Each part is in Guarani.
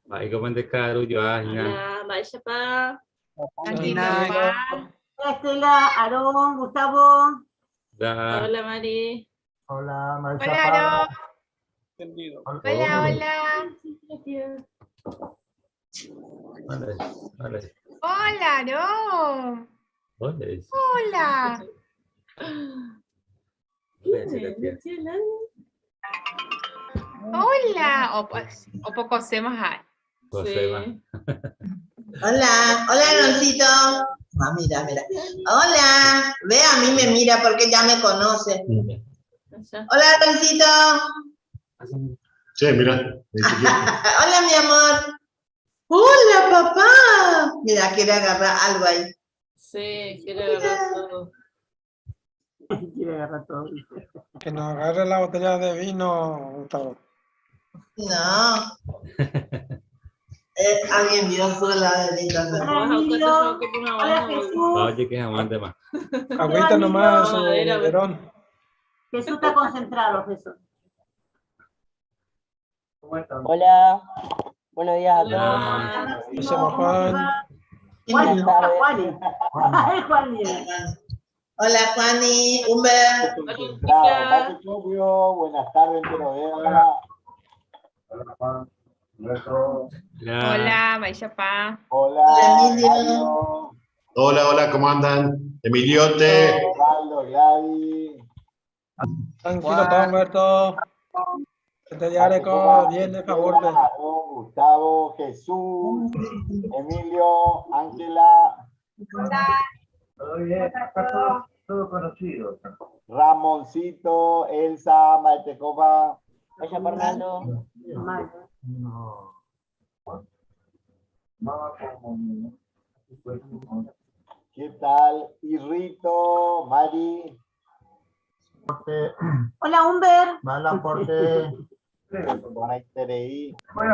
Mba'éiko pende ka'aru joa hína. Hola, mba'éichapa? Tranquilo, Estela, Aarón, Gustavo. Da. Hola, Mari. Hola, Hola, Aarón. Hola, hola. Hola, hola. Hola, Aarón. Hola. Hola. Hola. O, o poco se más Sí. Hola, hola, Aroncito. Ah, mira, mira. Hola. Ve, a mí me mira porque ya me conoce. Hola, Aroncito. Sí, mira. Hola, mi amor. Hola, papá. Mira, quiere agarrar algo ahí. Sí, quiere agarrar todo. Quiere agarrar todo. Que nos agarre la botella de vino, Gustavo. No. Alguien vio sola, bendita sea. Hola, Emilio. Hola, Jesús. Oye, que aguante más. Agüita nomás, No, era- Verón. Jesús está concentrado, Jesús. Hola, buenos días a todos. Hola. Se llama Juan. Juan, Buenas tardes. Juan. Juan. Hola, Juani. Humber. Hola, Bravo, Paco buenas tardes, Hola. Hola, Juan. Hola. Hola, Maishapa. Hola, Hola, Emilio. Mario, Hola, hola, ¿cómo andan? Emiliote. Osvaldo, Gladys. Tranquilo, todo Humberto. Este diario viene favor de. Aarón, Gustavo, Jesús, Emilio, Ángela. Hola. Todo bien, acá todo, todo conocido. Ramoncito, Elsa, Maite Copa. Vaya Fernando. No. ¿Qué tal? Irrito, Mari. Hola, Humber. Malaporte.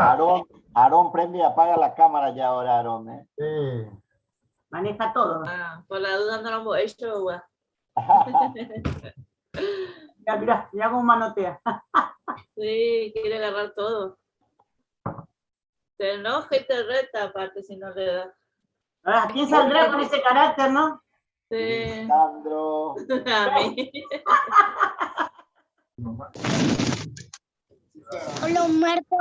Aarón, Aarón prende y apaga la cámara ya ahora, Aarón, ¿eh? Sí. Maneja todo. Ah, por la duda no lo hemos hecho, güey. Mira, mira, mira cómo manotea. Sí, quiere agarrar todo. Te enoja y te reta, aparte, si no le da. Ahora, ¿quién saldrá con ese carácter, no? Sí. Sandro. A mí. Hola, Humberto.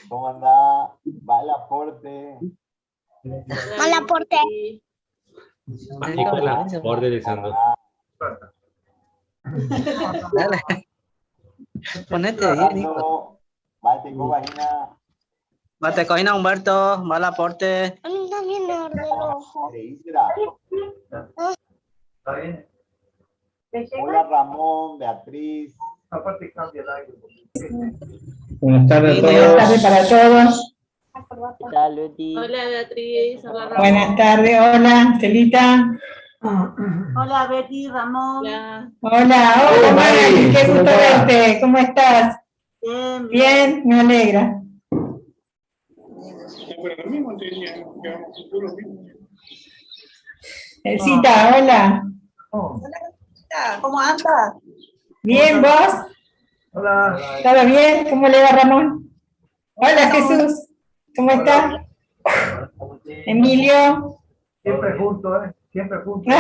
¿Cómo anda? Malaporte. Malaporte. Nicolás, borde Lisandro. Dale. Ponete bien, Nico. Mate Cobajina. Mate cojina, Humberto. Mal aporte. A mí también me arde el ojo. ¿Está bien? Hola Ramón, Beatriz. Aparte cambia el aire. Buenas tardes a Buenas todos. tardes para todos. ¿Qué tal, Leti? Hola, Beatriz. Hola, Ramón. Buenas tardes, hola, Celita. Hola, Betty, Ramón. Hola. Hola, hola, Mari, qué gusto verte. ¿Cómo estás? Bien, Bien, me alegra. Elcita, hola. Hola, ¿cómo andas? Bien, ¿vos? Hola. ¿Todo bien? ¿Cómo le va, Ramón? Hola, Jesús. ¿Cómo está? Emilio. Siempre juntos, ¿eh? Siempre juntos.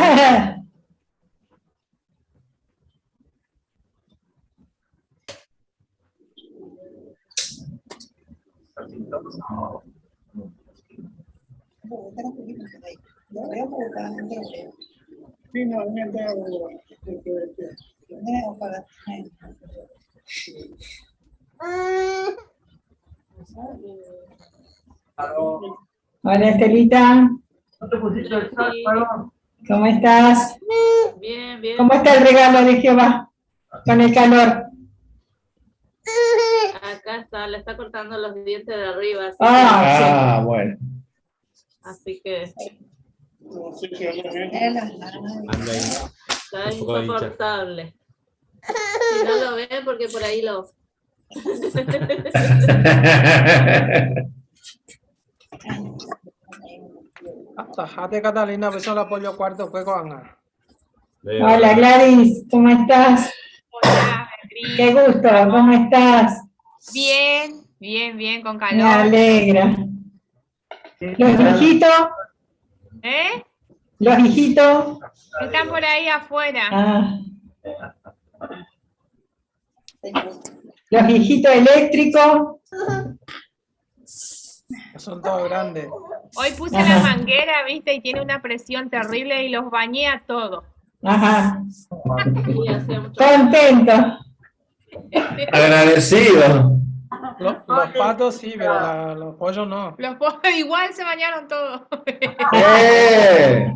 Hola, Estelita. ¿No te pusiste el saco, Aarón? ¿Cómo estás? Bien, bien. ¿Cómo está el regalo de Jehová con el calor? Acá está, le está cortando los dientes de arriba. Así, Ah, Ah, bueno. así que Anda ahí. está Un poco de hincha. insoportable. Si no lo ven, porque por ahí lo. Atajate, Catalina, beso al apoyo cuarto juego, Ana. Hola, Gladys, ¿cómo estás? Hola, Beatriz. Qué gusto, ¿cómo estás? Bien, bien, bien, con Me calor. alegra. Los hijitos, ¿Eh? los hijitos. Están por ahí afuera. Ah. Los hijitos eléctricos. Son todos grandes. Hoy puse la manguera, viste, y tiene una presión terrible y los bañé a todos. Ajá. Sí, hacía mucho Contento. Agradecido. Los patos sí, pero los pollos no. Los pollos igual se bañaron todos. ¡Eh!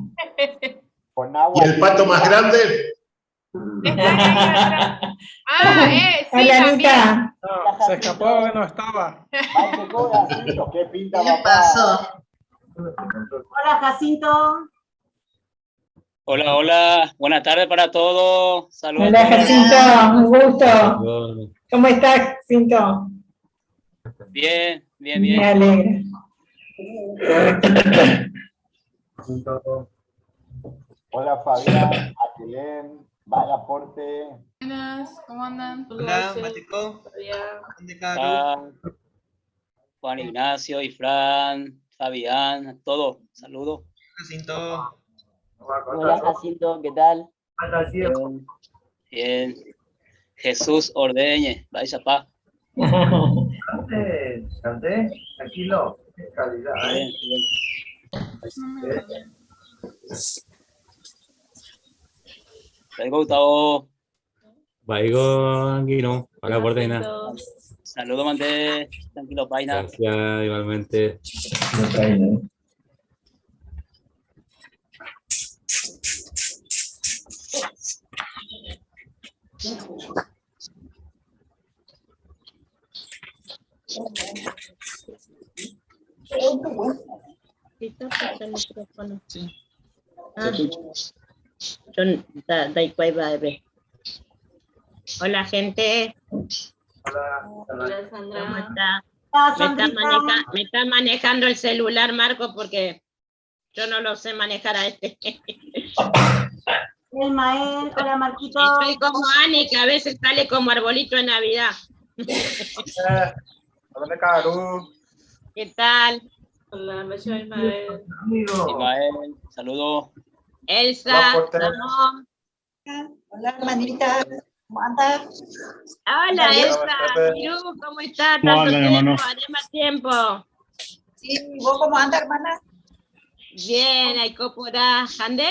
Con agua. ¿Y el pato más grande? Ah, sí, Hola, también. Anita. No, se escapó porque no estaba. ¿Qué pinta, ¿Qué papá? pasó? Hola, Jacinto. Hola, hola. Buenas tardes para todos. Saludos. Hola, Jacinto. Un gusto. Bueno, ¿Cómo estás, Jacinto? Bien, bien, Me bien. alegra. Hola, Fabián, Aquilén, vaya aporte. Buenas, ¿cómo andan? Hola, Matico. Fabián. Ah, Juan Ignacio, Ifrán, Fabián, todos. Saludos. Hola Jacinto, ¿qué tal? Bien. Bien. Jesús ordeñe. Vaya pa. Tranquilo, qué calidad, ¿eh? Bien, bien. Vengo, Gustavo. Baigo, Anguino. Hola, Portena. Jacinto. Saludos, mandé. Tranquilo, Paina. Gracias, igualmente. Está puesto el micrófono. Ah. Yo da igual, va, ve. Hola, gente. Hola, Hola, hola. ¿Cómo Sandra. está? Hola, Me está, Sandrita. me está manejando el celular, Marco, porque yo no lo sé manejar a este. El Mael. Hola, Marquito. Estoy como Ani, que a veces sale como arbolito de Navidad. Hola, Caru. ¿Qué tal? Hola, me llamo Ismael. Amigo. Ismael, saludos. Elsa, Hola, portero. Ramón. Hola, hermanita. ¿Cómo andas? Hola, Hola, Elsa. tardes. Mirú, ¿cómo estás? ¿Cómo Tanto andan, tiempo, hermano? haré más tiempo. Sí, ¿vos cómo andas, hermana? Bien, Aicoporá. ¿Ande?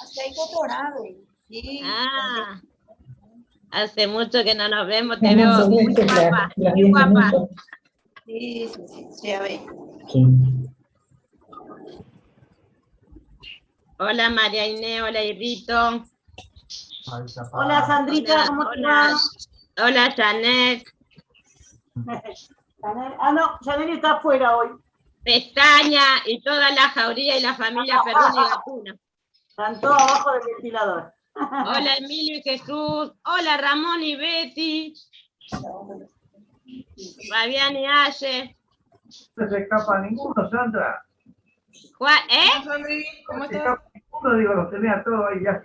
Hace algo dorado. Sí. Ah, hace mucho que no nos vemos, te Ramón veo muy Celeste, guapa, la muy vi guapa. mucho. Sí, sí, sí, sí, a ver. Sí. Hola María Inés, hola Irrito. Hola, Sandrita, Hola, ¿cómo te hola, va? hola Janet. Chanel- Ah, no, Chanel está afuera hoy. Pestaña y toda la jauría y la familia Perruna y Gatuna. Están todos abajo del ventilador. Hola Emilio y Jesús. Hola Ramón y Betty. Fabián y Aye. No se escapa ninguno, Sandra. Juan, ¿eh? ¿Cómo no se escapa ninguno, digo, los tenés a todos ahí ya.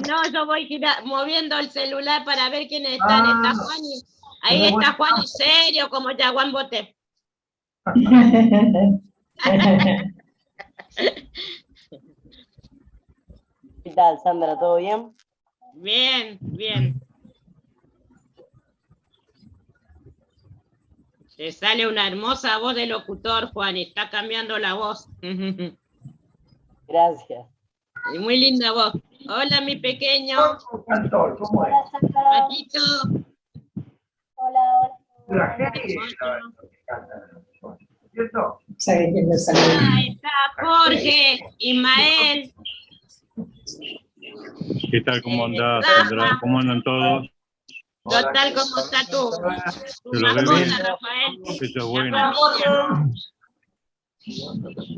No, yo voy moviendo el celular para ver quiénes están. Ah. Está Juan y, ahí Pero está bueno. Juan y serio como Yaguán Bote. ¿Qué tal, Sandra? ¿Todo bien? Bien, bien. Te sale una hermosa voz de locutor, Juan, y está cambiando la voz. Gracias. Y muy linda voz. Hola, mi pequeño. Cantor, ¿cómo es? Patito. Hola, hola. La gente ¿cierto? ¿Sabe quién lo saluda? Ahí está Jorge, Ismael. ¿Qué tal? ¿Cómo andás, Sandra? ¿Cómo andan todos? Total, ¿cómo está tu, tu Se lo ve mascota, bien. Rafael? Eso es bueno.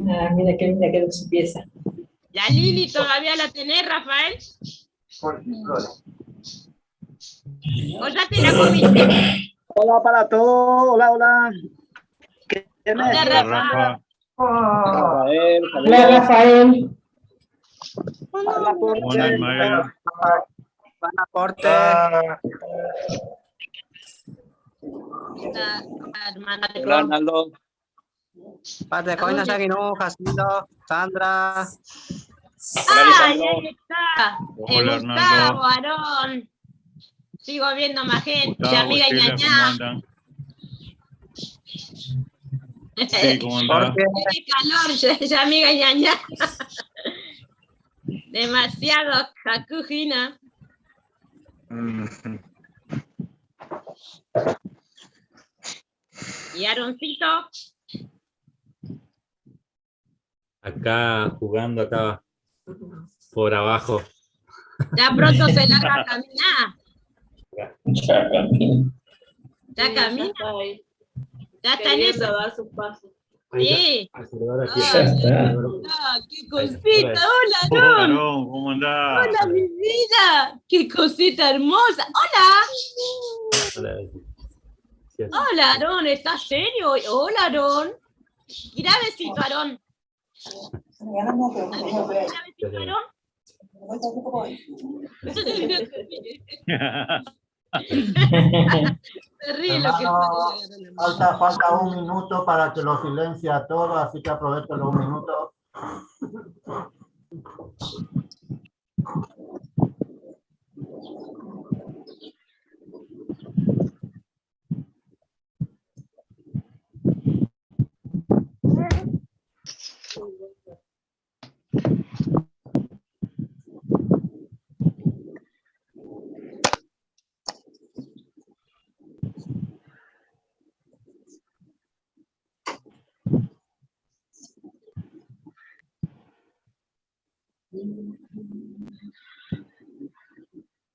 Ah, mira qué linda quedó su pieza. ¿La Lili todavía la tenés, Rafael? ¿O ya te la comiste? Hola para todos. Hola, hola. ¿Qué me Hola, decía? Rafa. Rafael, Hola, Rafael. Hola, ¿Cómo anda, Ismael? Aporte. Hola, Arnaldo. Padre, Coina, Saguinú, Jacinto, Sandra. Hola, ¡Ay, Lisandro. ahí está! Hola, Gustavo, Arnaldo. Aarón. Sigo viendo más gente, Gustavo, amiga Estela, ¿cómo ñañá. andan? Sí, ¿cómo andás? Tiene calor, ya, ya, amiga ñañá. Demasiado jacujina. ¿Y Aaroncito? Acá jugando, acá por abajo. Ya pronto se larga a caminar. Ya camina. Ya Sí, camina. está ahí. Ya está en Queriendo eso. dar sus pasos. Sí. A saludar aquí. Ah, Ya está. ah, qué cosita. Hola, Hola, Aarón. Aarón, ¿cómo andás? Hola, mi vida. Qué cosita hermosa. Hola. Hola. Sí, Hola, Aarón. ¿Estás serio hoy? Hola, Aarón. Tirá besito, Aarón. Tirá besito, Aarón. Se ríe lo que Hermano, falta un minuto para que lo silencie a todos, así que aprovecho los un minuto.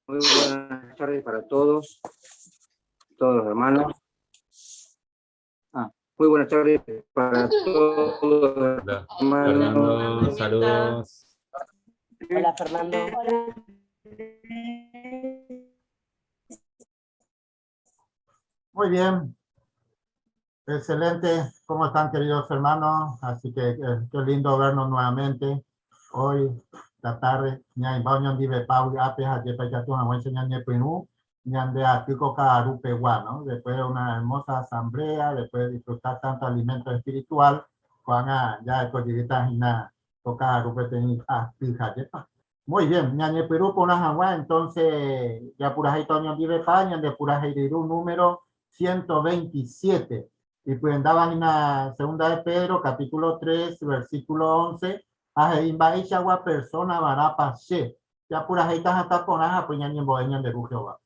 Muy buenas tardes para todos, todos los hermanos. Ah, muy buenas tardes para todos los Hola, hermanos. Fernando, saludos. Hola, Fernando. Muy bien. Excelente. ¿Cómo están, queridos hermanos? Así que qué lindo vernos nuevamente hoy, la tarde. Ñaimba ñondive pau ape jajepa ikatu hag̃uáicha ñañepyrũ ñande atýko ka'arupegua, ¿no? Después de una hermosa asamblea, después de disfrutar tanto alimento espiritual, ko'ág̃a ja'ekojyvýta hína ko ka'aru peteĩ aty jajepa. Muy bien, ñañepyrũ porã hag̃ua, entonces japurahéita oñondivepa ñande purahéi ryru número 127. Y pyrendáva hína segunda de Pedro, capítulo 3, versículo 11, ha he'i mba'eichagua persona varãpa che. Japurahéita hatã porã ha py ñañembo'e ñande Ru Jehová.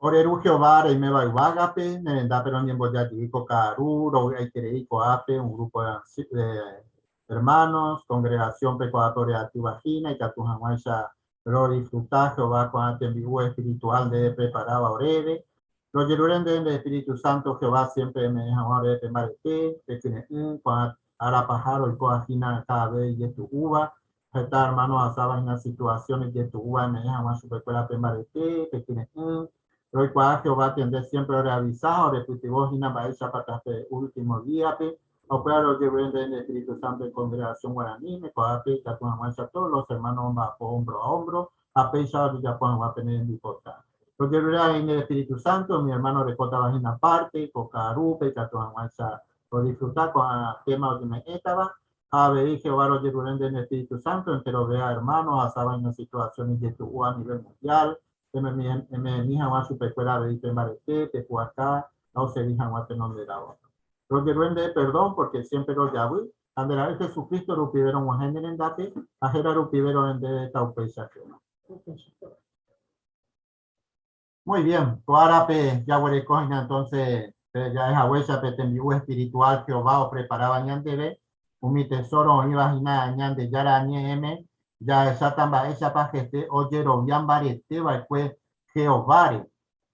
Ore Ru Jehová reiméva yvágape, ne rendápe roñemboja jey ko ka'aru, rovy'aiterei ko'ápe un grupo de hermanos, congregación-pe ko'ápe oreatýva hína ikatu hag̃uáicha rodisfruta Jehová ko'ã tembi'u espiritual nde repreparáva oréve. Rojerure ndéve nde Espíritu Santo Jehová siempre eme'ẽ hag̃ua oréve pe mbarete, pe kyre'ỹ, ko'ã ára paha roikóva hína cada vez ijetu'úva, Heta hermano ohasáva hína situasión ijetu'úva eme'ẽ hag̃ua chupekuéra pe mbarete, pe kyre'ỹ. Roikuaa Jehová tende siémpre oreavisa ha orepytyvõ hína mba'éichapa pe último díape, ha upévare rojerure ndéve nde espíritu sánto en kongregasión guaraníme, ko'ápe ikatu hag̃uáicha todos los hermanos omba'apo hombro a hombro ha péicha ojejapo hag̃ua pene rembipota. Rojerure avei nde espíritu sánto umi hermano orekótava hína párte ko ka'arúpe ikatu hag̃uáicha rodisfruta ko'ã téma oñeme'ẽtava Ha avei Jehová rojerure nde nde Espíritu Santo enterovea hermano ohasáva hína situación ijetu'u a nivel mundial, eme'ẽmi hag̃ua chupekuéra avei pe mbarete, pe pu'aka ha osegi hag̃ua tenonderãva. Rojerure ndéve perdón porque siempre rojavy, ha nde Ra'y Jesucristo rupive rog̃uahẽ ne rendápe ha héra rupive ro'e ndéve taupéicha Jehová. Muy bien, ko árape jaguereko hína entonces pe ja'e haguéicha pe tembi'u espiritual Jehová opreparáva ñandéve, umi tesoro oĩva hína Ñandejára Ñe'ẽme, jahecháta mba'éichapa hete ojerovia mbarete va'ekue Jehováre.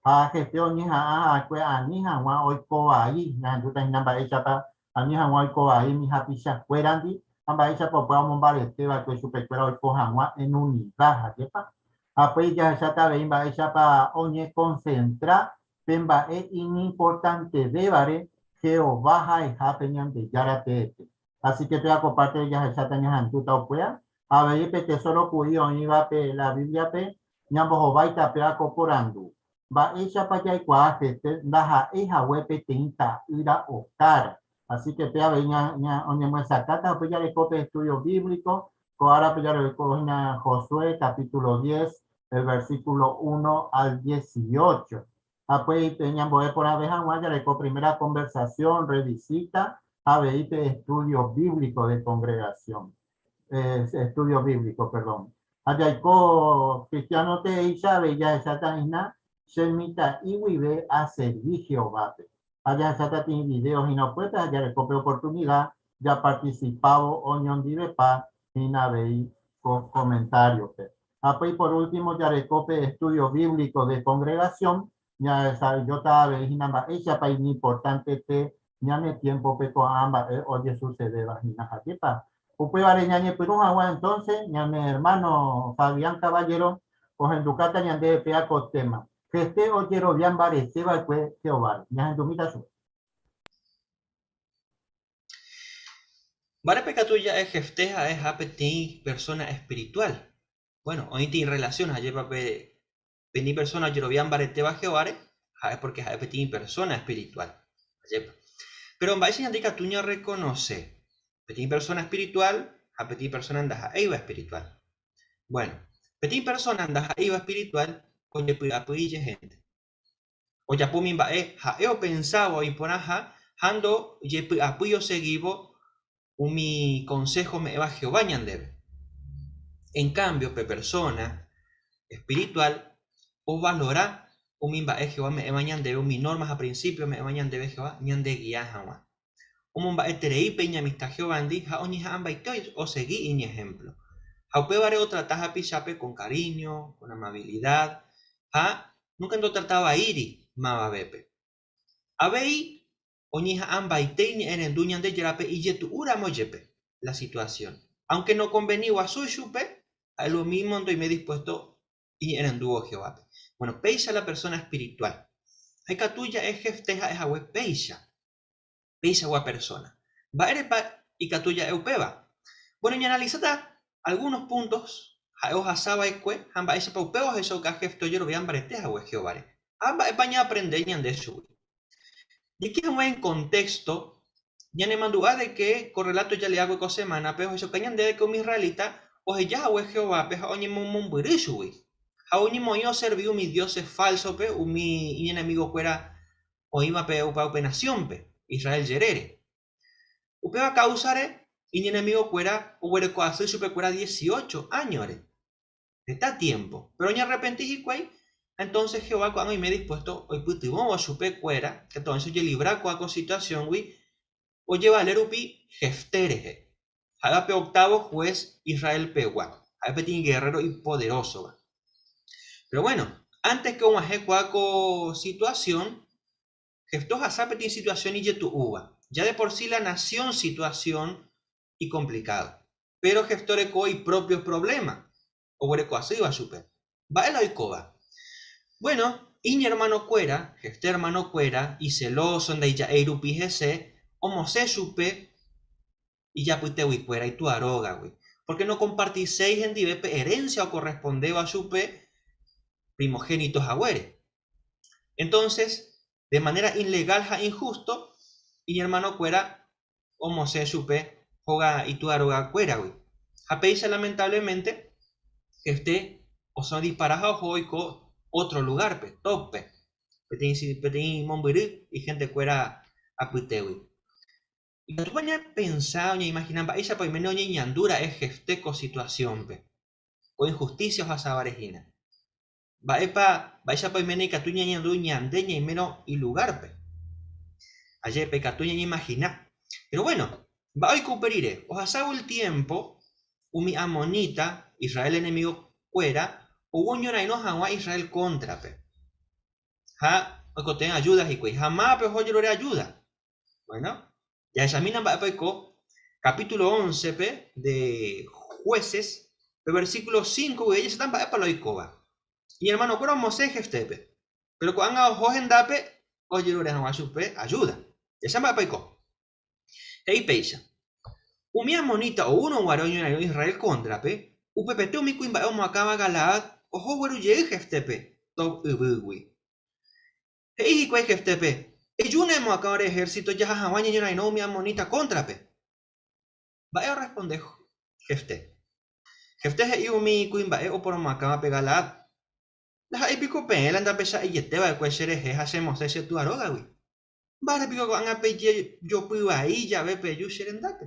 Ha hete oñeha'ã va'ekue ani hag̃ua oiko vai, ñahendúta hína mba'éichapa ani hag̃ua oiko vai umi hapichakuérandi ha mba'éichapa upéva omombarete va'ekue chupekuéra oiko hag̃ua en unida, ajépa? Ha upéi jahecháta avei mba'éichapa oñekonsentra pe mba'e iñimportantevévare Jehová ha'eha pe Ñandejára teete. Así que péva ko pártere jahecháta ñahandúta upéva. Ha avei pe tesóro ku'i oĩva pe la Bíbliape ñambohováita péva ko porandu, Mba'éichapa jaikuaa Jefté ndaha'éi hague peteĩ ta'ýra okára? Así que péva avei oñemyesakãta upe jareko pe estudio bíblico Ko árape jaroiko hína Josué capítulo 10, el versículo 1 al 18. Ha upéi pe ñambo'e porãve hag̃ua jareko primera conversación, revisita ha avei pe estudio bíblico de congregación. Estudio bíblico, perdón. Ha jaiko cristiano teéicha avei jahecháta hína che mitã'i guive aservi Jehovápe. Ha jahecháta tĩi video hína upépe ha jareko pe oportunida japarticipávo oñondivepa hína avei ko komentáriope. Ha upéi por último jareko pe estudio bíblico de congregación, ñahesa'ỹijóta avei hína mba'éichapa iñimportantete ñane tiémpope ko'ã mba'e ojesucedéva hína. Ajépa upévare ñañepyrũ hag̃ua entonce ñane hermano Fabián Caballero ohendukáta ñandéve péa ko téma. Hete ojerovia mbarete va'ekue Jehováre. Ñahendumíta chupe. Mba'érepa ikatu ja'e Jefté ha'eha peteĩ persóna espirituál? Bueno, oĩta irrelasión ajépa pe peteĩ persóna ojerovia mbaretéva Jehováre, ha'e pórke ha'e peteĩ persóna espirituál. Ajépa. Péro mba'éicha ñande ikatu ñarrekonose peteĩ persóna espirituál ha peteĩ persóna ndaha'éiva espirituál? Bueno, peteĩ persóna ndaha'éiva espirituál ojepy'apy ijehénte. Ojapo umi mba'e ha'e opensáva oĩ porãha ha ndojepy'apýi osegívo umi konsého ome'ẽva Jehová ñandéve. En kámbio, pe persóna espirituál ovalora umi mba'e Jehová ome'ẽva ñandéve, umi nórma ha prinsípio ome'ẽva ñandéve Jehová ñandegia hag̃ua. Omomba'eterei pe iñamista Jehovándi ha oñeha'ãmbaite osegi iñehémplo. Ha upévare otrata hapichápe con karíño, con amavilida ha núnka ndotratavaíri mavavépe. Avei oñeha'ãmbaite iñe'ẽrendu Ñandejárape ijetu'úramo jepe la situasión. Aunke nokonveni guasúi chupe, ha'e lomímo ndoime dispuésto iñe'ẽrendúvo Jehovápe. Bueno, péicha la persóna espirituál. Ha ikatu ja'e Jefté ha'e hague péicha. peichagua persóna. Mba'érepa ikatu ja'e upéva? Bueno, ñaanalisáta algúnos puntos ha'e ohasa va'ekue ha mba'éichapa upéva ohechauka Jefté ojerovia mbarete hague Jehováre. Ha mba'épa ñaaprende ñande chugui. Jaike hag̃ua en contexto, ñanemandu'a de ke ko rreláto jaleákue ko semánape ohechauka ñandéve ke umi israelita oheja hague Jehovápe ha oñemomombyry chugui. Ha oñemoĩ oservi umi dioses fálsope umi iñenemigokuéra oĩva pe opa upe nasiónpe, Israel jerére. Upéva káusare iñenemigokuéra oguereko asy chupekuéra dieciocho áñore, heta tiémpo. Péro oñarrepenti hikuái Entonces Jehová ko'ág̃a oime dispuesto oipytyvõvo chupe kuéra, katu oĩche ojelibra ko'ã ko situación-gui ojevale rupi Jefté rehe, ha'éva pe octavo juez Israel pegua, ha'e peteĩ guerrero ipoderósova. Pero bueno, antes que og̃uahẽ ko'ã ko situación, Jefté ohasa peteĩ situación ijetu'úva. Ya de por sí la nación situación icomplicado, pero Jefté oreko ipropios problema, oguereko asýva chupe. Mba'e la oikóva? Bueno, iñermanokuéra, Jefté ermanokuéra, iselóso ndaija'éi rupi hese, omosẽ chupe ijapyteguikuéra itúa rógagui, pórke nokompartiséi hendive pe erénsia okorrespondéva chupe primogénito haguére. Entonces, de manera ilegal ha injusto, iñermanokuéra omosẽ chupe hóga itúa rogakuéragui. Ha péicha lamentablemente Jefté osẽ odispara ha oho oiko ótro lugárpe, Tóbpe, peteĩ peteĩ mombyry ihentekuéra apytégui. Ikatúpa ñapensa o ñaimagina mba'éichapa oiméne oñeñandu ra'e Jefté ko situasiónpe, ko inhustísia ohasávare hína? Mba'épa, mba'éichapa oiméne ikatu ñañandu ñande ñaimérõ ilugárpe? Ajépa ikatu ñañeimagina. Péro vuéno, mba'e oiko upe rire? Ohasávo el tiémpo, umi ammonita, Israel enemigokuéra, ou oñorairõ hag̃ua Israel kóntrape. Ha oikotevẽ ajúda hikuái. Ha mávape oho ojerure ajúda? Bueno, jahechamína mba'épa oiko capítulo 11-pe de Jueces, pe versículo 5 guive jahecháta mba'épa la oikóva. Iñermanokuéra omosẽ Jeftépe, péro ko'ág̃a oho hendápe ojerure hag̃ua chupe ajúda. Jahecha mba'épa oiko. He'i péicha, Umi ammonita oúrõ guare oñorairõ Israel kóntrape, upepete umi kuimba'e omoakãva Galaad oho ogueru jey Jeftépe Tob yvýgui. He'i hikuái Jeftépe, Ejúna emoakã ore ehérsito jaha hag̃ua ñañorairõ umi ammonita kóntrape. Mba'e orresponde Jefté? Jefté he'i umi kuimba'e oporomoakãvape Galaad, Ndaha'éi piko peẽ la ndapecha'eiete va'ekue cherehe ha chemosẽ che túa rógagui? Mba'ére piko ko'ág̃a pejejopy vai jave peju che rendápe?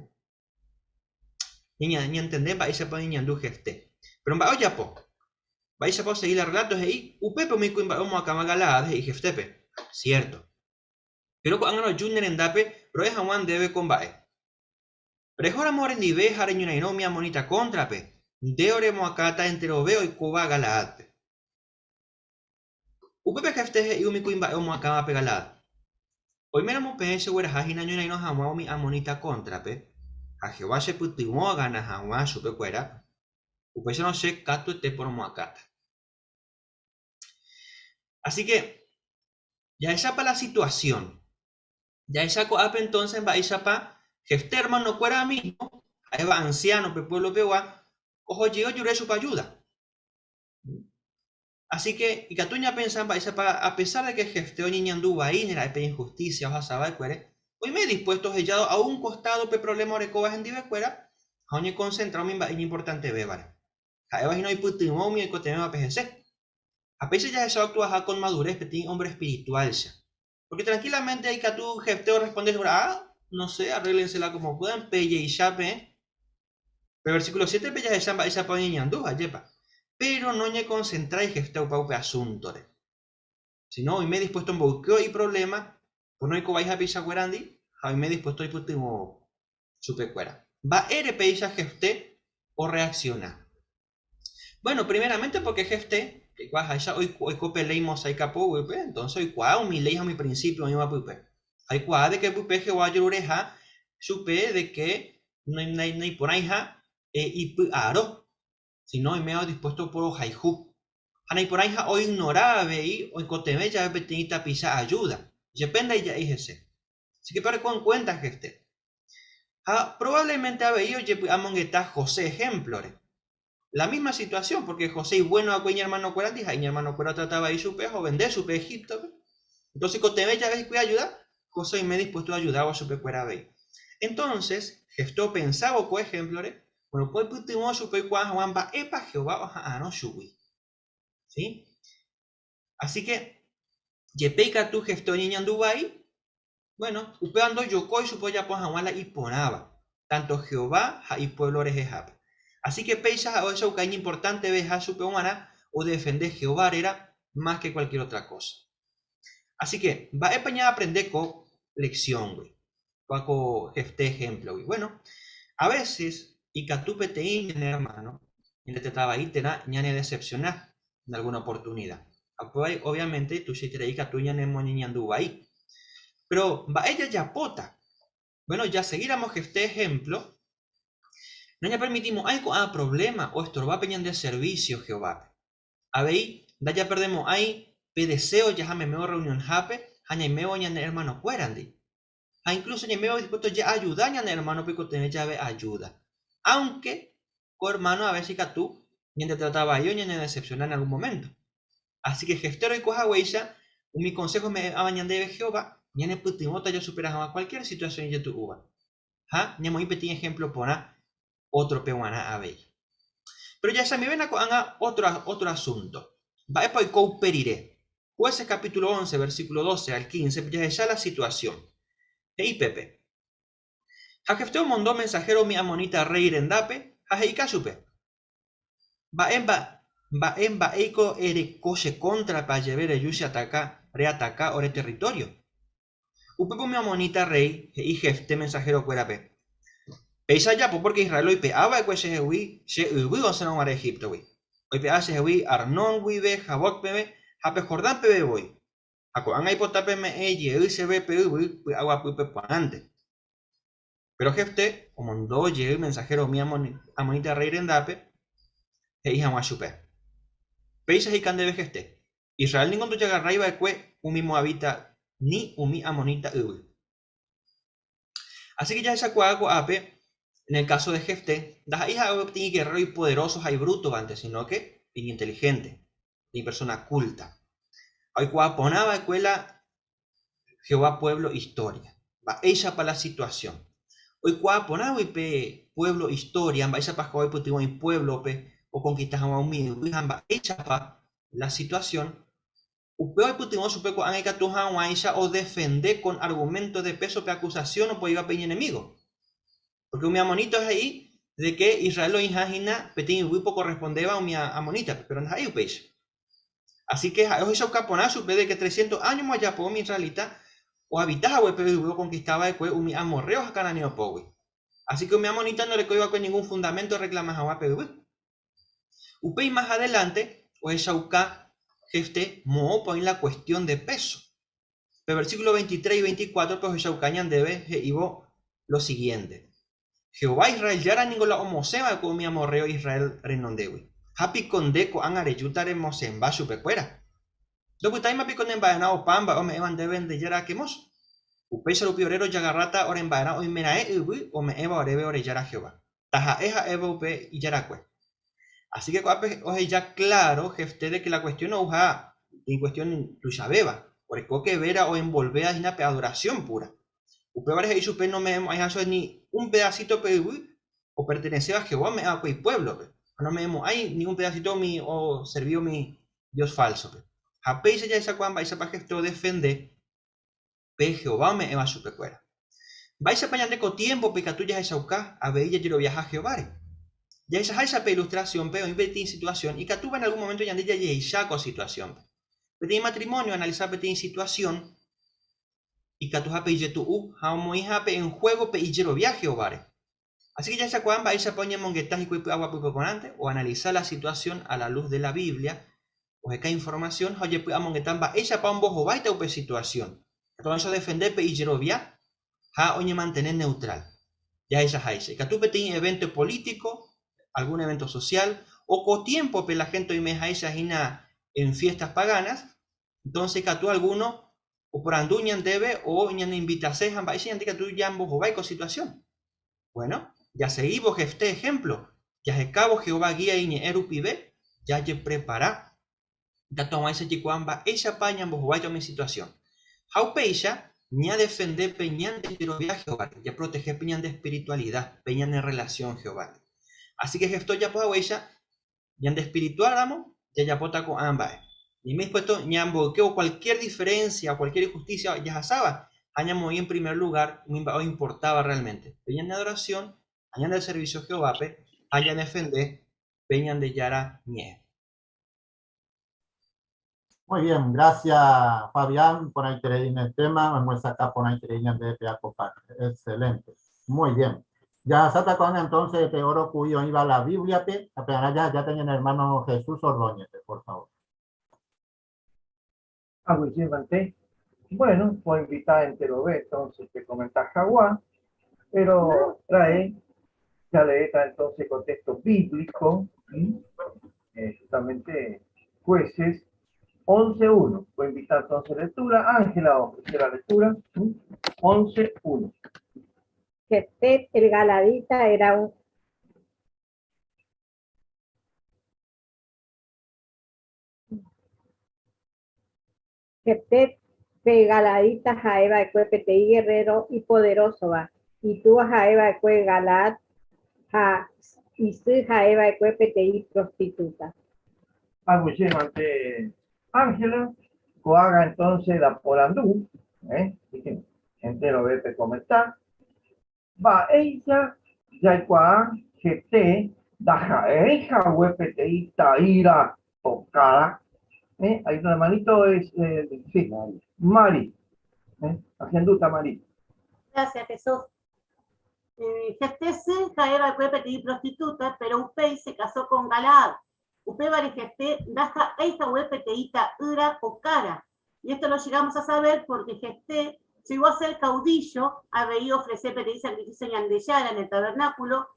Ñantende mba'éichapa oñeñandu Jefté. Péro mba'e ojapo? Mba'éichapa osegi la rreláto? He'i, Upépe umi kuimba'e omoakãva Galaad he'i Jeftépe, Siérto. Péro ko'ág̃a roju ne rendápe ro'e hag̃ua ndéve ko mba'e. Rehóramo orendive ha reñorairõ umi ammonita kóntrape, nde oremoakãta enterove oikóva Galaádpe. Upépe Jefté he'i umi kuimba'e omoakãvape Galaad, Oiméramo peẽ chegueraha hína añorairõ hag̃ua umi ammonita kóntrape, ha Jehová chepytyvõ agana hag̃ua chupekuéra, upéicharõ che katuete poromoakãta. Asíke, jahechápa la situasión. Jahecha ko'ápe entonces mba'éichapa Jefté ermanokuéra mismo, ha'éva ansiáno pe pueblopegua, oho jey ojure chupe ajúda. Así que ikatu ñapensa mba'éichapa a pesar de que Jefté oñeñandu vaíne ra'e pe injusticia ohasa va'ekuére, oime dispuesto ohejado a un costado pe problema orekóva hendivekuéra ha oñekonsentra umi mba'e iñimportantevévare. Ha'éva hína oipytyvõ umi oikotevẽvape hese. Ha péicha jahecha oactuaha con madurez peteĩ hombre espiritual-cha. Porque tranquilamente ikatu Jefté orresponde chupe, Ah, no sé, arréglensela como puedan, pejeicha peẽ. Pe versículo 7-pe jahecha mba'éichapa oñeñandu, ajépa. Péro noñekonsentrái Jefté opa upe asúntore. Síno oime dispuesto omboyke iprovléma, pono oikovai hapichakuérandi ha oime dispuesto oipytyvõ chupekuéra. Mba'ére péicha Jefté orreaksiona? Bueno, primeramente porque Jefté, jaikuaaháicha oiko pe léi mosáika poguýpe, entonces oikuaa umi léi ha umi principio oĩva pype. Ha oikuaa de que pype Jehová ojerureha chupe de que naiporãiha ipy'aro, sino oiméva dispuesto oporohayhu. Ha naiporãiha oignora avei oikotevẽ jave peteĩ tapicha ayuda, jepe ndaija'éi hese. Así que pereko en cuenta Jefté. Ha probablemente avei ojepy'amongeta José ehémplore. La misma situación, porque José ivuéno va'ekue iñermanokuérandi ha iñermanokuéra otrata vai chupe ha ovende chupe Egíptope. Entonces oikotevẽ jave hikuái ajuda, José oime dispuesto oajudávo chupekuéra avei. Entonces, Jefté opensávo ko ehémplore, bueno, ko oipytyvõ chupe oikuaa hag̃ua mba'épa Jehová oha'arõ chugui. ¿Sí? Así que, jepe ikatu Jefté oñeñandu vai, bueno, upéva ndojokói chupe ojapo hag̃ua la iporãva, tanto Jehová ha ipuévlo rehehápe. Así que péicha ha'e ohechauka iñimportanteveha chupe g̃uarã odefende Jehová réra. Más que cualquier otra cosa. Así que, mba'épa ñaaprende ko lección-gui? Kóa ko Jefté ejemplo-gui. Bueno, a veces ikatu peteĩ ñane hermano ñandetrata vai térã ñanedecepciona en alguna oportunidad. Ha upéva obviamente tuichaiterei ikatu ñanemoñeñandu vai. Pero, mba'e jajapóta? Bueno, jasegíramo Jefté ejemplo, nañapermitimo'ãi ko'ã problema oestorva pe ñande servicio Jehovápe. Avei, ndajaperdemo'ãi pe deseo jaha memévo reunionhápe ha ñaimévo ñane ermanokuérandi. Ha incluso ñaimévo dispuesto ja'ayuda ñane ermánope oikotevẽ jave ayuda. Aunque ko ermáno a veces ikatu ñandetrata vai o ñanedecepciona en algún momento. Así que Jefté roiko haguéicha, umi consejo ome'ẽva ñandéve Jehová ñanepytyvõta jasupera hag̃ua cualquier situación ijetu'úva. Ha ñamoĩ peteĩ ejemplo porã ótrope g̃uarã avei. Péro jahechamivéna ko'ág̃a ótro ótro asúnto. Mba'épa oiko upe rire? Jueces capítulo 11, versículo 12 al 15 jahecha la situasión. He'i pépe, Ha Jefté omondo mensahéro umi amonita rréi rendápe ha he'ika chupe, Mba'e mba'e mba'éiko ereko che kóntrape ajeve reju cheataka reataka ore território? Upépe umi amonita rréi he'i Jefté mensaherokuérape, Péicha ajapo pórke Israel oipe'a va'ekue chehegui che yvy osẽrõ guare Egíptogui. Oipe'a chehegui Arnón guive Jaboc peve ha pe Jordán peve voi. Ha ko'ág̃a aipota peme'ẽ jey chéve pe yvy py'aguapýpe porãnte. Péro Jefté omondo jey mensahéro umi amonita rréi rendápe he'i hag̃ua chupe, Péicha he'ika ndéve Jefté, Israel ningo ndojagarrái va'ekue umi moabita ni umi amonita yvy. Así que jahechakuaa ko'ápe, en el caso de Jefté, ndaha'éi ha'e peteĩ guerrero ipoderoso ha ibrútovante, sino que iñinteligente, peteĩ persona culta. Ha oikuaa porã va'ekue la Jehová pueblo historia, mba'éichapa la situación. Oikuaa porãgui pe pueblo historia, mba'éichapa Jehová oipytyvõ ipuéblope okonkista hag̃ua umi yvy ha mba'éichapa la situación, upéva oipytyvõ chupe ko'ág̃a ikatu hag̃uáicha odefende con argumento de peso pe acusación opoíva pe iñenemigo. Porque umi amonita he'i de que Israel oĩha hína peteĩ yvýpe okorrespondéva umi amonítape, péro ndaha'éi upéicha. Así que ha'e ohechauka porã chupe de que trescientos áñoma ojapo umi israelita oavita hague pe yvy okonkista va'ekue umi amorreo ha cananeo pógui. Así que umi amonita ndorekói va'ekue ningún fundamento orreklama hag̃ua pe yvy. Upéi más adelante ohechauka Jefté moõpa oĩ la cuestión de peso. Pe versículo 23 y 24 pe ohechauka ñandéve he'ívo lo siguiente, Jehová Israel Jára ningo la omosẽ va'ekue umi amorreo Israel renondégui. Ha piko nde ko'ág̃a rejúta remosẽmba chupekuéra? Ndopytáima piko ne mba'erã opa mba'e ome'ẽva ndéve nde Jára Quemós? Upéicha rupi ore rojagarráta ore mba'erã oimeraẽ yvy ome'ẽva oréve ore Jára Jehová. Taha'e ha'éva upe ijarakue. Así que ko'ápe oheja claro Jefté de que la cuestión ouha peteĩ cuestión tuichavéva, oreko que vera oenvolvéva hína pe adoración pura. Upévare he'i chupe nome'ẽmo'ãiha chupe ni un pedacito pe yvy operteneséva Jehová ome'ẽ va'ekue ipuévlope, ha nome'ẽmo'ãi ni un pedacito umi oservíva umi dios fálsope. Ha péicha jahechakuaa mba'éichapa Jefté odefende pe Jehová ome'ẽva chupekuéra. Mba'éichapa ñande ko tiémpope ikatu jahechauka avei jajeroviaha Jehováre? Jahechaháicha pe ilustrasiónpe oĩ peteĩ situasión ikatúva en algún moménto ñande jajehecha ko situasiónpe. Peteĩ matrimónio oanalisa peteĩ situasión ikatuhápe ijetu'u ha omoĩhápe en juego pe ijerovia Jehováre. Así que jahechakuaa mba'éichapa oñemongeta hikuái py'aguapýpe porãnte, oanalisa la situación a la luz de la Biblia, oheka información ha ojepy'amongeta mba'éichapa ombohováita upe situación. Katu oĩcha odefende pe ijerovia ha oñemantene neutral. Jahechaháicha, ikatu peteĩ evento político, algún evento social, o ko tiémpope la gente oimeháicha hína en fiestas paganas, Entonces ikatu alguno oporandu ñandéve o ñaneinvitase ha mba'éicha ñande ikatu ñambohovái ko situación. Bueno, jasegívo Jefté ejemplo, jahekávo Jehová guía iñe'ẽ rupive, jajeprepara ikatu hag̃uáicha jaikuaa mba'éichapa ñambohováita umi situación. Ha upéicha ñadefende pe ñande jerovia Jehováre, japrotehe pe ñande espiritualida, pe ñane relación Jehováre. Así que Jefté ojapo haguéicha, Ñande espiritual ramo, jajapóta ko'ã mba'e. Ñaime dispuesto ñamboykévo cualquier diferencia o cualquier injusticia jahasáva ha ñamoĩ en primer lugar umi mba'e oimportáva realmente, pe ñane adoración ha ñande servicio Jehovápe ha ñadefende pe Ñandejára Ñe'ẽ. Muy bien, gracias Fabián por en el tema, omohesakã porãiterei ñandéve pe akopápe. Excelente. Muy bien. Jahasáta ko'ág̃a entonces pe oro ku'i oĩva la Biblia-pe, ha pearã jahajáta ñane hermano Jesús Ordóñez-pe, por favor. Aguyjémante. Bueno, voy a invitar enterove entonces que comentar jagua, pero trae, ya leeta entonces contexto bíblico, justamente Jueces 11.1. Voy a invitar entonces lectura. Ángela ofrece la lectura. 11.1. Jefté el Galadita era un Jefté pe Galadita ha'e va'ekue peteĩ guerrero ipoderósova, itúva ha'e va'ekue Galaad ha isy ha'e va'ekue peteĩ prostituta. Aguyjémante Ángela, ko'ágã entonces la porandu, eh, enterove pekomenta, Mba'éicha jaikuaa hete ndaha'éi hague peteĩ ta'ýra okára? Eh, ahí la manito es, sí, Mari. Eh, ahendúta Mari. Gracias, Jesús. Jefté sy ha'e va'ekue peteĩ prostituta, péro upéi se casó con Galaad. Upévare Jefté ndaha'éi hague peteĩ ta'ýra okára. Y esto lo llegamos a saber porque Jefté llegó a ser caudillo, avei ofrece peteĩ sacrificio Ñandejára en el tabernáculo.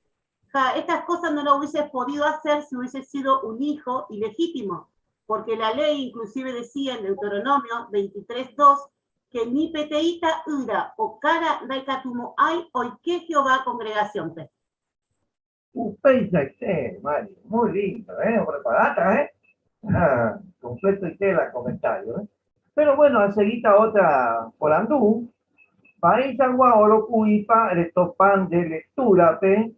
Ja, estas cosas no lo hubiese podido hacer si hubiese sido un hijo ilegítimo, porque la ley inclusive decía en Deuteronomio 23.2 que ni peteĩ ta'ýra okára ndaikatumo'ãi oike Jehová congregación-pe. Upeichaite, Mari, muy lindo, eh? Preparata, eh? Ah, completoite la comentario, eh? Pero bueno, aseguita otra porandu, mba'eichagua oro ku'ípa retopa nde lectura-pe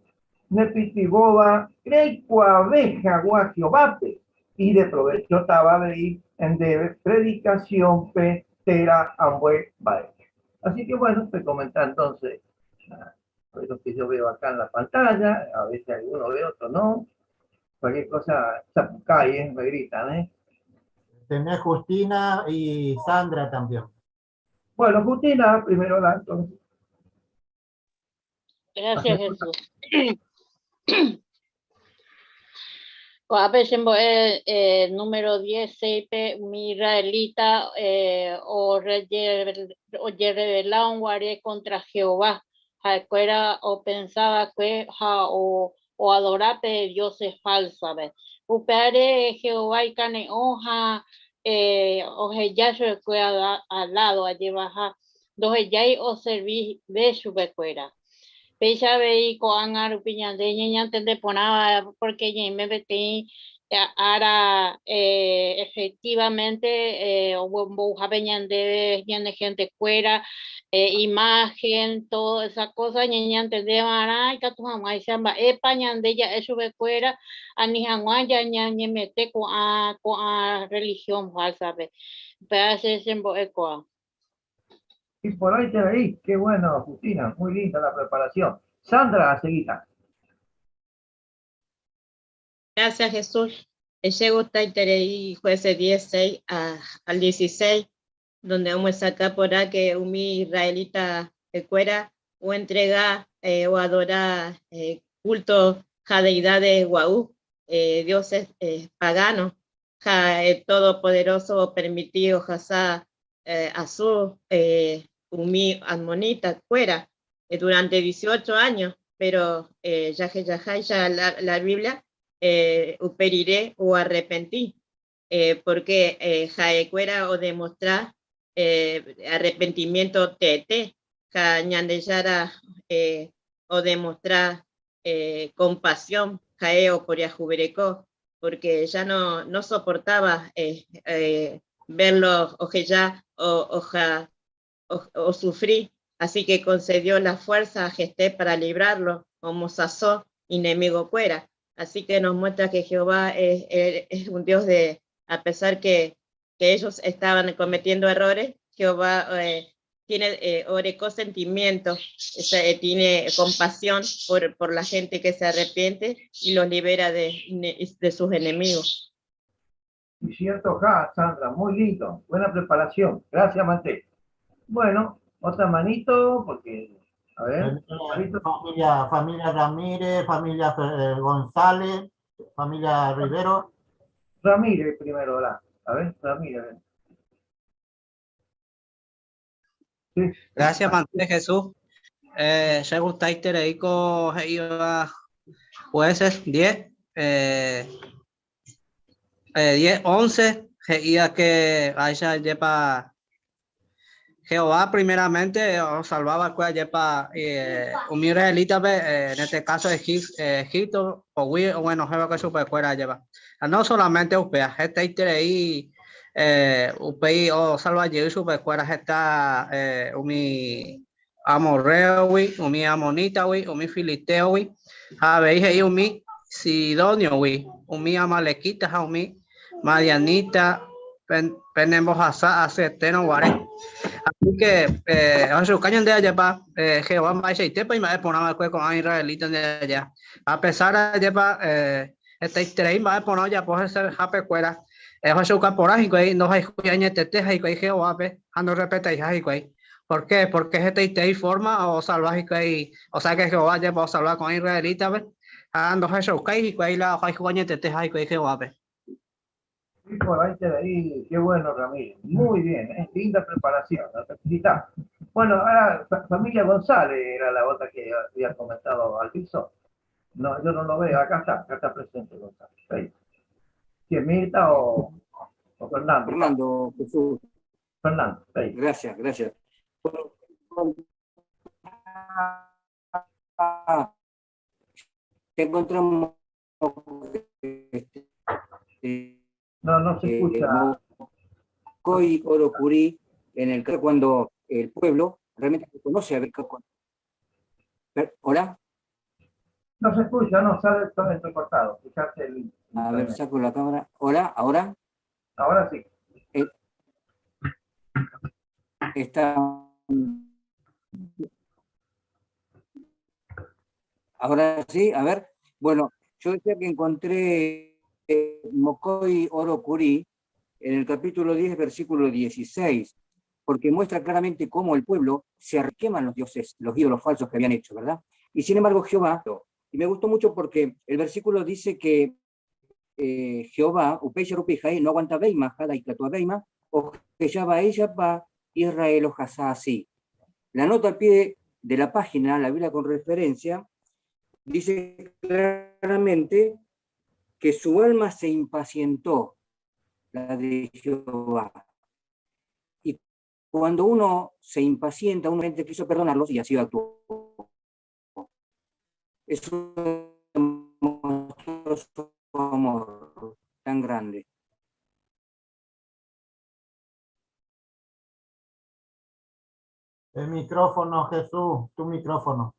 nepytyvõva reikuaave hag̃ua Jehovápe, ideprovechótava avei ndéve predikasiónpe térã ambue mba'épe. Así que bueno, pekomenta entonces lo que yo veo acá en la pantalla, a veces alguno ve, otro no. Cualquier cosa, sapukái, ¿eh? Me gritan, ¿eh? Tenés Justina y Sandra también. Bueno, Justina, primero la entonces. Gracias, Jesús. Ko'ápe chembo'e eh, número 16-pe umi israelita eh, ojerrevela guare contra Jehová. Ha'ekuéra opensa va'ekue ha oadora pe dioses falsape. Upévare Jehová ikane'õ ha eh, oheja chupekuéra al lado ajevaha ndohejái oservive chupekuéra. Péicha avei ko'ág̃a rupi ñande ñañantende porãva porque ñaime peteĩ ára efectivamente ombouhápe ñandéve ñane gentekuéra imagen, toda esa cosa ñañantende va'erã ikatu hag̃uáicha mba'épa ñande ja'e chupekuéra ani hag̃ua ñañemete ko'ã ko'ã religión falsa-pe. Upéva che chembo'ekuaa. Y por ahí te veí, qué bueno, Justina, muy linda la preparación. Sandra, seguita. Gracias, Jesús. Che gustaiterei Jueces 16 al 16, donde omyesakã porã que umi israelita kuéra oentrega eh, oadora eh, culto ha deidades gua'u, eh, dioses eh, paganos, ha el Todopoderoso opermiti ohasa asu umi ammonita kuéra durante 18 años, pero jahechaháicha la Biblia upe rire oarrepenti, porque ha'ekuéra odemostra arrepentimiento teete ha Ñandejára odemostra compasión ha'e oporiahuvereko, porque ya no, no soportaba verlo oheja oja, osufri, así que concedió la fuerza a Jefté para librarlo, omosãso enemigo-kuéra. Así que nos muestra que Jehová es, es un Dios de, a pesar que ellos estaban cometiendo errores, Jehová tiene oreko sentimiento, tiene compasión por la gente que se arrepiente y los libera de sus enemigos. Y cierto, ja, Sandra, muy lindo. Buena preparación. Gracias, Mante. Bueno, otra manito, porque, a ver. Manito. Familia, familia Ramírez, familia González, familia Rivero. Ramírez primero, hola. A ver, Ramírez. Sí. Gracias, Mante Jesús. Che gustaiterei ko he'íva jueces 10, 10, 11, he'íva que aicha jepa Jehová primeramente osalva va'ekue ajépa umi israelita-pe, en este caso Egipto pogui oguenohẽ va'ekue chupekuéra ajépa. Ha no solamente upéva, hetaiterei upéi osalva jey chupekuéra heta umi amorréogui, umi amonítagui, umi filitéogui, ha avei he'i umi sidóniogui, umi amalekíta ha umi madianíta penembohasa asyetérõ guare. Así que ohechuka ñande ajépa Jehová mba'eichaitépa imba'e porã va'ekue ko'ã israelita nde aja. A pesar ajépa hetaiterei mba'e porã ojapo hesehapekuéra, ohechuka porã hikuái ndohayhúi añetete hikuái Jehovápe ha ndorrespetaiha hikuái. Por qué? Porque hetaiterei forma osalva hikuái, o sea que Jehová jepe osalva ko'ã israelítape ha ndohechaukái hikuái la ohayhu añeteteha hikuái Jehovápe. Iporãiterei, qué bueno Ramírez, muy bien, ¿eh? linda preparación, la felicitamos. Bueno, ahora familia González era la otra que había comentado Alviso. No, yo no lo veo, acá está presente González. Ahí. ¿Quién, Mirta o Fernando? Fernando, Jesús. Fernando, ahí. Gracias, gracias. Te encontramos, No, no se escucha. Mocoy Orocurí, en el que cuando el pueblo realmente reconoce a ver con-, ¿Hola? No se escucha, no, sale todo entrecortado. Escuchaste el A ver, saco la cámara. Hola, ¿ahora? Ahora sí. Está. Ahora sí, a ver. Bueno, yo decía que encontré Mocoy Orocurí en el capítulo 10, versículo 16, porque muestra claramente cómo el pueblo se arqueman los dioses, los ídolos falsos que habían hecho, ¿verdad? Y sin embargo Jehová, y me gustó mucho porque el versículo dice que Jehová, Upei Yarupija, no aguanta Beima, Jada y Tlatua Beima, o que ya va ella pa Israel o Jasá así. La nota al pie de la página, la Biblia con referencia, dice claramente que su alma se impacientó, la de Jehová. Y cuando uno se impacienta, uno quiso perdonarlos y así actuó. Eso demostró su amor tan grande. El micrófono, Jesús, tu micrófono.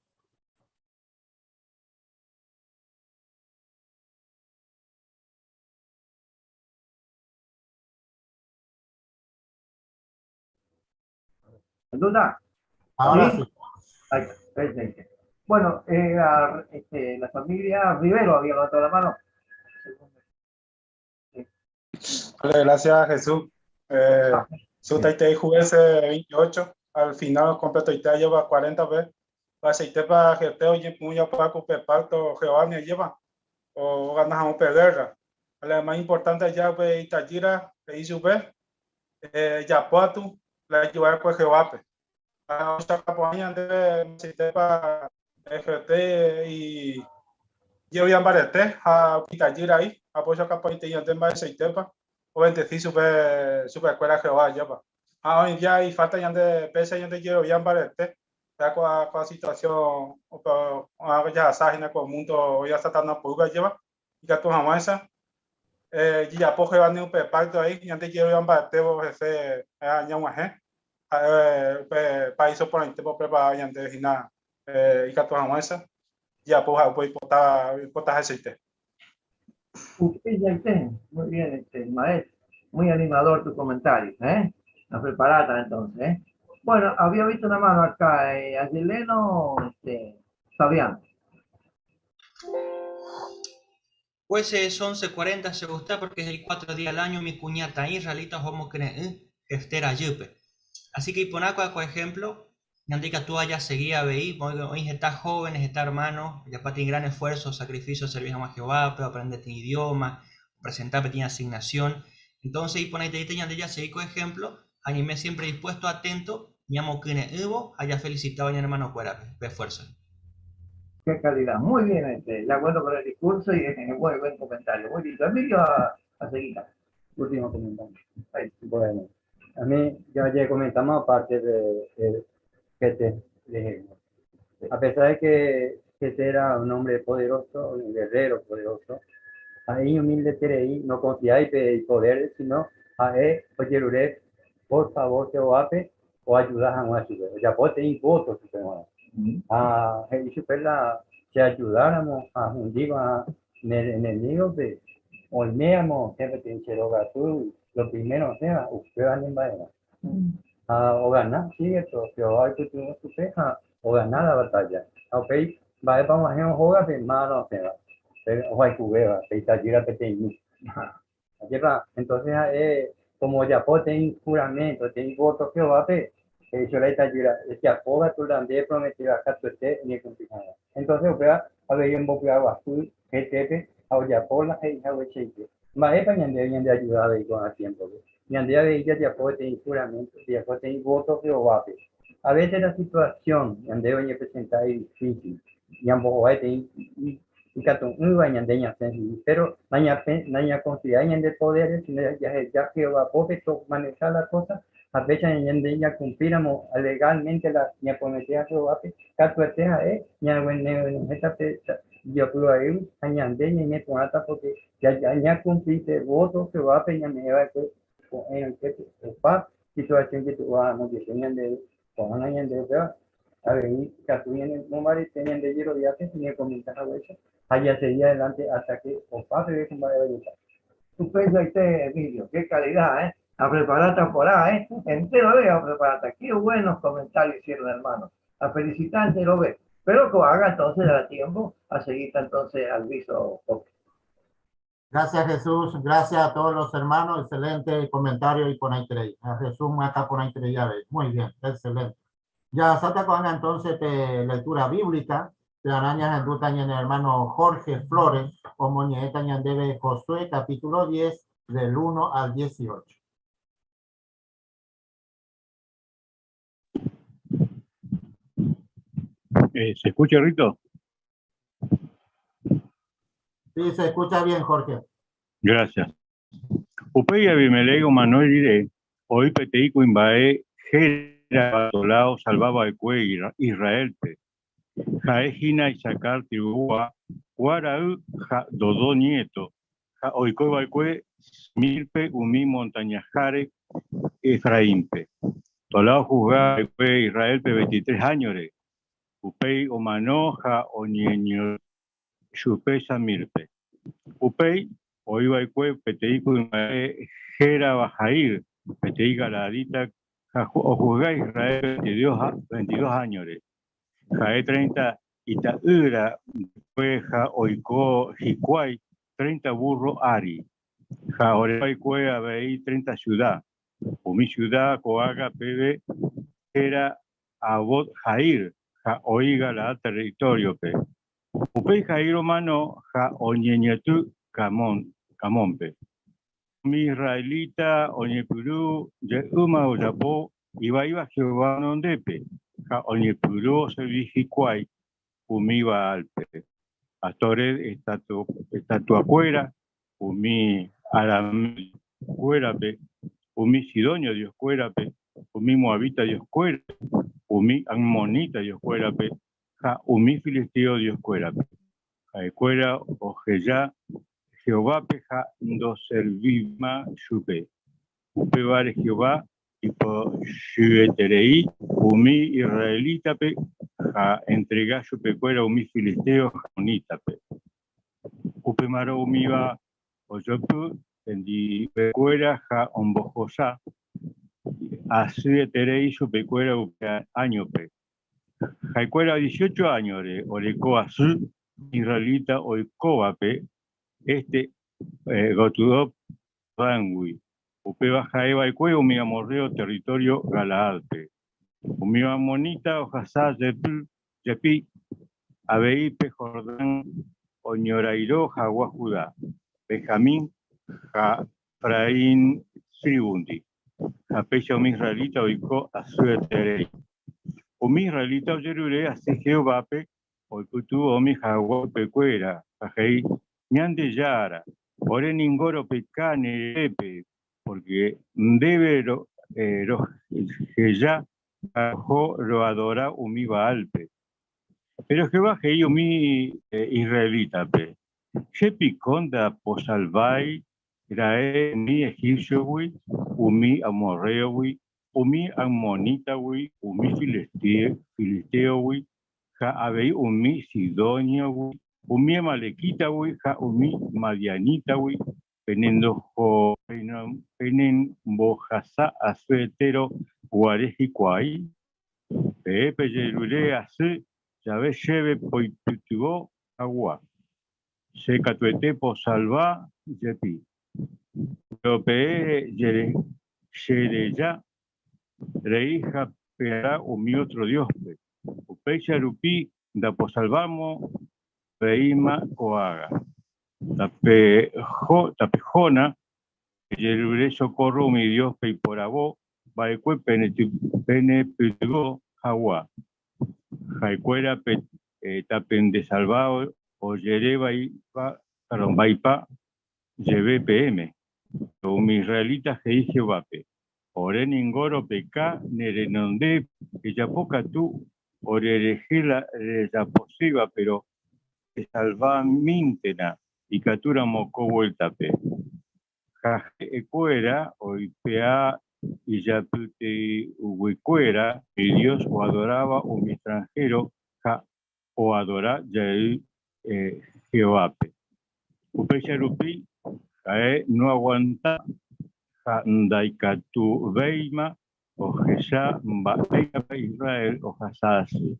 ¿Duda? Ahora ¿Sí? sí. Ahí está, perfecto. Bueno, la familia Rivero había levantado la mano. Vale, gracias, Jesús. Su taite juguese 28, al final completo y te lleva 40 veces. Pa aceite pa geteo y puña pa cupe parto Jehová ni lleva o ganas a un guerra. La más importante ya ve Itajira, e hizo ve Yapuatu, la lleva pues Jehová pe. A ocha capoña de aceite pa GT y yo voy a embarete a Itajira ahí, apoyo capoña y antes más aceite pa o bendecir super, super escuela Jehová lleva. Ah, hoy día y falta ya de pesa ya de quiero ya embarete. Ya con la, con la situación, o con, o ya sabes, con el mundo ya está tan poco lleva y que tú jamás esa. Y ya poco van un pacto ahí, y antes quiero embarete o ese, ya un aje. Pe, país por el tiempo preparado y antes de nada, y que tú jamás esa. Ya poco voy a botar aceite. Usted ya está. Muy bien, maestro. Muy animador tu comentario. La preparata entonces. Bueno, había visto una mano acá, Ayeleno, Fabián. Jueces 11:40 se gusta porque es el 4 días al año mi cuñata israelita homo cree Jefté rajýpe. Así que iporã ko ejemplo, ñande ikatu jaseguí avei, oĩ heta jóvenes, heta hermano, japa tiene gran esfuerzo, sacrificio, servir a Jehová, pero aprender este idioma, presentar pequeña asignación. Entonces, iporãitereíta ñande jaseguí ko ejemplo, ñaime siempre dispuesto, atento, ñamokyre'ỹvo, ha jafelicitado a mi hermano kuérape, pe esfuerzo. Qué calidad, muy bien, de acuerdo con el discurso y muy buen comentario. Muy lindo. Emilio, a seguir. Último comentario. Ahí. Bueno, a mí ya, ya comentamos aparte de Jefté, de, a pesar de que Jefté era un hombre poderoso, un guerrero poderoso, ahí humilde tereí, no confiaba en poder, sino a él, oye, por favor, Jehová, o ayudas a un Ya puede tener votos, supongo. A la si ayudáramos a hundir a el enemigo de olmeamos siempre te dice tú lo primero sea usted van en vaina o ganar sí esto Jehová que tú su peja o ganar la batalla ok va vamos a hacer un juego de mano sea pero o hay cubeba pe gira pequeño entonces como ya puede juramento tiene voto Jehová pe yo la gira este apoga tu la prometido acá tu este ni cumplir entonces opera a ver en boca azul GTP a oyapola e hija huecheite mba'épa ñande ñande ayudaba con a tiempo ñande avei jajapo peteĩ juramento jajapo peteĩ voto Jehovápe a veces la situación ñande oñepresenta es difícil ñambohovái peteĩ ikatu'ỹva ñande ñasẽ pero nañaconsidera ñande poderes sino ya ya Jehová pópe manejar la cosa a fecha ñande ya cumplíramos legalmente la ñaprometida a Jehovápe katuete ha'e ñaguenehetápe jopyvai ha ñande ñaimeporãta porque ya ya ñacumpliste voto Jehovápe ñame'ẽva'ekue ko'ẽrõitépe opa situación jetu'uáramo jepe ñande ko'ág̃a ñande upéva avei katu ñanemombarete ñande jeroviápe ñakomenta haguéicha ha jaseguí adelante hasta que opa peve ko mba'e vaieta. Upeichaite, Emilio, qué calidad, ¿eh? A preparar temporada, ¿eh? Entero ve a preparar. Qué buenos comentarios hicieron, hermano. A felicitar entero ve. Pero que haga entonces da tiempo a seguir entonces al viso. Gracias Jesús, gracias a todos los hermanos, excelente comentario y con A Jesús acá por Muy bien, excelente. Ya salta con entonces de lectura bíblica, de arañas en ruta en el hermano Jorge Flores, o moñeta ñandebe Josué, capítulo 10, del 1 al 18. ¿Se escucha, Rito? Sí, se escucha bien, Jorge. Gracias. Upéi Abimelec omano rire, oĩ peteĩ kuimba'e hérava Tolá osalvava'ekue Israélpe. Ha'e hína Isacar tribugua, Pua ra'y ha Dodó nieto, ha oikova'ekue Samírpe umi montañaháre Efraínpe. Tolá ohusgava'ekue Israélpe 23 áñore, upéi omano ha oñeñotỹ chupe Samírpe. Upéi oĩva'ekue peteĩ kuimba'e hérava Jair, peteĩ galaadita ha ohusga Israélpe 22 áñore. Ha'e 30 ita'ýra va'ekue ha oiko hikuái 30 burro ári. Ha oreva'ekue avei 30 ciudad. Umi ciudad ko'ág̃a peve héra Havot Jair ha oĩ Galaad territorio-pe. Upéi Jair omano ha oñeñotỹ Camónpe. Umi israelita oñepyrũ jeýma ojapo ivaíva Jehová renondépe ha oñepyrũ oservi hikuái umi Baálpe, Astoret estatuakuéra, umi arameo dioskuérape, umi sidonio dioskuérape, umi moabita dioskuérape, umi ammonita dioskuérape ha umi filisteo dioskuérape. Ha'ekuéra oheja Jehovápe ha ndoservíma chupe. Upévare Jehová ipochyeterei umi israelítape ha entrega chupekuéra umi filisteo ha ammonítape. Upémarõ umíva ojopy hendivekuéra ha ombojosa asyeterei chupekuéra upe áñope. Ha'ekuéra 18 áñore oreko asy israelita oikóvape. Este gotyo Dángui, upéva ha'e va'ekue umi amorreo território Galaádpe. Umi ammonita ohasa jepi avei pe Jordán oñorairõ hag̃ua Judá, Benjamín ha Efraín trívundi, ha péicha umi israelita oiko asyeterei. Umi israelita ojerure asy Jehovápe oipytyvõmi hag̃ua chupekuéra, ha he'i, Ñandejára, ore ningo ropeka ne répe, pórke ndéve roheja ha roho roadora umi Baálpe. Péro Jehová he'i umi israelítape, Che piko ndaposalvái ra'e umi egípciogui, umi amorréogui, umi ammonítagui, umi filistéogui ha avei umi sidóniogui, umi amalekítagui ha umi madianítagui, penembohasa asyeterõ guare hikuái? Peẽ pejerure asy jave chéve poipytyvõ hag̃ua, che katuete posalva jepi. Péro peẽ chereja rei ha peadora umi ótro dióspe, upéicha rupi ndaposalvamo veíma ko'ág̃a. Tapehóna pejerure socorro umi dios peiporavo va'ekue penepytyvõ hag̃ua. Ha'ekuéra tapendesalva ojere vaipa jeve peẽme. Umi israelita he'i Jehovápe, Ore ningo ropeka ne renondépe, ejapo katu orerehe la rejaposéva, péro esalvamíntena ikatúramo ko vuéltape. Ha ha'ekuéra oipe'a ijapyteguikuéra umi dios oadoráva umi extranhéro ha oadora jey Jehovápe. Upéicha rupi ha'e noaguanta ha ndaikatuvéima ohecha mba'éichapa Israel ohasa asy.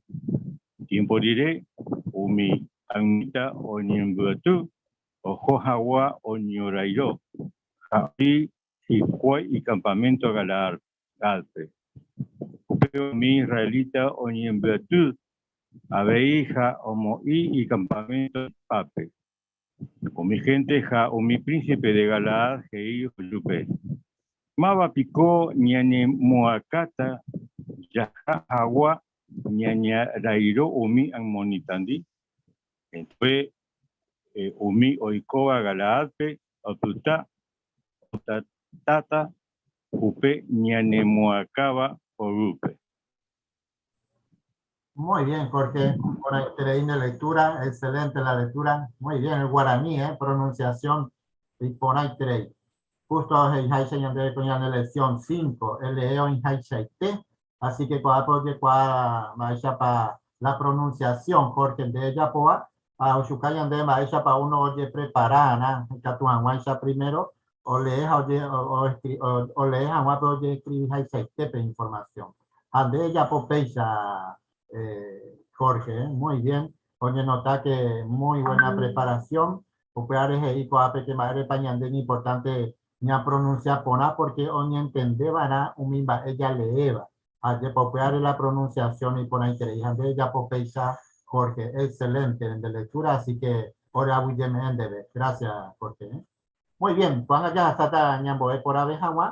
Tiémpo rire, umi ammonita oñembyaty oho hag̃ua oñorairõ ha oĩ hikuái ikampaménto Galaádpe. Upéva umi israelita oñembyaty avei ha omoĩ ikampaménto Mizpápe. Umi hénte ha umi prínsipe de Galaad he'i ojupe, Máva piko ñanemoakãta jaha hag̃ua ñañarairõ umi ammonítandi? Entonces umi oikóva Galaádpe opyta otatáta upe ñanemoakãva poguýpe. Muy bien, Jorge. Por la lectura, excelente la lectura. Muy bien, el guaraní, ¿eh? pronunciación y por ahí Justo en la lección 5, leo en Así que porque pa la pronunciación, Jorge, de ella poa, a Oshukayan de maesha pa uno oye preparana, primero, o lees oye o, o, o lees a oye escribir información. Ande ya popeisa, eh, Jorge, eh, muy bien. Oye, nota que muy buena preparación. Upeare he'i ko'ápe que mba'érepa ñande iñimportante ñapronuncia porã porque oñentendeva'erã umi mba'e jaleéva. Ha jepa upeare la pronunciación iporãiterei. Ha nde ejapo péicha, Jorge. Excelente nde lectura, así que ore aguyjeme'ẽ ndéve. Gracias, Jorge. Eh. Muy bien, ko'ág̃a jahasáta ñambo'e porãve hag̃ua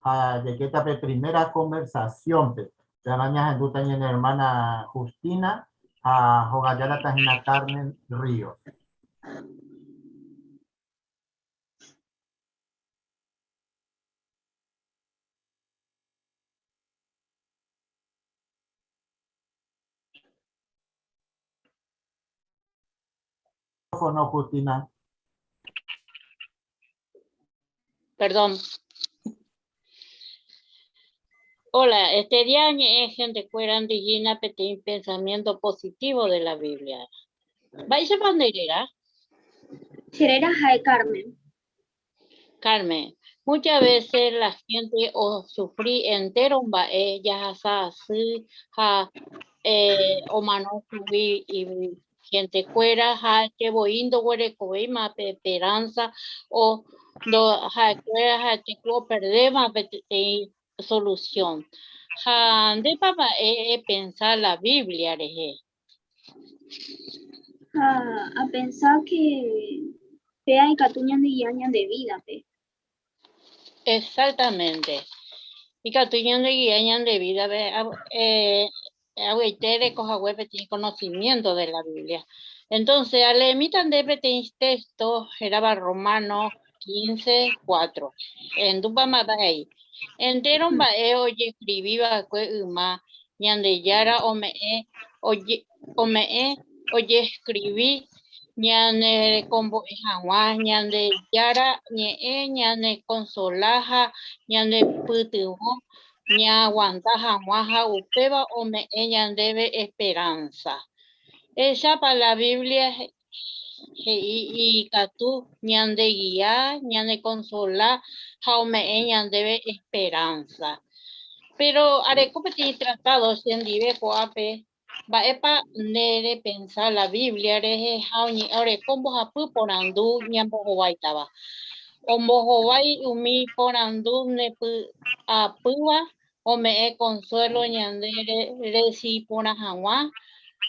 ha jaikéta pe primera conversación-pe. Pearã ñahendúta ñane hermana Justina ha hogajárata hína Carmen Ríos. Micrófono, Justina. Perdón. Hola, este día ñe'ẽ hentekuéra ndijina peteĩ pensamiento positivo de la Biblia. Mba'éichapa nde réra? Che réra ha'e Carmen. Carmen, muchas veces la gente osufri entero mba'e jahasa asy ha eh, omano chugui Hentekuéra ha'ete voi ndoguerekovéima pe esperanza o ndo ha'ekuéra ha'ete ku operdéma peteĩ solución. Ha ndépa mba'e epensa la Biblia rehe? Ha apensa que péa ikatu ñandegia ñande vida-pe. Exactamente. Ikatu ñandegia ñande vida-pe avy'aite reko hague peteĩ conocimiento de la Biblia. Entonces, aleemíta nde peteĩ texto hérava Romano 15, 4. Ehendúpa mba'e? Entéro mba'e ojescribi va'ekue yma Ñandejára ome'ẽ ome'ẽ ojescribi ñanerekombo'e hag̃ua Ñandejára ñe'ẽ ñanekonsola ha ñanepytyvõ ñaaguanta hag̃ua ha upéva ome'ẽ ñandéve esperanza. Ehechápa la Biblia he'i ikatu ñandegia, ñanekonsola ha ome'ẽ ñandéve esperanza. Péro areko peteĩ tratádo chendive ko'ápe mba'épa nde repensa la Biblia rehe ha oreko mbohapy porandu ñambohováitava. Ombohovái umi porandu nepy'apýva ome'ẽ consuelo ñande resi porã hag̃ua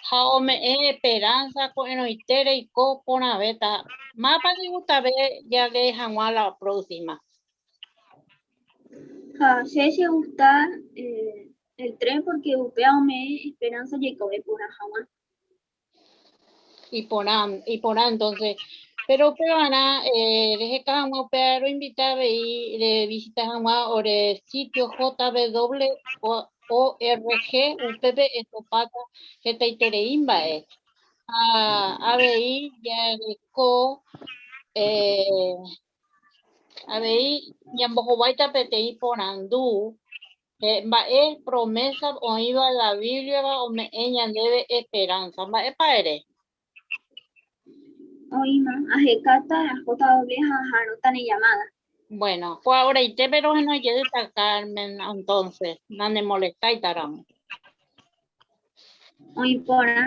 ha ome'ẽ esperanza ko'ẽrõite reiko porãvéta. Mápa ndegustave jalee hag̃ua la próxima? Ha che chegusta el tren porque upéva ome'ẽ esperanza jaikove porã hag̃ua. Iporã, iporã entonces. Pero upevarã eh, reheka hag̃ua upéva roinvita avei revisita hag̃ua ore sitio jw.org, upépe etopáta hetaiterei mba'e. Ha avei jareko eh, avei ñambohováita peteĩ porandu Mba'e promesa oĩva la Biblia-va ome'ẽ ñandéve esperanza? Mba'épa ere? Oĩma, ahekáta JW ha aha'arõta ne llamada. Bueno, ko ahoraitépe rohenói jeýta Carmen, entonces, nanemolestáitaramo. Oĩ porã.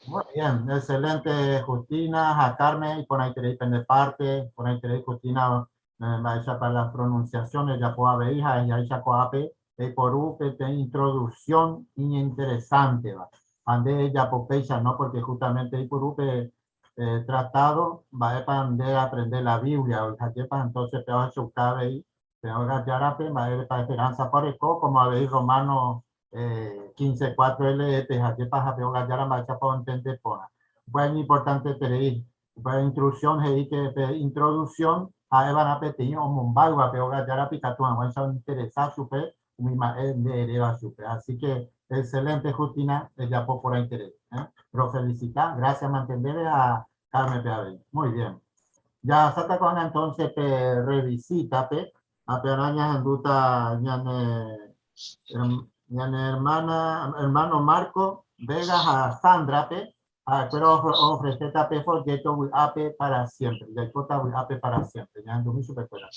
Muy bien, excelente Justina, a Carmen, iporãiterei pende parte, iporãiterei Justina mba'éichapa las pronunciaciones japo avei ha ejáicha ko'ápe eiporu peteĩ introducción iñinteresánteva. Ha nde ejapo péicha no, porque justamente eiporu pe tratado mba'épa nde aprende la Biblia, oihajépa entonces pe ohechauka avei Pe óga Járape mba'érepa esperanza-pa oreko, como avei Romano 15, 4 LE pe hajépa ha pe óga Jára mba'éichapa ontende porã. Upéva iñimportanteterei. Upéva instrucción he'i que pe introducción ha'eva'erã peteĩ omombáyva pe óga Járape ikatu hag̃uáicha ointeresa chupe umi mba'e nde eréva chupe. Así que excelente Justina, ejapo porãiterei. Rofelicita, gracias mantendéve ha Carmen-pe avei. Muy bien. Jahasáta ko'ág̃a entonces pe revisita-pe, ha pearã ñahendúta ñane ñane hermana, hermano Marco Vega ha Sandra-pe, ha'ekuéra oofreséta pe folleto Vy'ápe para siempre, Jaikóta vy'ápe para siempre. Ñahendumi chupekuéra.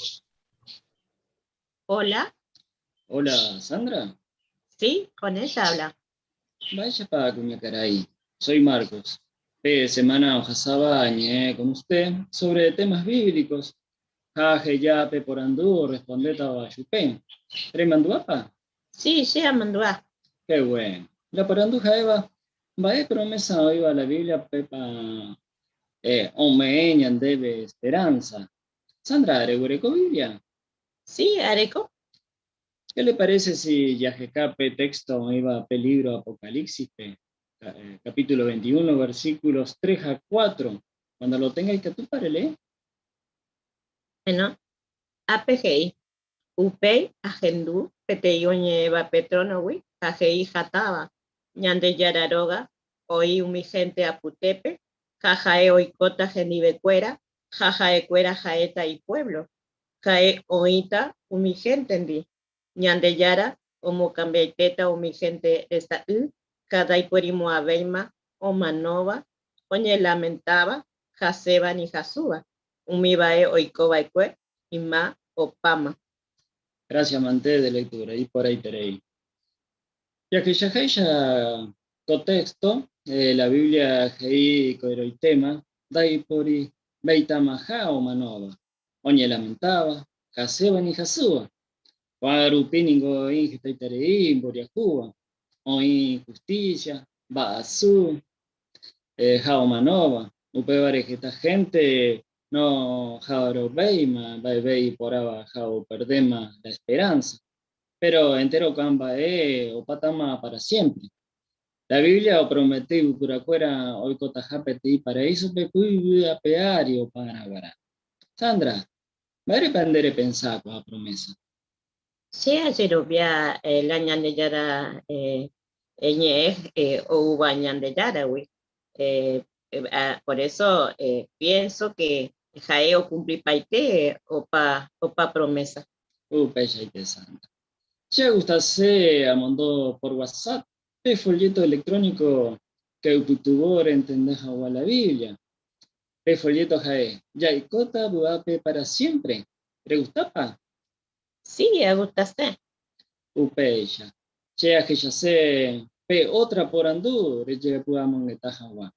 Hola. Hola, Sandra. Sí, con ella habla. Mba'éichapa kuñakarai, soy Marcos. Pe semana ohasáva añe'ẽ con usted sobre temas bíblicos ha aheja pe porandu orrespondétava chupe. Remandu'ápa? Sí, che amandu'a. Qué bueno. La porandu ha'éva, mba'e promesa oĩva la Biblia-pepa ome'ẽ ñandéve esperanza? Sandra, reguereko Biblia? Sí, areko. Qué le parece si jaheka pe texto oĩva pe libro Apocalipsis-pe, capítulo 21, versículos 3 a 4? Cuando lo tenga ikatúpa relee? Bueno, ápe he'i, Upéi ahendu peteĩ oñe'ẽva pe trónogui ha he'i hatãva, Ñandejára róga oĩ umi hénte apytépe ha ha'e oikóta hendivekuéra ha ha'ekuéra ha'éta ipuévlo. Ha'e oĩta umi héntendi. Ñandejára omokambiaitéta umi hénte resa'y ha ndaiporimo'ãvéima omanóva, oñelamentáva, hasẽva ni hasúva. Umi mba'e oiko va'ekue yma opáma. Gracias mante de lectura, iporãiterei. Jahechaháicha ko texto, la Biblia he'i ko'ẽrõitéma ndaipóri veitamaha omanóva, oñelamentáva, hasýva ni hasýva. Ko'ág̃a rupi ningo oĩ hetaiterei imboriahúva, oĩ injusticia, mba'asy ha omanóva, upévare heta hénte noha'arõvéima mba'eve iporãva ha operdéma la esperanza. Péro entéro ko'ã mba'e opátama pára siémpre. La Biblia opromete yvypurakuéra oikotaha peteĩ paraísope ko yvy ape ári opárã guarã. Sandra, mba'érepa nde repensa ko'ã promésa? Che ajerovia la Ñandejára ñe'ẽ oúva Ñandejáragui. Por eso pienso que ha'e okumplipaite opa opa promesa. Upeichaite, Sandra. Che agustase amondo por WhatsApp pe folleto electrónico che oipytyvõ rentende hag̃ua la Biblia. Pe folleto ha'e, Jaikóta vy'ápe para siempre! Regustápa? Sí, agustase. Upéicha, che ahechase pe ótra porandu rejepy'amongeta hag̃ua.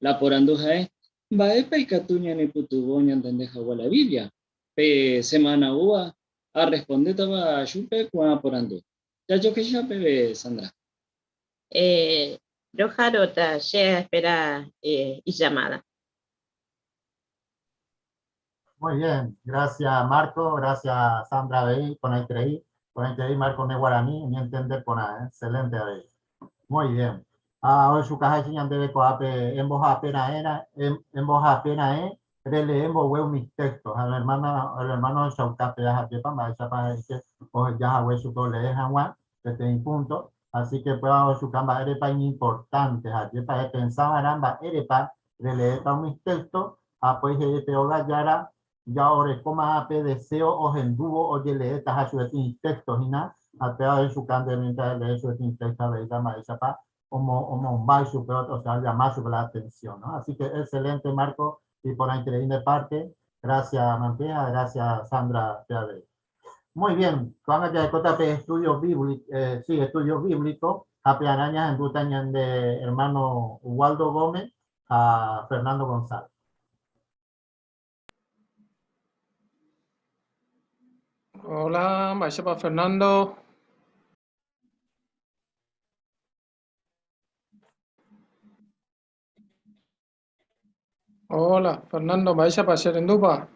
La porandu ha'e, Mba'épa ikatu ñanepytyvõ ñantende hag̃ua la Biblia? Pe semána oúva arrespondétava chupe ko'ã porandu. Jajohecha peve, Sandra. Roha'arõta che aespera illamada. Muy bien, gracias Marco, gracias Sandra avei, porãiterei, porãiterei Marco ne guarani, oñentende porã, eh? Excelente avei. Muy bien. Ha ohechukaháicha ñandéve ko'ápe embohape raẽ, embohape raẽ relee mbogue umi texto. Ha la hermana, el hermano ohechauka péa ha'épa mba'éichapa he'íke oheja hague chupe olee hag̃ua peteĩ punto. Así que péva ohechuka mba'érepa iñimportante ha'épa epensa va'erã mba'érepa Releéta umi téxto ha upéi he'i pe óga jára ja orekóma pe deséo ohendúvo ojeleétaha chupe téxto hína, ha péva ohechuka nde miéntras relee chupe téxto avei mba'éichapa omombáy chupe, osea ollama chupe la atensión, no? Así que excelente Marco, iporãiterei nde parte, gracias mante ha gracias Sandra pe avei. Muy bien, ko'ág̃a jarekóta pe estudio bíblico, eh, sí, estudio bíblico, ha pearã ñahendúta ñande hermano Waldo Gómez ha Fernando González. Hola, mba'éichapa Fernando. Hola, Fernando, mba'éichapa che rendúpa?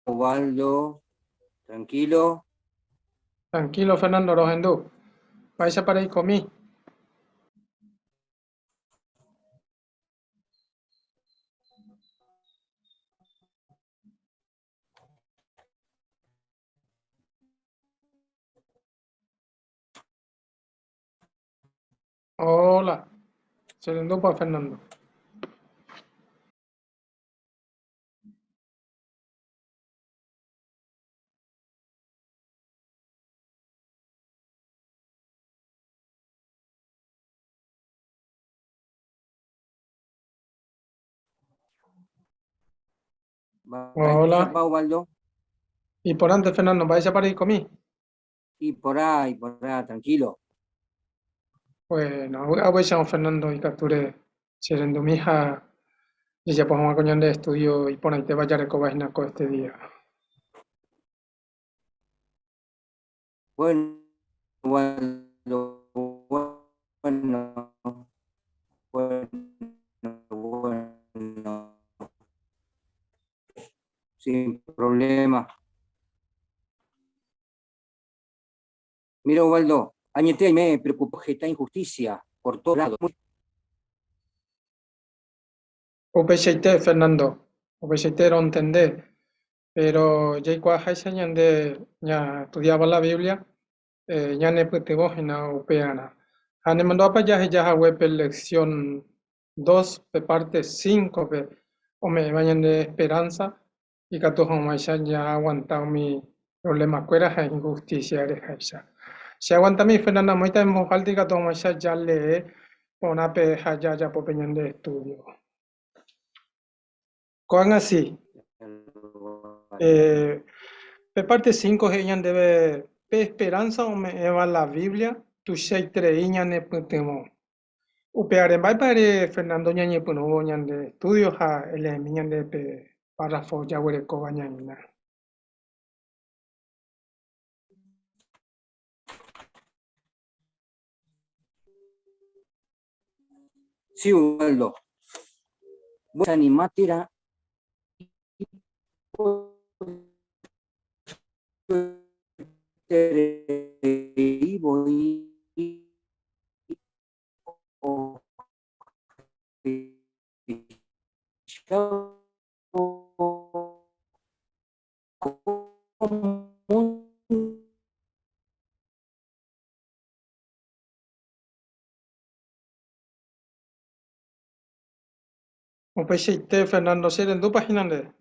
Osvaldo, tranquilo. Tranquilo, Fernando, rohendu. Mba'éichapa reikomi? Hola, che rendúpa, Fernando. Hola. Osvaldo. Y por antes, Fernando, mba'éichapa reikomi? Y por ahí, por ahí, tranquilo. Bueno, aguéicha Fernando ikatúre che rendumi ha jajapo hag̃ua ko ñande estudio iporãitéva jarekóva hína ko este día. Bueno, bueno, bueno, bueno, sin problema. Mira, Osvaldo, añete me preocupó esta injusticia por todos lados. Upeichaite, Fernando, upeichaite rontende, pero jaikuaaháicha ñande ñastudiáva la Biblia, eh, ñanepytyvõ hína upearã. Ha nemandu'ápa jaheja hague pe lección 2, pe parte 5-pe, ome'ẽva ñande esperanza Ikatu hag̃uáicha ñaaguanta umi problemakuéra ha inhustísia reháicha. Che aguantami Fernanda amoĩta en voz alta ikatu hag̃uáicha jalee porã pe ha jajapo pe ñande estudio. Ko'ág̃a si, eh, Pe parte 5 he'i ñandéve pe esperanza ome'ẽva la Biblia tuichaiterei ñanepytyvõ. Upévare, mba'épa ere Fernando ñañepyrũvo ñande estudio ha eleemi ñande pe párrafo jaguerekóva ñaína? Sí, Ubaldo. Vos animá tira Upeichaite, Fernando, che rendúpa hína nde?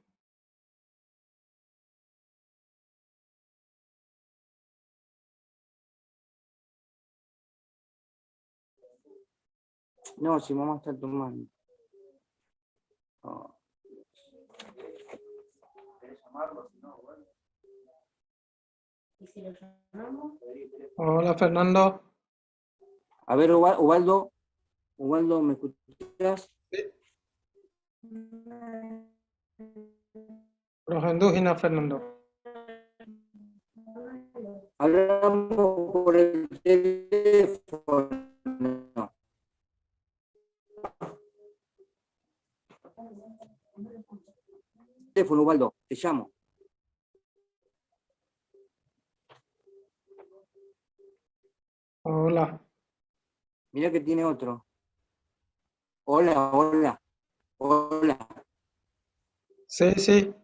No, si mamá está tomando. Oh. Hola, Fernando. A ver, Ubaldo, Ubaldo, ¿me escuchas? Rohendu hína, Fernando. Hablamos por el teléfono. Teléfono, Ubaldo, te llamo. Hola. Mirá que tiene otro. Hola, hola, hola, Sí, sí.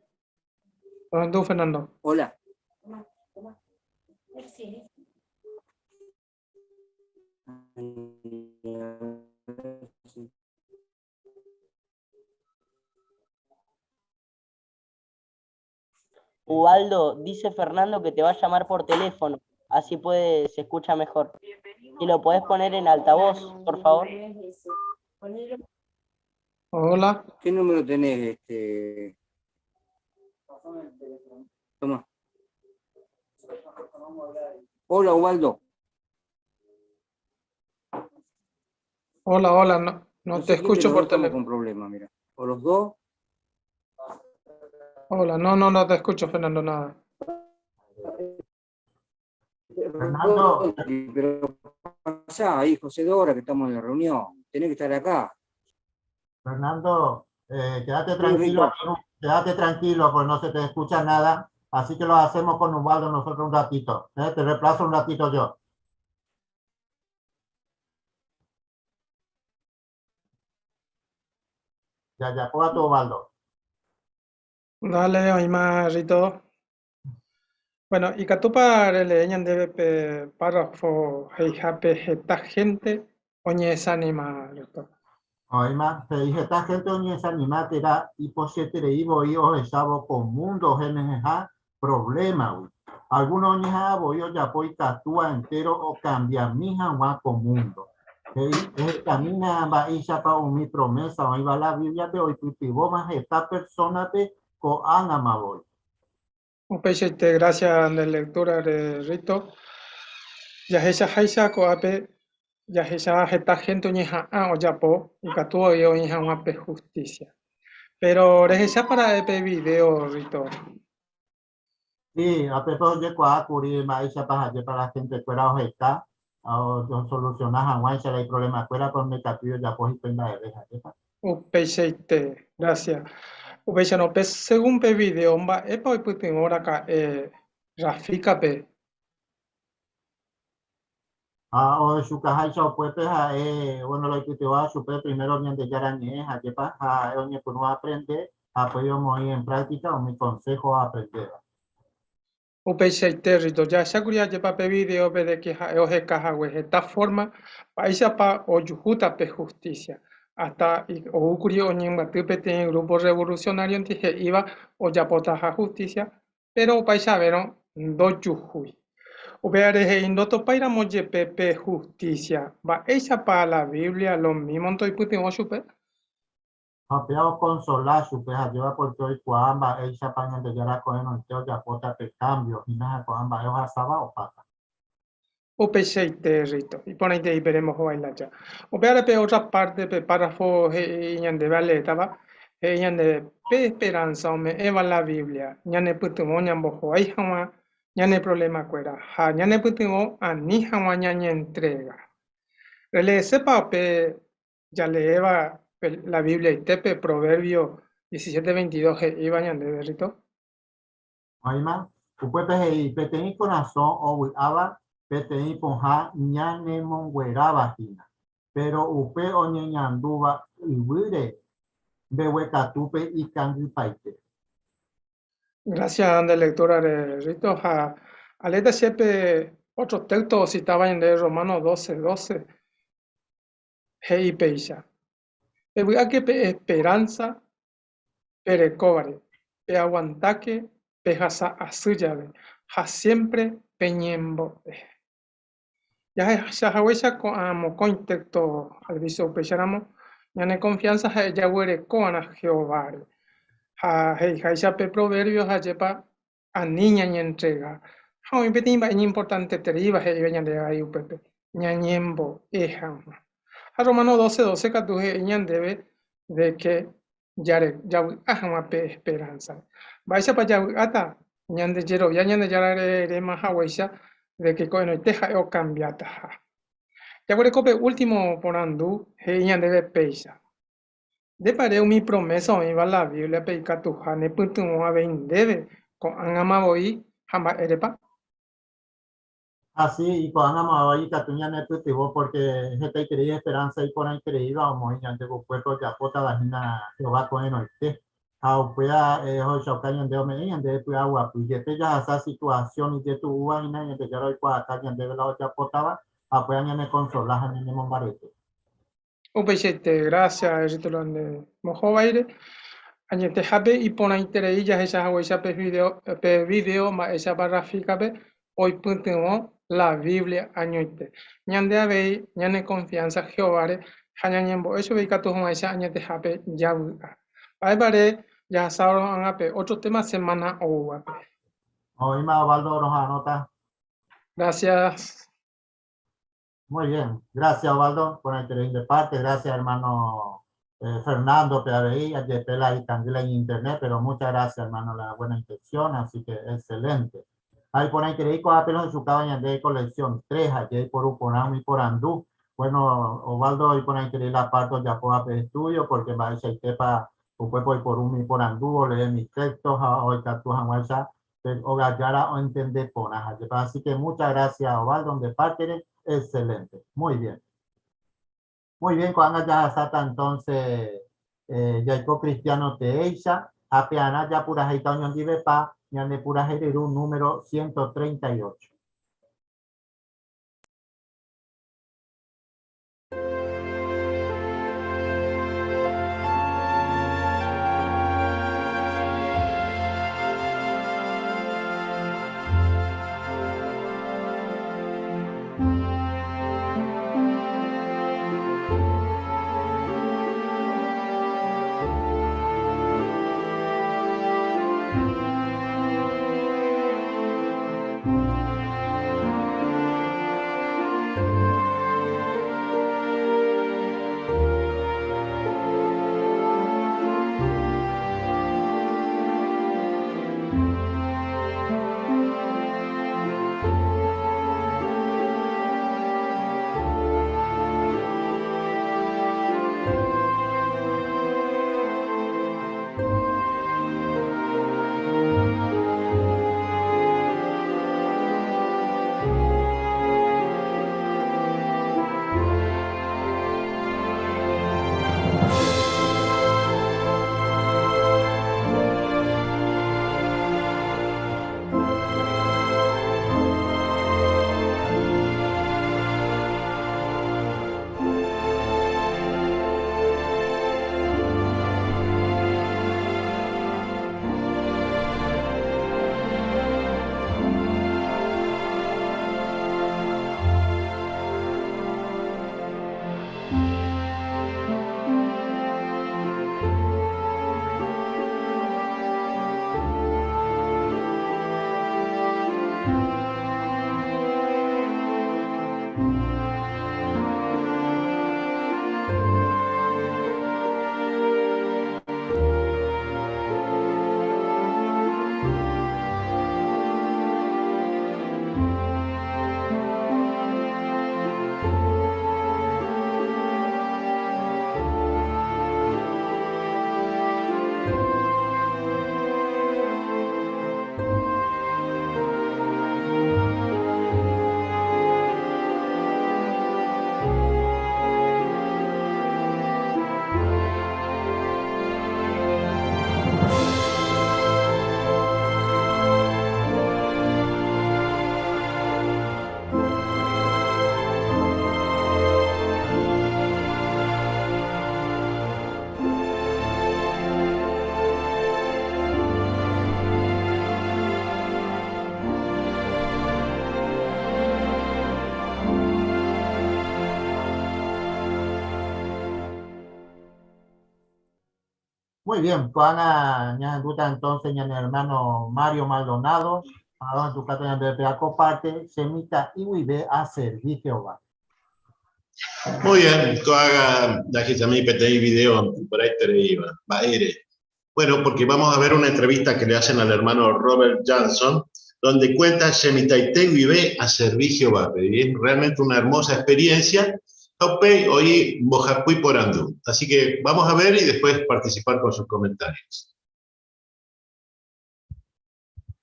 Rohendu, Fernando. hola. Ubaldo, dice Fernando que te va a llamar por teléfono, así puede, se escucha mejor. Si lo podés poner en altavoz, por favor. Hola. ¿Qué número tenés? Este? Toma. Hola, Ubaldo. Hola, hola. No, no No te sé quién de escucho los dos por estamos teléfono. con problemas, mira. O los dos. Hola, no, no, no te escucho, Fernando, nada. Fernando. Pero pasá ahí, José Dora, que estamos en la reunión. Tenés que estar acá. Fernando, quédate Sí, tranquilo, Rico. quédate tranquilo, pues no se te escucha nada. Así que lo hacemos con Ubaldo nosotros un ratito. Te reemplazo un ratito yo. Ya, ya, ponga tu Ubaldo. Dale, oima, Rito. Bueno, y ikatúpa relee ñandéve pe párrafo he'ihápe heta gente oñedesanima, Rito. Oima, he'i heta gente oñedesanima térã ipochyeterei voi ohechávo ko mundo henyhẽha problema-gui. Alguno oñeha'ã voi ojapo ikatúva entero okambiami hag̃ua ko mundo. He'i, Ehechamína mba'éichapa umi promesa oĩva la Biblia-pe oipytyvõma heta persona-pe ko'ág̃ama voi. Upeichaite, gracias nde lectura-re, Rito. Jahechaháicha ko'ápe jahecha heta gente oñeha'ã ojapo ikatu voi oĩ hag̃ua pe justicia. Pero rehechápa ra'e pe video, Rito? Sí, apépe ojekuaa kuri mba'éichapa ha'épa la gente-kuéra oheka osoluciona hag̃uáicha la iproblema-kuéra, pero ndaikatúi ojapo hikuái mba'eve ha'épa. Upeichaite, gracias. Upéicharõ, pe según pe video, mba'épa oipytyvõ raka'e Rafika-pe? Ha ohechukaháicha upépe ha'e, bueno, la oipytyvõva chupe primero Ñandejára ñe'ẽ ha'épa, ha ha'e oñepyrũ aaprende ha upéi omoĩ en práctica umi consejo oaprendéva. Upeichaite, Rito, jahechákuri ajépa pe video-pe de que ha'e oheka hague heta forma mba'éichapa ojuhúta pe justicia. Hasta oúkuri oñembyaty peteĩ grupo revolucionario-ndi he'íva ojapotaha justicia, pero opaichavérõ ndojuhúi. Upévare he'i ndotopáiramo jepe pe justicia, mba'éichapa la Biblia lomímonte oipytyvõ chupe? Ha upéva okonsola chupe ha ajéva pórke oikuaa mba'éichapa Ñandejára ko'ẽrõite ojapóta pe kámbio hína ha ko'ã mba'e ohasáva opáta. Upeichaite, Rito. Iporãitei pe rembohovái lája. Upévare pe ótra párte pe párrafo he'i ñandéve aleétava, he'i ñandéve pe esperánsa ome'ẽva la Biblia ñanepytyvõ ñambohovái hag̃ua ñane provlemakuéra ha ñanepytyvõ ani hag̃ua ñañentrega. Releesépa pe Jaleéva la Bibliaitépe Proverbio 17:22 he'íva ñandéve, Rito? Oĩma, upépe he'i, Peteĩ korasõ ovy'áva peteĩ pohã ñanemongueráva hína, péro upe oñeñandúva yvýre mbeguekatúpe ikangypaite. Gracias nde lectura-re, Rito, ha aleéta che pe otro texto ocitáva ñandéve Romanos 12:12. He'i péicha, Pevy'áke pe esperánsa perekóvare, peaguantáke pehasa asy jave ha siémpre peñembo'e. Jahecha haguéicha ko'ã mokõi téxto alviso upéicharamo, ñane konfiánsa ha'e jaguerekova'erã Jehováre. Ha he'iháicha pe proverbio ha'épa Ani ñañentrega. Ha oĩ peteĩ mba'e iñimportantetereíva he'íva ñandéve avei upépe, ñañembo'e hag̃ua. Ha Romanos 12:12 katu he'i ñandéve de ke javy'a hag̃ua pe esperánsare. Mba'éichapa javy'áta? Ñande jerovia Ñandejára reréma haguéicha de ke ko'ẽrõite ha'e okambiataha. Jaguereko pe último porandu he'i ñandéve péicha. Ndépa ere umi promésa oĩva la Bíbliape ikatuha nepytyvõ avei ndéve ko'ág̃ama voi ha mba'érepa? Ha si, ko'ág̃ama voi ikatu ñanepytyvõ pórke hetaiterei esperánsa iporãitereíva omoĩ ñande vokuépe ojapótava hína Jehová ko'ẽrõite. Ha upéva ohechauka ñande ome'ẽ ñandéve py'aguapy. Jepe jahasa situasión ijetu'úva hína Ñandejára oikuaaka ñandéve la ojapótava ha upéva ñanekonsola ha ñanemombarete. Upeichaite, grásia rrítulo nde mohováire. Añetehápe iporãiterei jahecha haguéicha pe video, pe video mba'éichapa Rafíkape oipytyvõ la Biblia añoite. Ñande avei ñane konfiánsa Jehováre ha ñañembo'e chupe ikatu hag̃uáicha añetehápe javy'a. Mba'épa ere jahasárõ ág̃a pe ótro téma semána oúvape? Oĩma Osvaldo roha'arõta. Gracias. Muy bien, gracias Osvaldo por interés de parte, gracias hermano eh, Fernando avei, Ayepela y Candela en internet, pero muchas gracias hermano, la buena intención, así que excelente. Ahí por ahí creí con su cabaña de colección 3, allí por Uponam y por Andú. Bueno, Osvaldo, y por ahí creí la parte ya puedo estudio, porque va a tepa, o por un y por Andú, leer mis textos, hoy ogajára ontende porã. Ajépa. Así que muchas gracias Osvaldo de parte, excelente. Muy bien. Muy bien, ko'ág̃a jahasáta entonces eh, jaiko cristiano teéicha ha pearã japurahéita oñondivepa ñande purahéi ryru número 138. Muy bien, ko'ág̃a ñahendúta entonces ñane hermano Mario Maldonado, ha ohendukáta ñandéve péva ko parte, Che mitã'i guive aservi Jehová. Muy bien, ko'ág̃a jahechami peteĩ video iporãitereíva. Mba'ére? Bueno, porque vamos a ver una entrevista que le hacen al hermano Robert Johnson, donde cuenta Che mitãite guive aservi Jehovápe. Y es realmente una hermosa experiencia. Ha upéi oĩ mbohapy porandu. Así que vamos a ver y después participar con sus comentarios.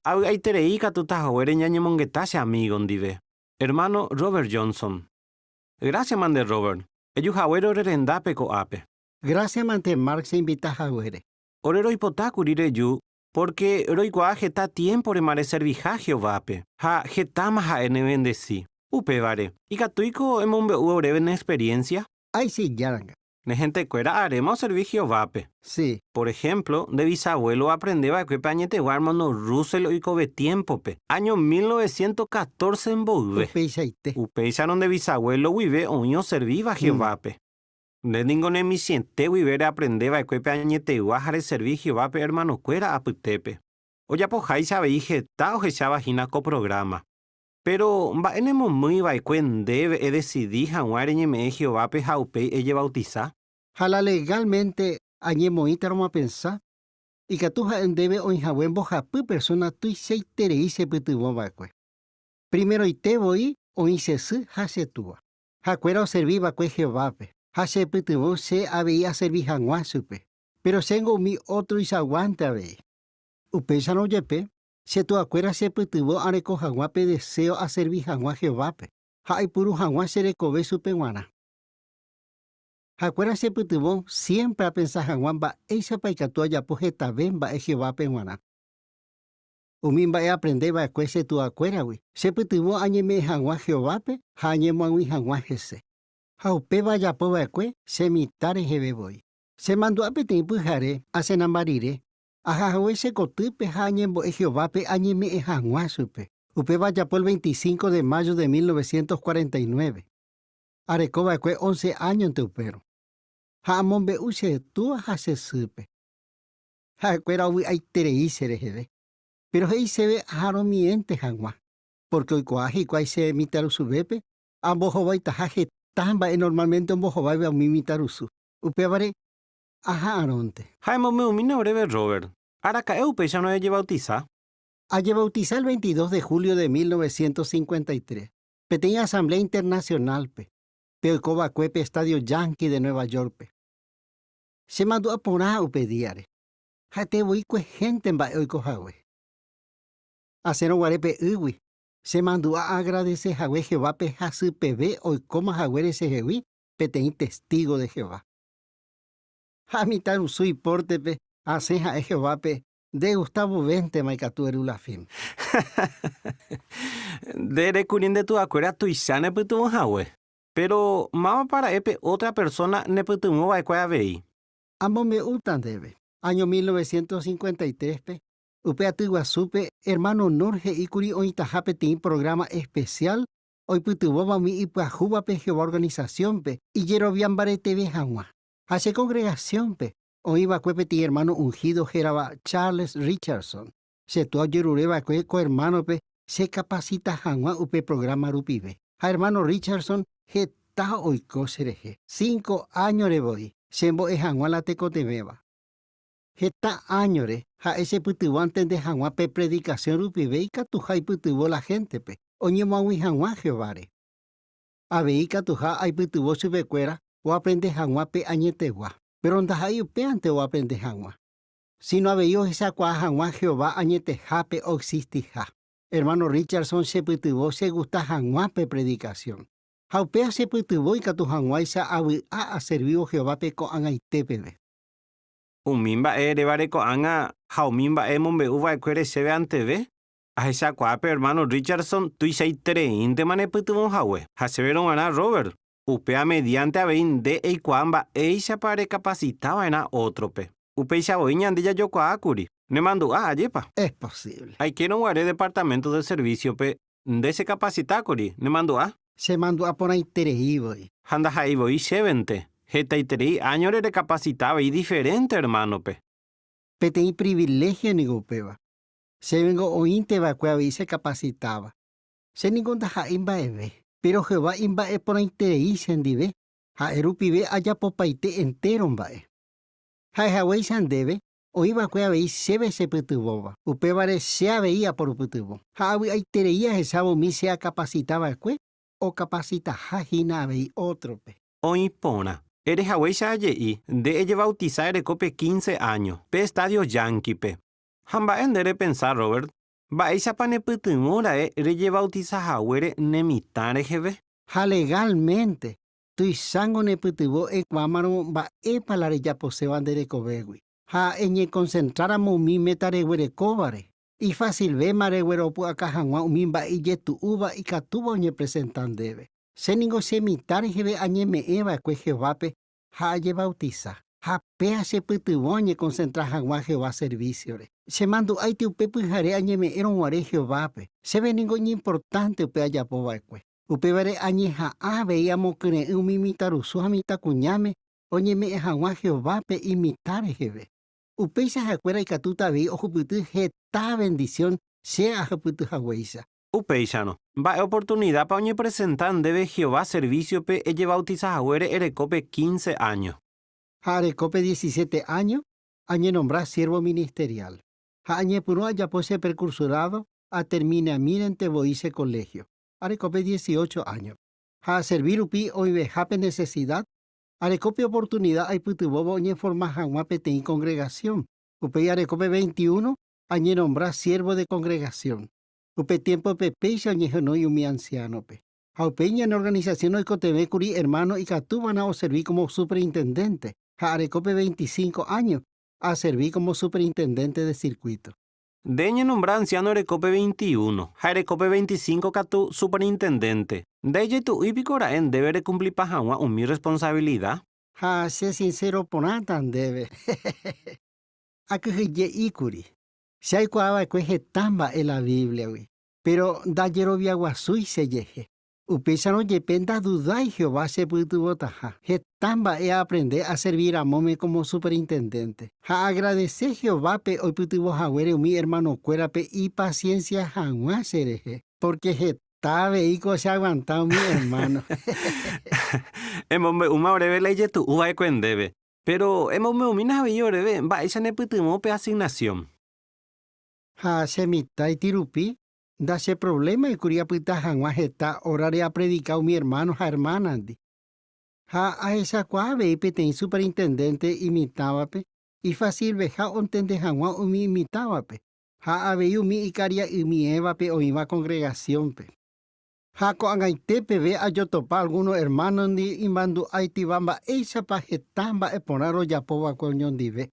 Avy'aiterei katu tahaguére ñañemongeta che amigo ndive, hermano Robert Johnson. Gracias mante Robert, eju haguére ore rendápe ko'ápe. Gracias mante Mark che invita haguére. Ore roipota kuri reju pórke roikuaa heta tiémporema reserviha Jehovápe, ha hetáma ha'e nevendesi. Upévare, ikatúiko emombe'u oréve ne experiénsia? Ay che járanga. Ne hentekuéra aréma oservi Jehovápe. Sí. Por ehémplo, nde bisabuelo oaprende va'ekue pe añetegua ermáno Russell oikove tiémpope, áño 1914 mboyve. Upeichaite. Upéicharõ nde bisabuelo guive oĩ oservíva Jehovápe. Nde ningo ne michĩete guive reaprende va'ekue pe añetegua ha reservi Jehovápe ermanokuéra apytépe. Ojapoháicha avei heta ohecháva hína ko prográma. Péro, mba'e nemomýi va'ekue ndéve edesidi hag̃ua reñeme'ẽ Jehovápe ha upéi ejevautisa? Ha la legálmente añemoĩtarõ apensa, ikatu ha'e ndéve oĩhague mbohapy persóna tuichaiterei chepytyvõ va'ekue. Primeroite voi oĩ che sy ha che túa. Ha'ekuéra oservi va'ekue Jehovápe, ha chepytyvõ che avei aservi hag̃ua chupe. Péro chéngo umi ótroichaguánte avei. Upéicharõ jepe, che tuakuéra chepytyvõ areko hag̃ua pe deséo aservi hag̃ua Jehovápe ha aipuru hag̃ua che rekove chupe g̃uarã. Ha'ekuéra chepytyvõ siémpre apensa hag̃ua mba'éichapa ikatu ajapo hetave mba'e Jehovápe g̃uarã. Umi mba'e aaprende va'ekue che tuakuéragui chepytyvõ añeme'ẽ hag̃ua Jehovápe ha añemoag̃ui hag̃ua hese. Ha upéva ajapo va'ekue che mitã reheve voi. Chemandu'a peteĩ pyhare asenamba rire, aha hague che kotýpe ha añembo'e Jehovápe añeme'ẽ hag̃ua chupe. Upéva ajapo el 25 de mayo de 1949. Areko va'ekue once áñonte upérõ. Ha amombe'u che túa ha che sýpe. Ha'ekuéra ovy'aiterei che reheve. Péro he'i chéve aharõmiénte hag̃ua, pórke oikuaa hikuái che mitãrusuvépe ambohovaitaha heta mba'e normálmente ombohováiva umi mitãrusu. Upévare aha'arõnte. Ha emombe'umína oréve Robert, araka'e upéicharõ ejevautisa? Ajevautisa el 22 de julio de 1953, peteĩ asamblea internacional-pe, pe oiko va'ekue pe Estadio Yankee de Nueva York-pe. Che mandu'a porã upe díare. Ha'ete voi kuehénte mba'e oiko hague. Asẽrõ guare pe ýgui, che mandu'a aagradese hague Jehovápe hasypeve oikóma haguére chehegui peteĩ testígo de Jehová. Ha mitãrusu ipórtepe asẽ ha'e Jehovápe, Ndegusta vovéntema ikatu eru la fin. Nde rekuri nde tuakuéra tuicha nepytyvõ hague. Péro, mávapa ra'e pe ótra persóna nepytyvõ va'ekue avei? Amombe'úta ndéve, áño 1953-pe, upe aty guasúpe, ermáno Knorr he'íkuri oĩtaha peteĩ prográma espesiál oipytyvõva umi ipyahúvape Jehová organisasiónpe ijerovia mbareteve hag̃ua. Ha che kongregasiónpe, oĩ va'ekue peteĩ ermáno unhído hérava Charles Richardson. Che túa ojerure va'ekue ko ermánope chekapasita hag̃ua upe prográma rupive. Ha ermáno Richardson heta oiko cherehe. Cinco áñore voi chembo'e hag̃ua la tekotevẽva. Heta áñore ha'e chepytyvõ antende hag̃ua pe predikasión rupive ikatuha aipytyvõ la héntepe oñemoag̃ui hag̃ua Jehováre. Avei ikatuha aipytyvõ chupekuéra oaprende hag̃ua pe añetegua. Péro ndaha'éi upévante oaprende hag̃ua. Síno avei ohechakuaa hag̃ua Jehová añetehápe oexistiha. Ermáno Richardson chepytyvõ chegusta hag̃ua pe predikasión. Ha upéva chepytyvõ ikatu hag̃uáicha avy'a aservívo Jehovápe ko'ag̃aite peve. Umi mba'e erévare ko'ág̃a ha umi mba'e emombe'u va'ekuére chéve anteve, ahechakuaa pe ermáno Richardson tuichaitereíntema nepytyvõ hague. Ha chéverõ g̃uarã Robert, Upéva mediante avei nde eikuaa mba'éichapa rekapasita va'erã ótrope. Upéicha voi ñande jajokuaa kuri. Nemandu'a, ajépa? Es posible. Aikérõ guare Departamento de Servicio-pe, nde chekapasita kuri, nemandu'a? Chemandu'a porãiterei voi. Ha ndaha'éi voi chévente, hetaiterei áñore rekapasita avei diferénte ermánope. Peteĩ priviléhio ningo upéva. Chévengo oĩnte va'ekue avei chekapacitáva. Che ningo ndaha'éi mba'eve, péro Jehová imba'eporãiterei chendive, ha'e rupive ajapopaite entéro mba'e. Ha'ehaguéicha ndéve, oĩ va'ekue avei chéve chepytyvõva, upévare che avei aporupytyvõ. Ha avy'aiterei ahechávo umi che akapasita va'ekue okapasitaha hína avei ótrope. Oĩ porã. Ere haguéicha aje'i, nde ejevautisa erekópe quince áño, pe Estadio Yankee-pe. Ha mba'e nde repensa, Robert? Mba'éichapa nepytyvõ ra'e rejevautisa haguére ne mitã reheve? Ha legálmente, tuichángo nepytyvõ eikuaámarõ mba'épa la rejaposéva nde rekovégui. Ha eñekonsentráramo umi méta reguerekóvare, ifasilvéma regueropu'aka hag̃ua umi mba'e ijetu'úva ikatúva oñepresenta ndéve. Che ningo che mitã reheve añeme'ẽ va'ekue Jehovápe ha ajevautisa. Ha péa chepytyvõ añekonsentra hag̃ua Jehová servísiore. Chemandu'áiti upe pyhare añeme'ẽrõ guare Jehovápe. Chéve ningo iñimportánte upe ajapo va'ekue. Upévare añeha'ã avei amokyre'ỹ umi mitãrusu ha mitãkuñáme oñeme'ẽ hag̃ua Jehovápe imitã reheve. Upéicha ha'ekuéra ikatúta avei ohupyty heta vendisión che ahupyty haguéicha. Upéicharõ, mba'e oportunidápa oñepresenta ndéve Jehová servísiope ejevautisa haguére erekópe quince áño? Ha arekópe diecisiete áño, añenombra siérvo ministeriál. Ha añepyrũ ajapo che prekursorádo aterminamírente voi che koléhio, arekópe dieciocho áño. Ha aservi rupi oĩvehápe nesesida, arekópe oportunida aipytyvõvo oñeforma hag̃ua peteĩ kongregasión. Upéi arekópe veintiuno, añenombra siérvo de kongregasión. Upe tiémpope péicha oñehenói umi ansiánope. Ha upéi ñane organisasión oikotevẽ kuri ermáno ikatúvana oservi kómo superintendénte, ha arekópe 25 áño aservi kómo superintendénte de sirkuíto. Nde eñenombra ansiáno erekópe 21, ha erekópe 25 katu superintendénte. Ndaejetu'úi piko ra'e ndéve rekumplipa hag̃ua umi rresponsavilida? Ha che sinséro porãta ndéve. Akyhyje'íkuri. Che aikuaa va'ekue heta mba'e la Bíbliagui, péro ndajeroviaguasúi chejehe. Upéicharõ jepe ndadudái Jehová chepytyvõtaha. Heta mba'e aaprende aservi ramóme kómo superintendénte. Ha aagradese Jehovápe oipytyvõ haguére umi ermanokuérape ipasiénsia hag̃ua cherehe, pórke heta aveíko cheaguanta umi ermáno. Emombe'úma oréve la ijetu'u va'ekue ndéve. Péro emombe'umína avei oréve mba'éicha nepytyvõ pe asignasión. Ha che mitãiti rupi, ndacheprovlémaikuri apyta hag̃ua heta órare apredika umi ermáno ha ermánandi. Ha ahechakuaa avei peteĩ superintendénte imitãvape ifasilveha ontende hag̃ua umi imitãvape ha avei umi ikaria'ymiévape oĩva kongregasiónpe. Ha ko'ag̃aite peve ajotopa algúno ermánondi imandu'áitiva mba'éichapa heta mba'e porã rojapo va'ekue oñondive.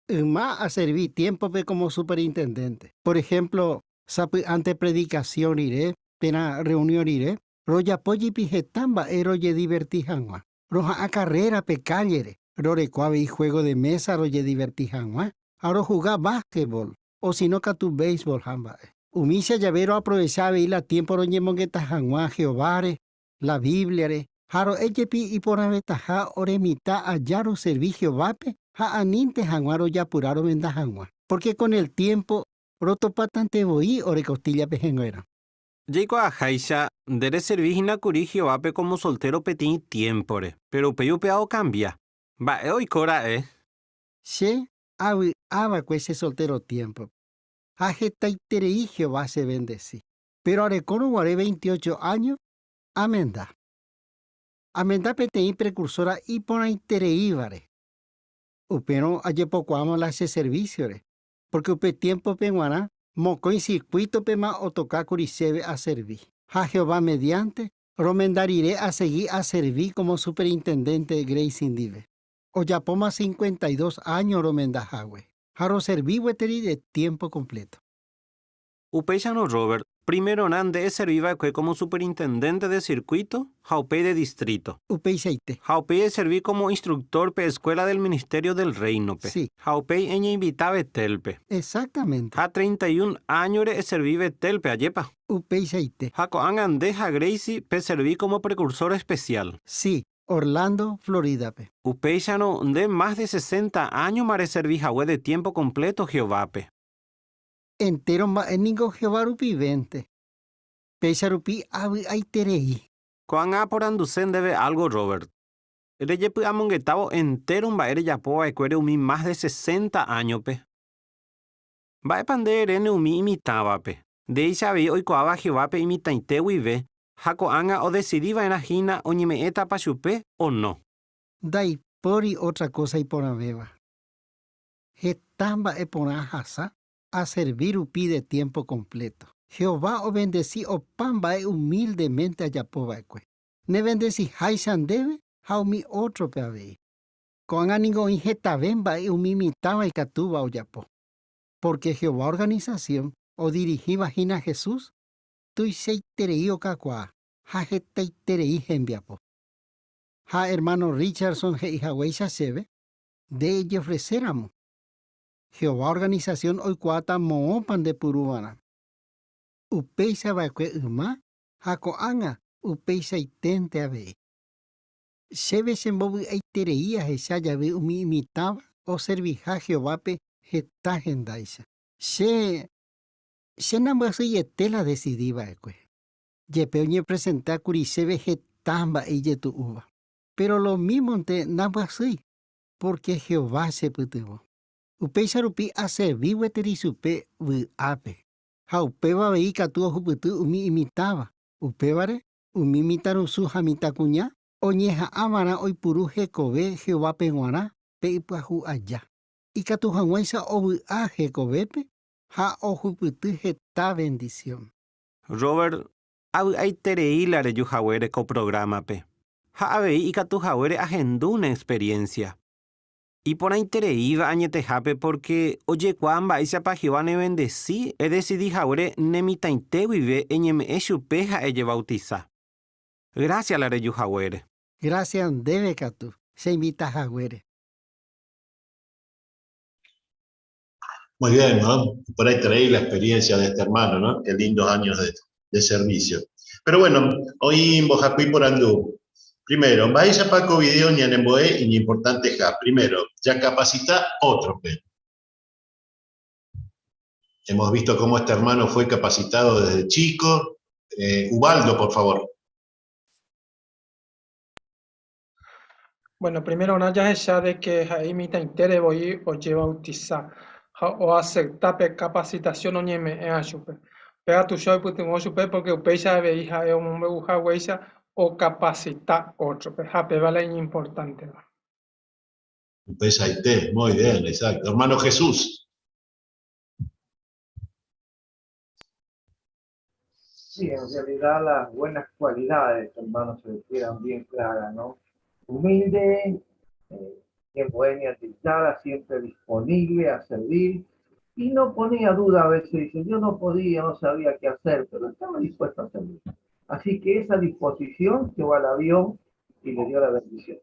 Yma aservi tiémpope kómo superintendénte. Por ehémplo, sapy'ánte predikasión rire térã rreunión rire, rojapo jepi heta mba'e rojediverti hag̃ua. Roha'ã karréra pe kállere, roreko avei juego de mesa rojediverti hag̃ua ha rohuga básquetbol, osino katu béisbol ha mba'e. Umícha jave roaprovecha avei la tiémpo roñemongeta hag̃ua Jehováre, la Bíbliare, ha ro'e jepi iporãvetaha ore mitã aja roservi Jehovápe ha anínte hag̃ua rojapura romenda hag̃ua. Pórke kon el tiémpo rotopátante voi ore kostílla pehẽnguéra. Jaikuaaháicha, nde reservi hína kuri Jehovápe kómo soltéro peteĩ tiémpore, péro upéi upéva okambia. Mba'e oiko ra'e? Che Avy'a va'ekue che soltéro tiémpope, ha hetaiterei Jehová chevendesi. Péro arekórõ guare 28 áño, amenda. Amenda peteĩ prekursóra iporãitereívare. Upérõ ajepokuaáma la che servísiore, pórke upe tiémpope g̃uarã mokõi sirkuítopema otoka kuri chéve aservi. Ha Jehová mediánte, romenda rire asegi aservi kómo superintendénte Grace ndive. Ojapóma 52 áño romenda hague, ha roservi gueteri de tiémpo kompléto. Upéicharõ Robert, primerorã nde eservi va'ekue kómo superintendénte de sirkuíto ha upéi de distríto. Upeichaite. Ha upéi eservi kómo instruktór pe Eskuéla del Ministerio del Réinope. Sí. Ha upéi eñeinvita Betélpe. Exactamente. Ha 31 áñore eservi Betélpe, ajépa? Upeichaite. Ha ko'ág̃a nde ha Gracie peservi kómo prekursór espesiál. Sí. Orlando, Florida-pe. Upéicharõ nde más de sesenta áñoma reservi hague de tiémpo kompléto Jehovápe. Entéro mba'e ningo Jehová rupivénte. Péicha rupi avy'aiterei. Ko'ág̃a aporanduse ndéve álgo Robert. Rejepy'amongetávo entéro mba'e rejapo va'ekuére umi más de sesenta áñope. Mba'épa nde eréne umi imitãvape? Ndéicha avei oikuaáva Jehovápe imitãite guive ha ko'ág̃a odesidi va'erã hína oñeme'ẽtapa chupe o no. Ndaipóri ótra kósa iporãvéva. Heta mba'e porã ahasa aservi rupi de tiémpo kompléto. Jehová ovendesi opa mba'e umíldemente ajapo va'ekue. Nevendesiháicha ndéve ha umi ótrope avei. Ko'ág̃a ningo oĩ hetave mba'e umi mitãva ikatúva ojapo. Pórke Jehová organisasión odirihíva hína Jesús tuichaiterei okakuaa ha hetaiterei hembiapo. Ha ermáno Richardson he'i haguéicha chéve, Nde ejeofreséramo, Jehová organisasión oikuaáta moõpa ndepyrũvarã. Upéicha va'ekue yma ha ko'ág̃a upeichaiténte avei. Chéve chembovy'aiterei ahecha jave umi imitãva oserviha Jehovápe heta hendáicha. Che che nambyasyiete la adesidi va'ekue. Jepe oñepresenta kuri chéve heta mba'e ijetu'úva. Péro lomímonte nambyasýi, pórke Jehová chepytyvõ. Upéicha rupi aservi gueteri chupe vy'ápe. Ha upéva avei ikatu ohupyty umi imitãva. Upévare, umi mitãrusu ha mitãkuña oñeha'ã va'erã oipuru hekove Jehovápe g̃uarã pe ipyahu aja, ikatu hag̃uáicha ovy'a hekovépe ha ohupyty heta vendisión. Robert, avy'aiterei la reju haguére ko prográmape, ha avei ikatu haguére ahendu ne experiencia. Iporãitereíva añetehápe pórke ojekuaa mba'éichapa Jehová nevendesi edesidi haguére ne mitãite guive eñeme'ẽ chupe ha ejevautisa. Grásia la reju haguére. Grásia ndéve katu, cheinvita haguére. Muy bien, ¿no? Por ahí traí la experiencia de este hermano, ¿no? Qué lindos años de, de servicio. Pero bueno, hoy mbohapy porandu. Primero, mba'éichapa ko video ñanembo'e iñimportanteha. Primero, jakapasita ótrope. Hemos visto cómo este hermano fue capacitado desde chico. Eh, Ubaldo, por favor. Bueno, primerorã jahecha de que ha'e imitãitére voi ojebautisa ha oacepta pe capacitación oñeme'ẽva chupe. Péva tuicha oipytyvõ chupe porque upéicha avei ha'e omombe'u haguéicha okapacita ótrope ha péva la iñimportánteva. Upeichaite, muy bien, exacto. Hermano Jesús. Sí, en realidad las buenas cualidades, hermano, se quedan bien claras, ¿no? Humilde, eh, en buena siempre disponible a servir, y no ponía duda a veces, dice, yo no podía, no sabía qué hacer, pero estaba dispuesto a servir. Así que esa disposición Jehová la vio y le dio la bendición.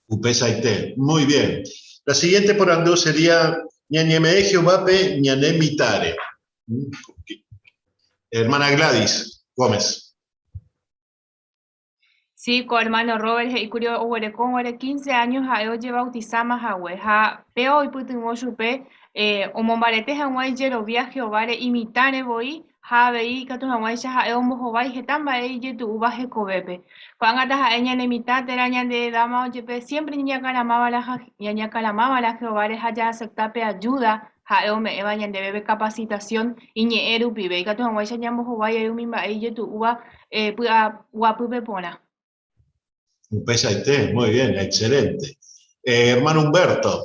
Upeichaite, muy bien. La siguiente porandu sería Ñañeme'ẽ Jehovápe ñane mitãre. Hermana Gladys Gómez. Sí, ko hermano Robert he'i kuri oguereko guare 15 años ha'e ojebautisáma hague ha péva oipytyvõ chupe eh, omombarete hag̃ua ijerovia Jehováre imitãre voi ha avei ikatu hag̃uáicha ha'e ombohovái heta mba'e ijetu'úva hekovépe. Ko'ág̃a taha'e ñane mitã térã ñande edáma ojepe siémpre ñañakaramava'erã Jehováre ha jaasepta pe ajúda ha'e ome'ẽva ñandéve pe kapasitasión iñe'ẽ rupive, ikatu hag̃uáicha ñambohovái avei umi mba'e ijetu'úva py'aguapýpe porã. Upeichaite, muy bien, excelente. Eh, hermano Humberto.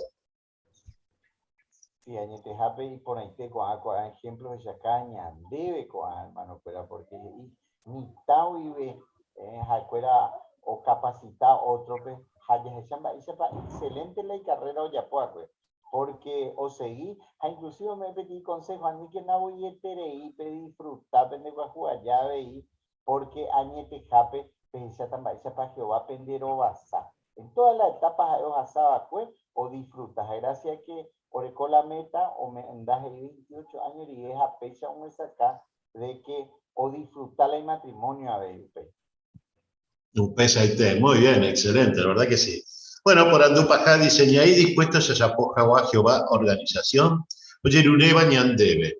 Sí, añetehápe iporãite ko'ã ko'ã ejemplo ohechaka ñandéve ko'ã hermano-kuéra, porque he'i mitã guive eh, ha'ekuéra okapacita ótrope ha jahecha mba'éichapa excelente la icarrera ojapo va'ekue, porque osegi ha inclusive ome'ẽ peteĩ consejo aníkena voieterei pedisfruta pende guahu aja avei, porque añetehápe pehecháta mba'éichapa Jehová penderovasa. En todas las etapas ha'e ohasa va'ekue odisfruta ha gracias que oreko la meta omenda he'i 28 año rire ha péicha omyesakã de que odisfruta la imatrimonio avei upéi. Upechaite, muy bien, excelente, la verdad que sí. Bueno, porandu paha dice, ñaĩ dispuesto jajapo hag̃ua Jehová organización, ojeruréva ñandéve.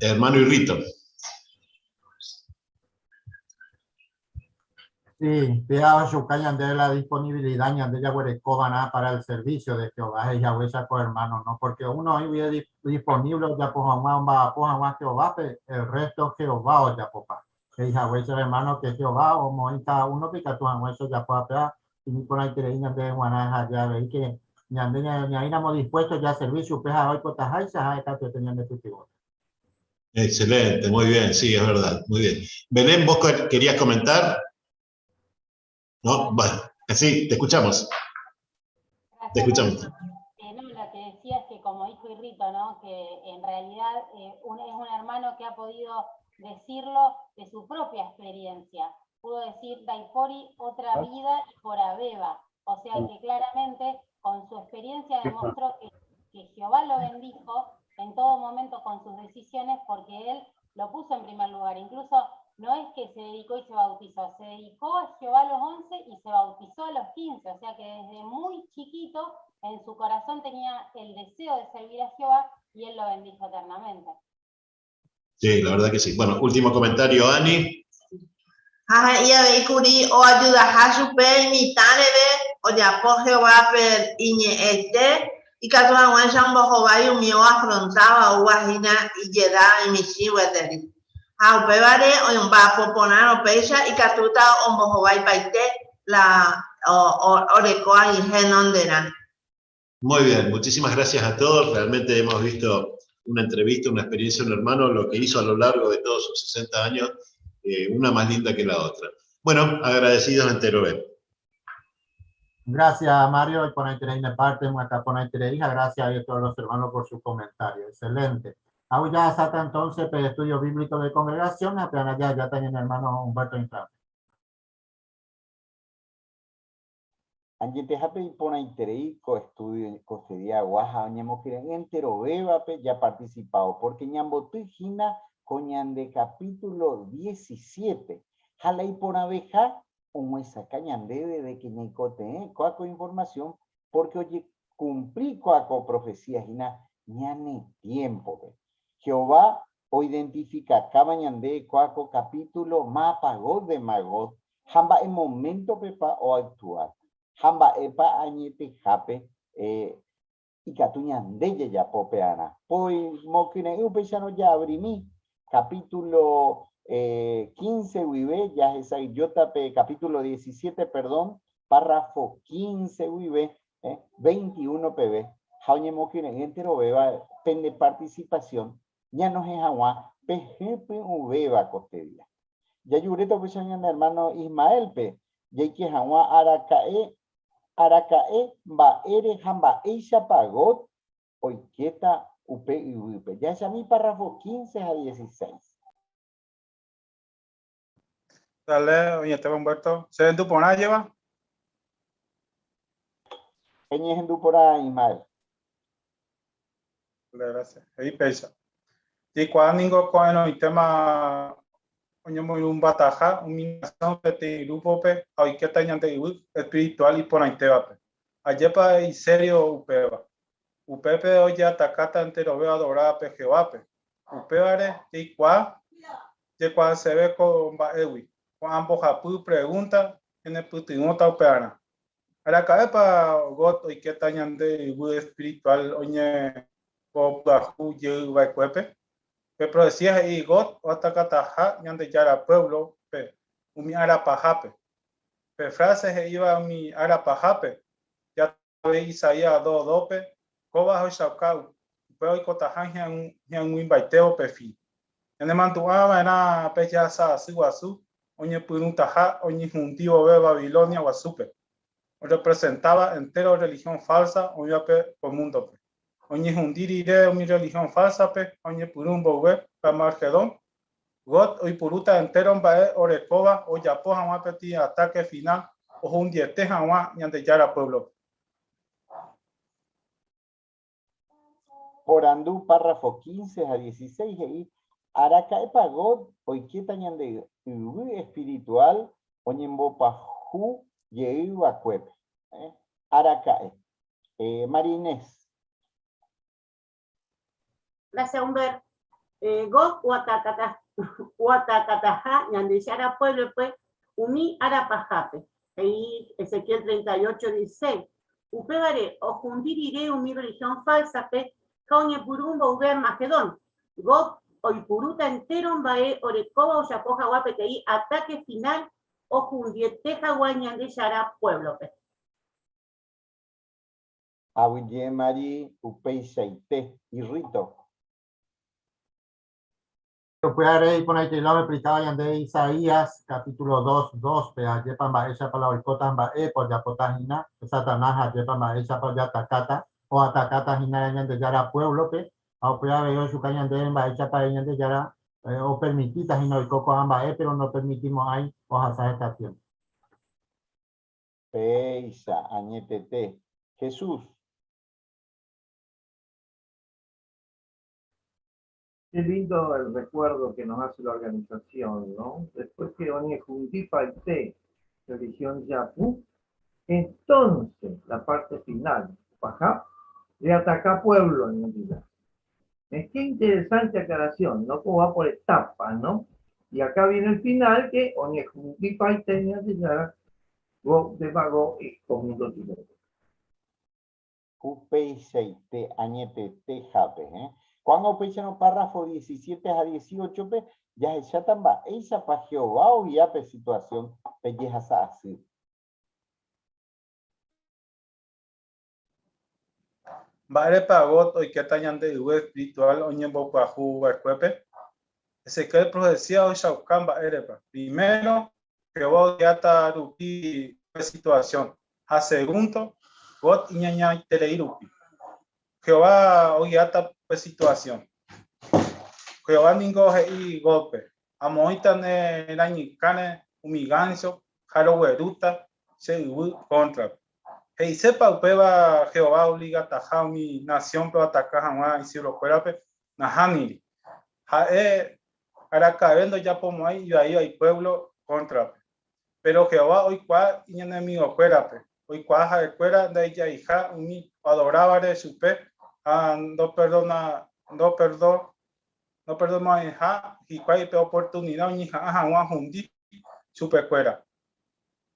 Hermano Irrito. Sí, pea ochuka ñande la disponibilidad ñande jaguerekova'erã para el servicio de Jehová, he'i haguéicha ko hermano, no? Porque uno oĩ disponible ojapo hag̃ua omba'apo hag̃ua Jehovápe, el resto Jehová ojapopa. He'i haguéicha hermano que Jehová omoĩ cada uno-pe ikatu hag̃uáicha ojapo apea iporãiterei ñandéve g̃uarã ha javei que ñande ñaĩramo dispuesto jaservi chupe ha oipotaháicha ha'e katuete ñandepytyvõta. Excelente, muy bien, sí, es verdad, muy bien. Belén, ¿vos querías comentar? No, bueno, sí, te escuchamos. Te Gracias, escuchamos. Mario. No, lo que decía es que, como dijo Irrito, ¿no? Que en realidad es un hermano que ha podido decirlo de su propia experiencia. Pudo decir, Daipori, otra vida y por Abeba. O sea que claramente con su experiencia demostró que Jehová lo bendijo en todo momento con sus decisiones porque él lo puso en primer lugar. Incluso no es que se dedicó y se bautizó, se dedicó a Jehová a los 11 y se bautizó a los 15. O sea que desde muy chiquito en su corazón tenía el deseo de servir a Jehová y él lo bendijo eternamente. Sí, la verdad que sí. Bueno, último comentario, Ani. Ha he'i avei kuri oajudaha chupe imitã reve ojapo Jehovápe iñe'ẽite ikatu hag̃uáicha ombohovái umi oafrontáva oúva hína ijeda imichĩ gueteri. Ha upévare omba'apo porãrõ péicha ikatúta ombohovaipaite la orekóva henonderã. Muy bien, muchísimas gracias a todos. Realmente hemos visto una entrevista, una experiencia de un hermano, lo que hizo a lo largo de todos sus 60 años, una más linda que la otra. Bueno, agradecidos entero. Gracias, Mario, y por ahí de parte, acá por ahí hija. Gracias a todos los hermanos por su comentario. Excelente. Ahora ya hasta entonces, el estudio bíblico de congregación, apenas ya, ya también el hermano Humberto Infante. Añetehápe iporãiterei ko estudio kostediagua ha oñemokyre'ỹ enterovévape japarticipávo, porque ñamboty hína ko ñande capítulo 17 ha la iporãveha omyesakã ñandéve de que ñaikotevẽ kóa ko información porque ojekumpli kóa ko profecía hína ñane tiempo-pe. Jehová oidentificakáva ñande kóa ko capítulo mapa Gog de Magog ha mba'e momento-pepa oactua ha mba'épa añetehápe ikatu ñande jajapo pearã. Poimokyre'ỹ upéicharõ jaabrimi capítulo 15 guive, jahesa'ỹijóta pe capítulo 17, perdón, párrafo 15 guive, 21 peve, ha oñemokyre'ỹ enterovéva pende participación ñanohẽ hag̃ua pe hypy'ũvéva kostedia. Jajuréta upéicha ñane hermano Ismael-pe, jaike hag̃ua araka'e, araka'e, mba'ére ha mba'éichapa Gog oikéta upe yvýpe. Jahechami párrafo 15 ha 16. Dale, oñetéva Humberto. Se hendu porã jeva? Eñehendu porã, Ismael. Dale, gracias. He'i péicha. Jaikuaa ningo ko'ẽrõitéma oñemoirũmbataha umi nasión peteĩ grúpope ha oikéta ñande yvy espirituál iporãitévape. Ajépa isério upéva? Upépe ojeatakáta enterove oadorávape Jehovápe. Upévare jaikuaa jaikuaaseve ko mba'égui. Ko'ã mbohapy pregúnta ñanepytyvõta upearã. Araka'épa Gog oikéta ñande yvy espirituál oñembopyahu jey va'ekuépe? Pe profesía he'i Gog oatakataha Ñandejára puévlope umi ára pahápe. Pe fráse he'íva umi ára pahápe, jatove Isaías 2:2-pe, kóva ohechauka upe oikotaha hi'ag̃uimbaitévo pe fin. Ñanemandu'a va'erã pe jehasa asy guasu oñepyrũtaha oñehundi vove Babilonia guasúpe, orrepresentáva entéro rrelihión fálsa oĩvape ko múndope. Oñehundi rire umi rrelihión fálsape ha oñepyrũ mboyve pe Armagedón, Gog oipurúta entéro mba'e orekóva ojapo hag̃ua peteĩ atáke finál ohundiete hag̃ua Ñandejára puévlope. Porandu párrafo 15 ha 16 he'i, Araka'épa Gog oikéta ñande yvy espiritual oñembopahu jey vakuépe? Araka'e. María Inés. Gracias, Humber. Gog oatakataha Ñandejára puéblope umi ára pahápe, he'i Ezequiel 38, 16. Upévare, ohundi rire umi religión fálsape ha oñepyrũ mboyve Armagedón, Gog oipurúta entéro mba'e orekóva ojapo hag̃ua peteĩ atáke finál ohundiete hag̃ua Ñandejára puévlope. Aguyje Mari upeichaite, irrito. Upévare iporãiteila oexplikáva ñande Isaías capítulo 2, 2 pe ajépa mba'éichapa la oikóta mba'épa ojapóta hína Satanás ajépa mba'éichapa ojatakáta oatakáta hína Ñandejára puévlope ha upéva avei ohechuka ñandéve mba'éichapa Ñandejára opermitíta hína oiko ko'ã mba'e péro nopermitimo'ãi ohasa heta tiémpo. Péicha, añetete. Jesús. Qué lindo el recuerdo que nos hace la organización, ¿no? Después que oñehundipaite religión japu, entonces la parte final, paha, de atacar pueblo en realidad. Es que interesante aclaración, ¿no? Como va por etapas, ¿no? Y acá viene el final que oñehundipaite Ñandejára, Gog de Magog y comiendo tiro. Upeichaite añetete hápe. Ko'ág̃a upéicharõ párrafo 17 ha 18 pe jahecháta mba'éichapa Jehová ogia pe situasión pe jehasa asy. Mba'érepa Gog oikéta ñande yvy espirituál oñembopyahu va'ekuépe? Ezequiel profesía ohechauka mba'érepa. Primero, Jehová ogiáta rupi pe situasión. Ha segundo, Gog iñañaiterei rupi. Jehová ogiáta pe situasión. Jehová ningo he'i Gógpe, Amoĩta ne rañykãre umi gáncho ha roguerúta che yvy kóntrape. He'isépa upéva Jehová ovligataha umi nasiónpe oataka hag̃ua isiervokuérape? Nahániri. Ha'e araka'eve ndojapomo'ãi ivaíva ipuévlo kóntrape. Péro Jehová oikuaa iñenemigokuérape, oikuaa ha'ekuéra ndaijaiha umi oadorávare chupe ha ndoperdonamo'ãiha hikuái pe oportunida oñeha'ã hag̃ua ohundi chupekuéra.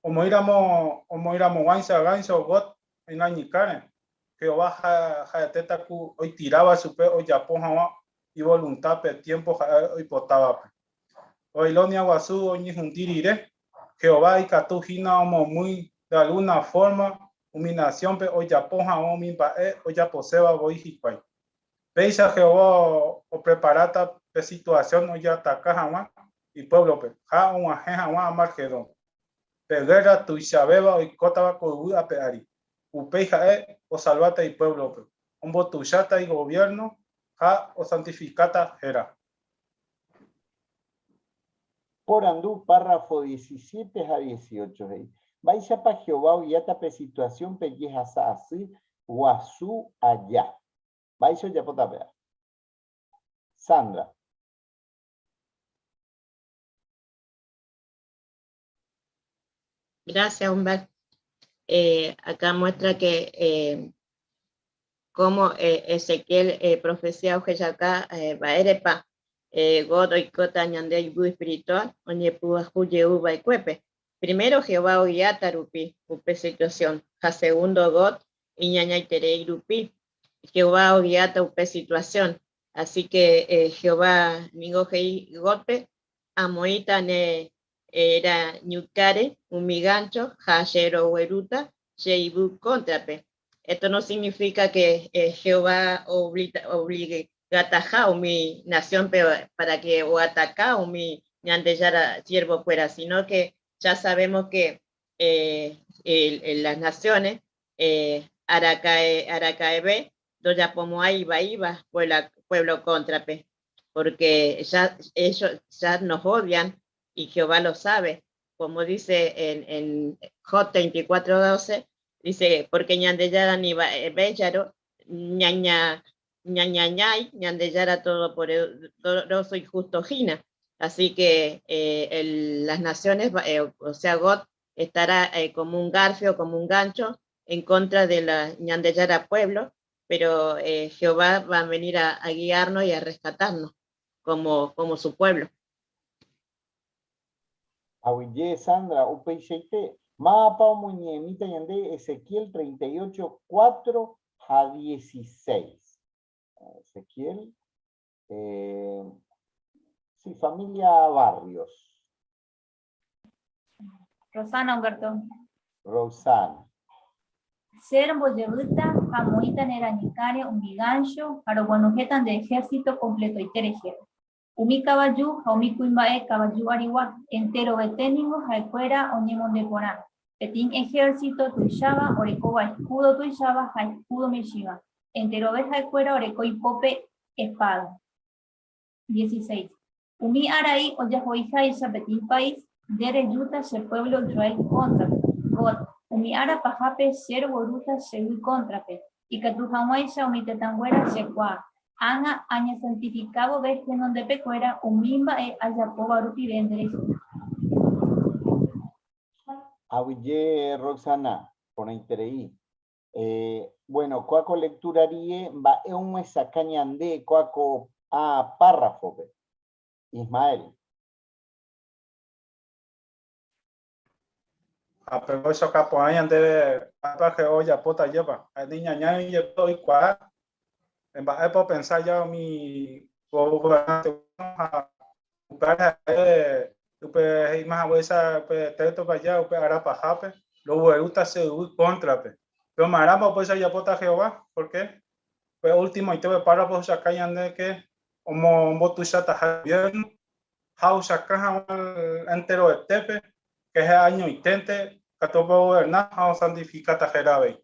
Omoĩramo omoĩramoguáicha gáncho Gog irañykáre, Jehová ha'etéta ku oitiráva chupe ojapo hag̃ua ivolunta pe tiémpo ha'e oipotávape. Babilonia Guasu oñehundi rire, Jehová ikatu hína omomýi de algúna fórma umi nasiónpe ojapo hag̃ua umi mba'e ojaposéva voi hikuái. Péicha Jehová opreparáta pe situasión ojeataka hag̃ua ipuévlope ha og̃uahẽ hag̃ua Armagedón, pe gérra tuichavéva oikótava ko yvy ape ári. Upéi ha'e osalváta ipuévlope, ombotuicháta igoviérno ha osantifikáta héra. Porandu párrafo 17 ha 18 he'i, Mba'éichapa Jehová ogiáta pe situasión pe jehasa asy guasu aja? Mba'éicha ojapóta péva? Sandra. Gracias, Humberto. Acá muestra que como Ezequiel profecía ohechauka mba'érepa Gog oikóta ñande yvy espiritual oñepyahu jey va'ekuépe. Primero Jehová ogiáta rupi upe situación ha segundo Gog iñañaiterei rupi Jehová ogiáta upe situación. Así que Jehová ningo he'i Gógpe amoĩta ne rañykáre umi gáncho ha che roguerúta che yvy kóntrape. Esto no significa que Jehová obligataha umi nasiónpe para que oataka umi Ñandejára siervokuéra, sino que ya sabemos que las naciones araka'e araka'eve ndojapomo'ãi ivaíva pueblo kóntrape, porque ya ellos ya nos odian y Jehová lo sabe, como dice en Job 34:12, dice, porque Ñandejára ni mba'evéicharõ ñaña Ñañañay, Ñandejára Todopoderoso y Justo hína. Así que las naciones, o sea, God estará como un garfio, como un gancho en contra de la Ñandejára pueblo, pero Jehová va a venir a guiarnos y a rescatarnos como su pueblo. Aguyje, Sandra, upeichaite, mávapa omoñe'ẽmíta ñande Ezequiel 38, 4 ha 16. Ezequiel, sí, familia Barrios. Rosana, Humberto. Rosana. Che rombojevýta ha amoĩta ne rañykãre umi gáncho ha roguenohẽta nde ehérsito kompletoite rehe. Umi kavaju ha umi kuimba'e kavaju arigua, enterovete ningo ha'ekuéra oñemonde porã, peteĩ ehérsito tuicháva orekóva eskúdo tuicháva ha eskúdo michĩva, enterove ha'ekuéra oreko ipópe espáda. 16. Umi arai ojaho'iháicha peteĩ país, nde rejúta che puévlo Israel kóntrape. Gog, umi ára pahápe che roguerúta che yvy kóntrape, ikatu hag̃uáicha umi tetãnguéra chekuaa. Ág̃a añesantifika vove henondepekuéra umi mba'e ajapóva rupive nderehe. Aguyje Roxana, porãiterei. Bueno, kóa ko lectura rie mba'e omyesakã ñande kóa ko a párrafo-pe. Ismael. Ha péva oichoka porã ñandéve mba'épa Jehová ojapóta ajépa. Ha'e naiñañái jepe oikuaa mba'épa opensa aja umi governánte ha upévare ha'e upe he'íma haguéicha upe téytope aja upe ára pahápe roguerúta che yvy kóntrape. Péro ma'erãpa upéicha ojapóta Jehová? Pórke pe ultimoite upe párrafo ohechauka ñande ke ombotuichataha igoviérno ha ohechauka hag̃ua enterovetépe ke ha'eñoiténte katu ogoverna ha osantifikáta héra avei.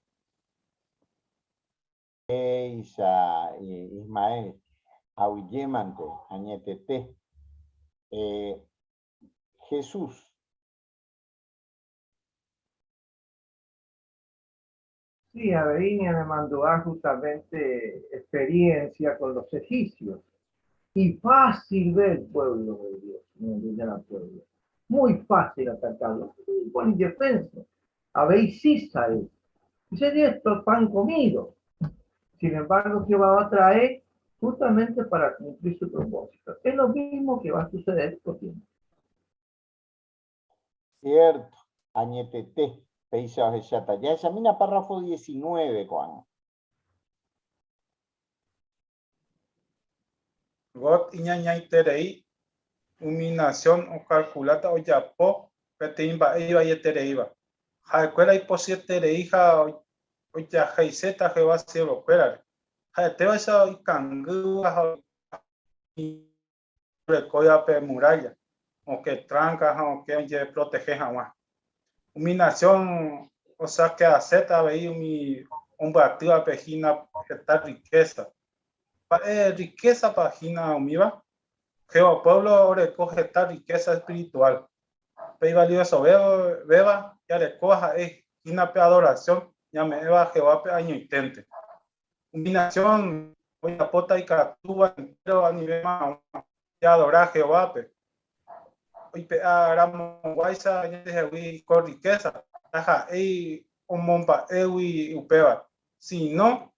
Péicha Ismael, aguyjémante, añetete. Jesús. Sí, avei ñanemandu'a justamente experiencia con los egipcios. Y fácil ver el pueblo de Dios, Ñandejára pueblo. Muy fácil atacarlo, igual indefenso. Avei Sísare. Dice esto, pan comido. Sin embargo, Jehová va a traer justamente para cumplir su propósito. Es lo mismo que va a suceder con tiempo. Cierto, añetete, péicha ohecháta. Jahechamína párrafo 19 ko'ág̃a. Gog iñañaiterei umi nasión okalkuláta ojapo peteĩ mba'e ivaietereíva. Ha'ekuéra ipochyeterei ha ojaheiséta Jehová siervokuérare. Ha'etévaicha ikangýva ha orekóiva pe murálla, okẽ tránka ha okẽ ojeprotehe hag̃ua. Umi nasión osakeaséta avei umi ombyatývape hína heta rrikésa. Mba'e rrikésapa hína umíva? Jehová puévlo oreko heta rrikésa espirituál. Pe ivaliosovéva jarekóva ha'e hína pe adorasión ñame'ẽva Jehovápe añoiténte. Umi nasión ojapóta ikatúva entéro anivéma hag̃ua jaadora Jehovápe. Oipe'a ramoguáicha ñandehegui ko rrikésa, ndaha'éi omomba'égui upéva, síno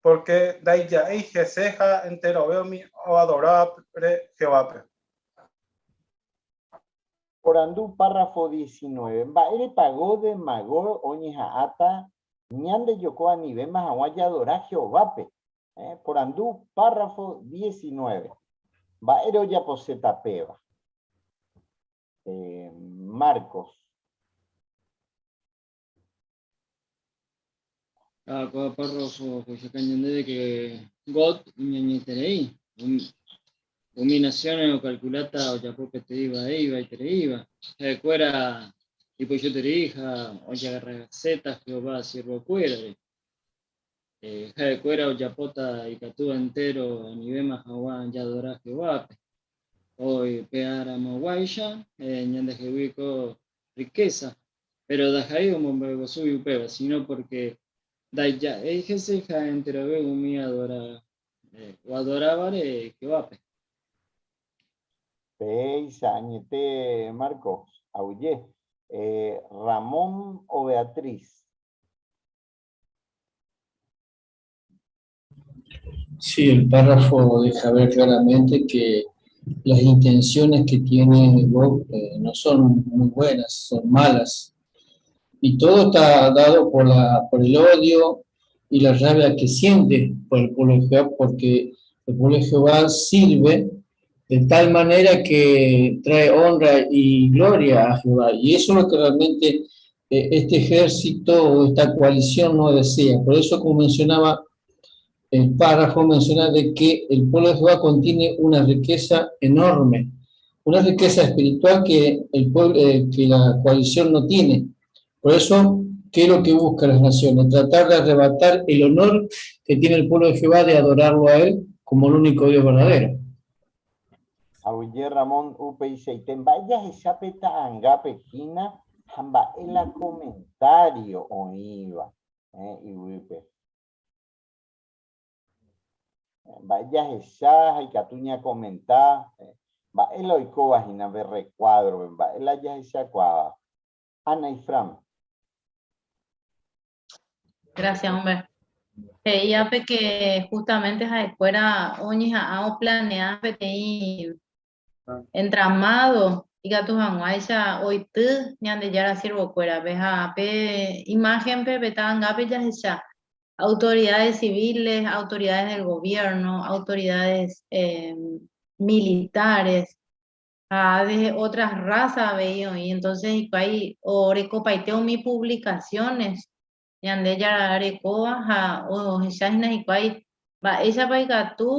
pórke ndaija'éi hese ha enterove umi oadorávare Jehovápe. Porandu párrafo 19. Mba'érepa Gog de Magog oñeha'ãta ñandejoko anivéma hag̃ua jaadora Jehovápe? Porandu párrafo 19. Mba'ére ojaposéta péva? Marcos. Ah, kóva párrafo ohechauka ñandéve que Gog iñañeterei. Umi naciones okalkuláta ojapo peteĩ vaíva itereíva. Ha'ekuéra ipochyeterei ha ojagarraséta Jehová siervokuérare. Ha'ekuéra ojapóta ikatúva entéro anivéma hag̃ua jaadora Jehovápe. Oipe'aramoguáicha ñandehegui ko rikésa, péro ndaha'éi omombe'uguasúgui upéva, síno pórke ndaija'éi hese ha enterove umi Oadorávare Jehovápe. Péicha añete Marcos, aguyje. Ramón o Beatriz. Sí, el párrafo deja ver claramente que las intenciones que tiene Gog no son muy buenas, son malas. Y todo está dado por el odio y la rabia que siente por el pueblo de Jehová, porque el pueblo de Jehová sirve de tal manera que trae honra y gloria a Jehová. Y eso es lo que realmente este ejército o esta coalición no desea. Por eso, como mencionaba el párrafo, menciona de que el pueblo de Jehová contiene una riqueza enorme, una riqueza espiritual que el pueblo que la coalición no tiene. Por eso, ¿qué es lo que buscan las naciones? Tratar de arrebatar el honor que tiene el pueblo de Jehová de adorarlo a él como el único Dios verdadero. Aguyje Ramón upeichaite, mba'e jahecha pe ta'anga pe hína ha mba'e la comentario oĩva iguýpe. Mba'e jahecha ha ikatu ñakomenta mba'e la oikóva hína pe recuadro-pe, mba'e la jahechakuaáva. Ana y Fran. Gracias, hombre. He'i ápe que justamente ha'ekuéra oñeha'ã oplanea peteĩ entramado ikatu hag̃uáicha oity Ñandejára siervokuérape ha pe imagen-pe, pe ta'angápe jahecha autoridades civiles, autoridades del gobierno, autoridades militares, ha de otras razas avei oĩ, entonces hikuái orekopaite umi publicaciones Ñandejára rekóva ha ohecha hína hikuái mba'éichapa ikatu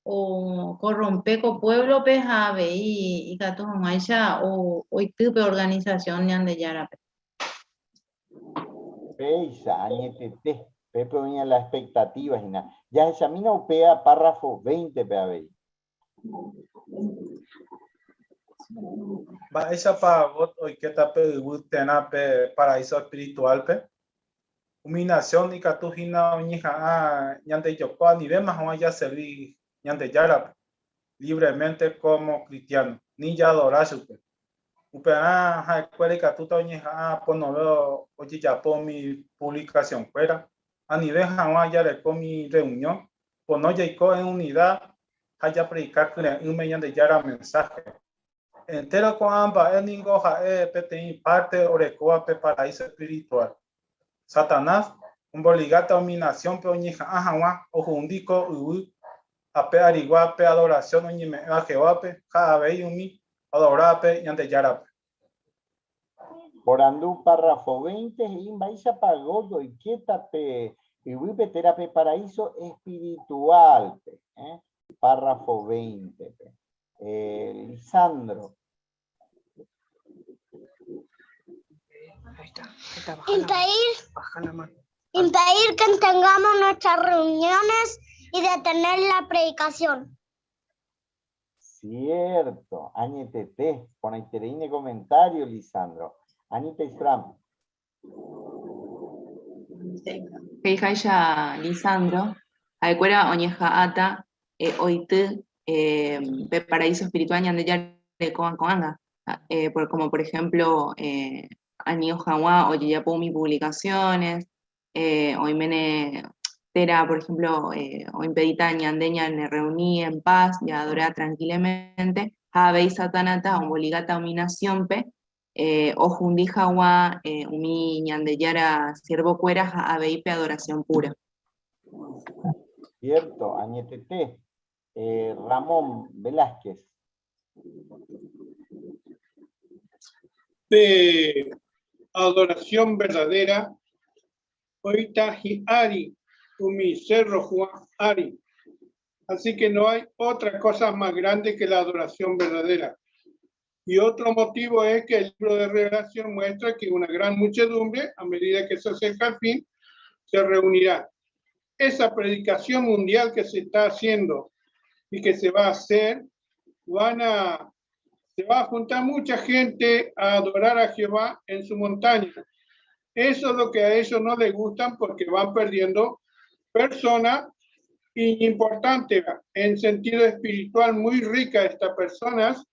okorrompe ko pueblo-pe ha avei ikatu hag̃uáicha oity pe organización Ñandejárape. Péicha, añetete, pépe oĩ la expectativa hína. Jahechamína upéva párrafo 20-pe avei. Mba'éichapa Gog oikéta pe yvy térã pe paraíso espiritual-pe? Umi nación ikatu hína oñeha'ã ñandejoko anivéma hag̃ua jaservi Ñandejárape libremente como cristiano, ni jaadora chupe. Upearã ha'ekuéra ikatúta oñeha'ã ponove ojejapo umi publicación-kuéra, anive hag̃ua jareko umi reunión, pono jaiko en unidad ha japredika kyre'ỹme Ñandejára mensaje. Entéro ko'ã mba'e ningo ha'e peteĩ párte orekóva pe paraíso espiritual. Satanás omboligáta umi nasiónpe oñeha'ã hag̃ua ohundi ko yvy ape arigua pe adorasión oñeme'ẽva Jehovápe ha avei umi oadorávape Ñandejárape. Porandu párrafo 20 he'i mba'éichapa Gog oikéta pe yvýpe térã pe paraíso espiritual-pe. Párrafo 20-pe. Lisandro. Ahí está, ahí está, baja la mano. Impedir, Baja la mano. impedir que tengamos nuestras reuniones y detener la predicación. Cierto, añetete, porãiterei ne comentario, Lisandro. Anita y Fran. He'iháicha Lisandro, ha'ekuéra oñeha'ãta oity pe paraíso espiritual Ñandejára rekóva ko'ág̃a. Por, como por ejemplo ani ohag̃ua ojejapo umi publicaciones, oimene térã, por ejemplo, oimpedíta ñande ñane reuní en paz y adorar tranquilamente, ha avei Satanata omboligata umi naciónpe ohundi hag̃ua umi Ñandejára siervokuéra ha avei pe adoración pura. Cierto, añetete. Ramón Velázquez. De adoración verdadera, oita hi'ári umi cerro Juan Ari. Así que no hay otra cosa más grande que la adoración verdadera. Y otro motivo es que el libro de Revelación muestra que una gran muchedumbre, a medida que se acerca al fin, se reunirá. Esa predicación mundial que se está haciendo y que se va a hacer, se va a juntar mucha gente a adorar a Jehová en su montaña. Eso es lo que a ellos no les gustan porque van perdiendo personas Iñimportánteva, en sentido espiritual muy rica estas personas,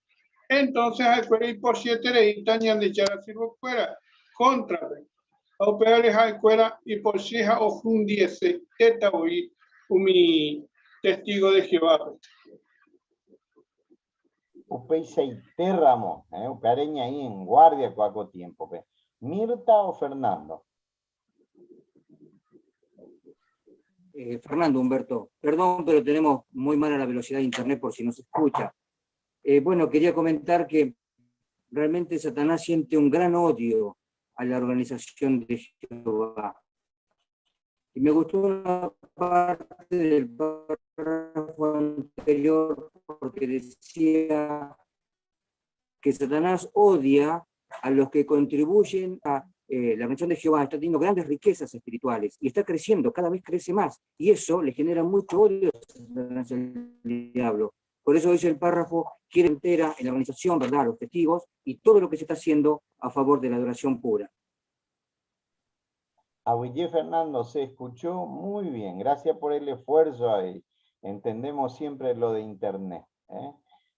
entonces ha'ekuéra ipochyetereíta Ñandejára siervokuéra kóntrape. Ha upévare ha'ekuéra ipochy ha ohundiesetéta voi umi testigo de Jehovápe. Upeichaite ramo, eh, upévare ñaĩ en guardia ko'ã ko tiémpope. Mirta o Fernando? Fernando Humberto, perdón, pero tenemos muy mala la velocidad de internet por si no se escucha. Bueno, quería comentar que realmente Satanás siente un gran odio a la organización de Jehová. Y me gustó una parte del párrafo anterior porque decía que Satanás odia a los que contribuyen a la organización de Jehová, está teniendo grandes riquezas espirituales y está creciendo, cada vez crece más, y eso le genera mucho odio a Satanás, al diablo. Por eso dice el párrafo, quiere entera en la organización, ¿verdad?, a los testigos y todo lo que se está haciendo a favor de la adoración pura. Aguille Fernando, se escuchó muy bien, gracias por el esfuerzo ahí. Entendemos siempre lo de internet.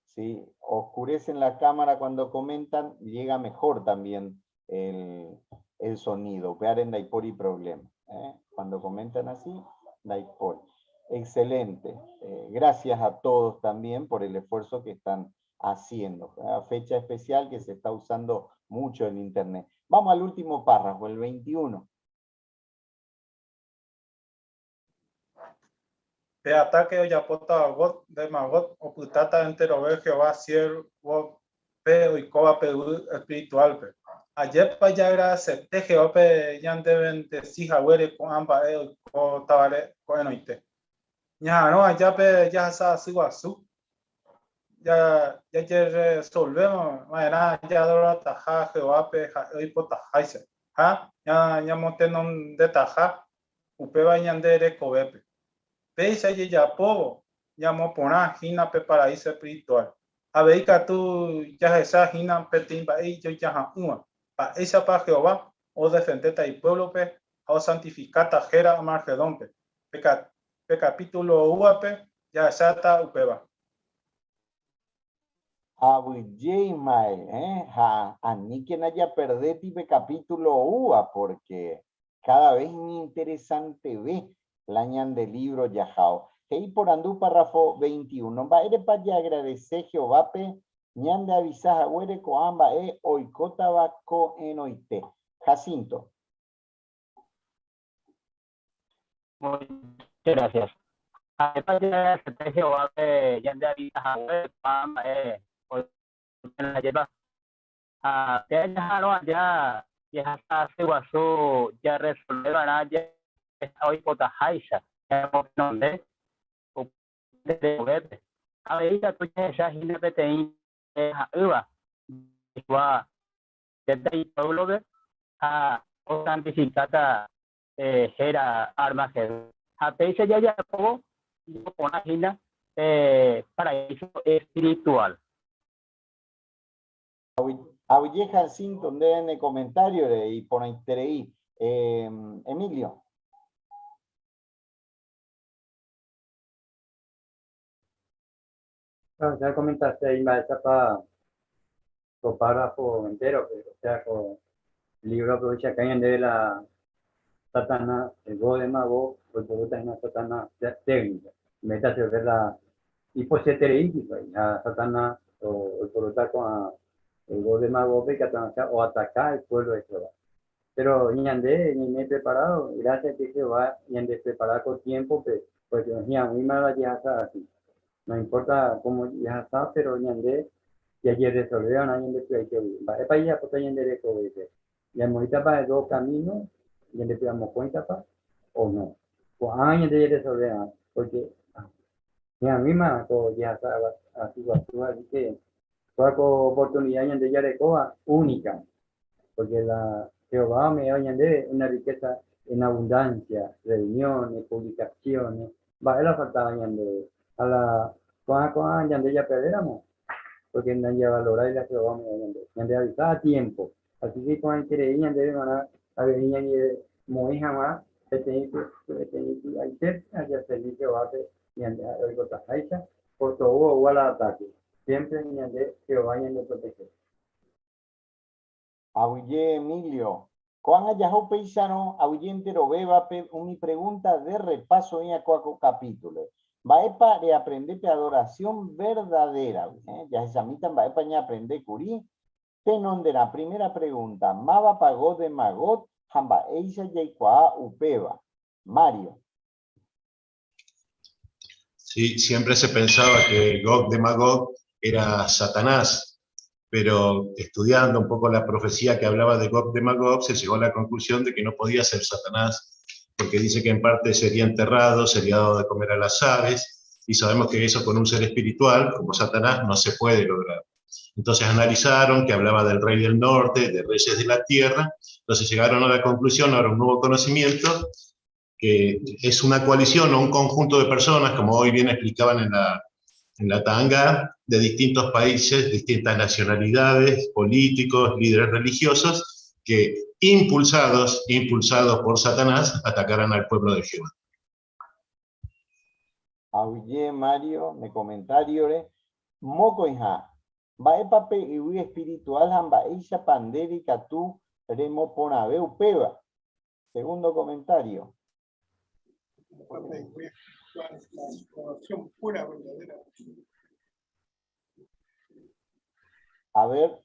Si oscurecen la cámara cuando comentan, llega mejor también el sonido. Vean ndaipóri problema. Cuando comentan así, ndaipóri. Excelente. Gracias a todos también por el esfuerzo que están haciendo. Una fecha especial que se está usando mucho en internet. Vamos al último párrafo, el 21. Pe ataque ojapóta Gog de Magog, opytáta enterove Jehová siervo pe oikóva pe yvy espiritual-pe. Ajépa jaagradecete Jehovápe ñandevendesi haguére ko'ã mba'e oikótavare ko'ẽrõite. Ñaha'arõ aja pe jahasa asy guasu, jajeresolvéma va'erã jaadorataha Jehovápe ha'e oipotaháicha ha ñamotenondetaha upéva ñande rekovépe. Péicha jejapóvo ñamoporã hína pe paraíso espiritual. Avei katu jahecha hína peteĩ mba'e ijojaha'ỹva, mba'éichapa Jehová odefendéta ipuévlope ha osantifikáta héra Armagedónpe. Pe kapítulo oúvape jahecháta upéva. Avyje Ismael, ha aníkena japerdéti pe capítulo oúva, porque cada vez iñinteresanteve la ñande libro jahao. He'i porandu párrafo 21, Mba'érepa jaagradese Jehovápe ñande avisa haguére ko'ã mba'e oikótava ko'ẽrõite? Jacinto. Muchas gracias. Ha'épa jaagradesete Jehovápe ñande avisa haguére ko'ã mba'e oikótava ajépa? Ha pe jaha'arõ aja jehasa asy guasu jarresolve va'erã jahecha oipotaháicha ñamotenonde upe rekovépe. Avei katu jahecha hína peteĩ ha'ýva Jehová peteĩ pueblo-pe ha osantifikáta héra Armagedón. Ha péicha jajapóvo iporã hína pe paraíso espiritual. Aguije Jacinto, nde ne comentario-re iporãiterei. Emilio. Bueno, ya comentaste ahí, mba'éichapa ko párrafo entero, o sea, ko libro aprovecha acá ñandéve la Satanás, el Gog de Magog, oiporúta hína Satanás técnica. Métase ver la ipochyeterei hikuái ha Satanás oiporúta ko'ã el Gog de Magog-pe ikatu hag̃ua oataka el pueblo de Jehová. Pero ñande ñaime preparado, gracias que Jehová ñande prepara ko tiempo-pe, porque hi'ag̃uíma la jehasa asy. No importa cómo jehasa, pero ñande jajeresolve va'erã ñande py'aite guive. Mba'épa jajapóta ñande rekovépe? Ñamoĩtapa dos caminos, ñande py'amokõitapa o no? Ko'ág̃a ñande jaresolve va'erã, porque hi'ag̃uíma ko jehasa asy guasu, así que kóva ko oportunidad ñande jarekóva única, porque la Jehová ome'ẽva ñandéve una riqueza en abundancia, reuniones, publicaciones, mba'e la faltaba ñandéve. Ha la ko'ã ko'ã ñande japerdéramo, porque ndajavalorái la Jehová ome'ẽva ñandéve. Ñande avisa a tiempo. Así que iporãiterei ñandéve g̃uarã avei ñañemoĩ hag̃ua peteĩ peteĩ py'aite jaservi Jehovápe. Ñande ha'e oipotaháicha, ko tou oúva la atáke, siémpre ñande Jehová ñandeprotehe. Aguyje Emilio. Ko'ág̃a jaha upéicharõ aguyje enterovévape umi pregunta de repaso oĩva kóa ko capítulo-pe. Mba'épa reaprende pe adoración verdadera-gui? Jahechamíta mba'épa ñaaprende kuri tenonderã. Primera pregunta, mávapa Gog de Magog ha mba'éicha jaikuaa upéva? Mario. Sí, siempre se pensaba que Gog de Magog era Satanás, pero estudiando un poco la profecía que hablaba de Gog de Magog, se llegó a la conclusión de que no podía ser Satanás, porque dice que en parte sería enterrado, sería dado de comer a las aves, y sabemos que eso con un ser espiritual, como Satanás, no se puede lograr. Entonces analizaron que hablaba del rey del norte, de reyes de la tierra, entonces llegaron a la conclusión, ahora un nuevo conocimiento, que es una coalición o un conjunto de personas, como hoy bien explicaban en la tanga, de distintos países, distintas nacionalidades, políticos, líderes religiosos, que impulsados por Satanás, atacarán al pueblo de Jehová. Aguyje Mario, ne comentario-re, mokõiha, mba'épa pe yvy espiritual ha mba'éichapa ndéve ikatu remoporãve upéva. Segundo comentario. A ver,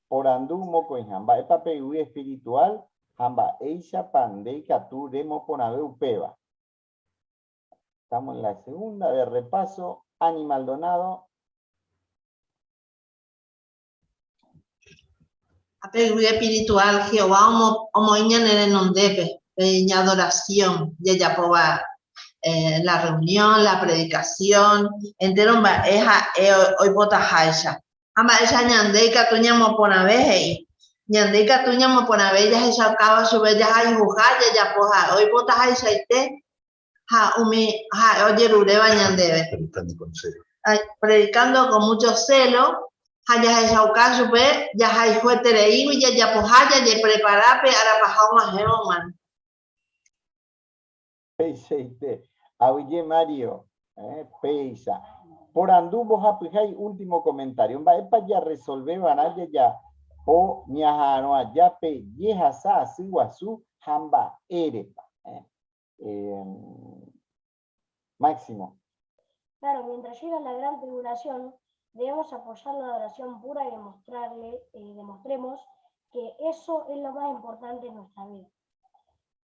porandu mokõiha, mba'épa pe yvy espiritual ha mba'éichapa nde ikatu remoporãve upéva. Estamos en la segunda de repaso. Ani Maldonado. Ha pe yvy espiritual Jehová omoĩ ñane renondépe pe ñadoración jajapóva la reunión, la predicación, entéro mba'e ha'e oipotaháicha. Ha mba'éicha ñande ikatu ñamoporãve he'i. Ñande ikatu ñamoporãve jahechaukáva chupe jahayhuha jajapo ha'e oipotahaichaite ha umi ha'e ojeruréva ñandéve. Predicando con mucho celo ha jahechauka chupe jahayhuetereígui jajapoha jajeprepara pe arapaha og̃uahẽvo g̃uarã. Peichaite. Aguyje Mario. Péicha. Porandu mbohapyhái último comentario. Mba'épa jarresolve va'erã jajapo ñaha'arõ aja pe jehasa asy guasu ha mba'érepa? Máximo. Claro, mientras llega la gran tribulación, debemos apoyar la adoración pura y demostrarle, eh, demostremos que eso es lo más importante en nuestra vida.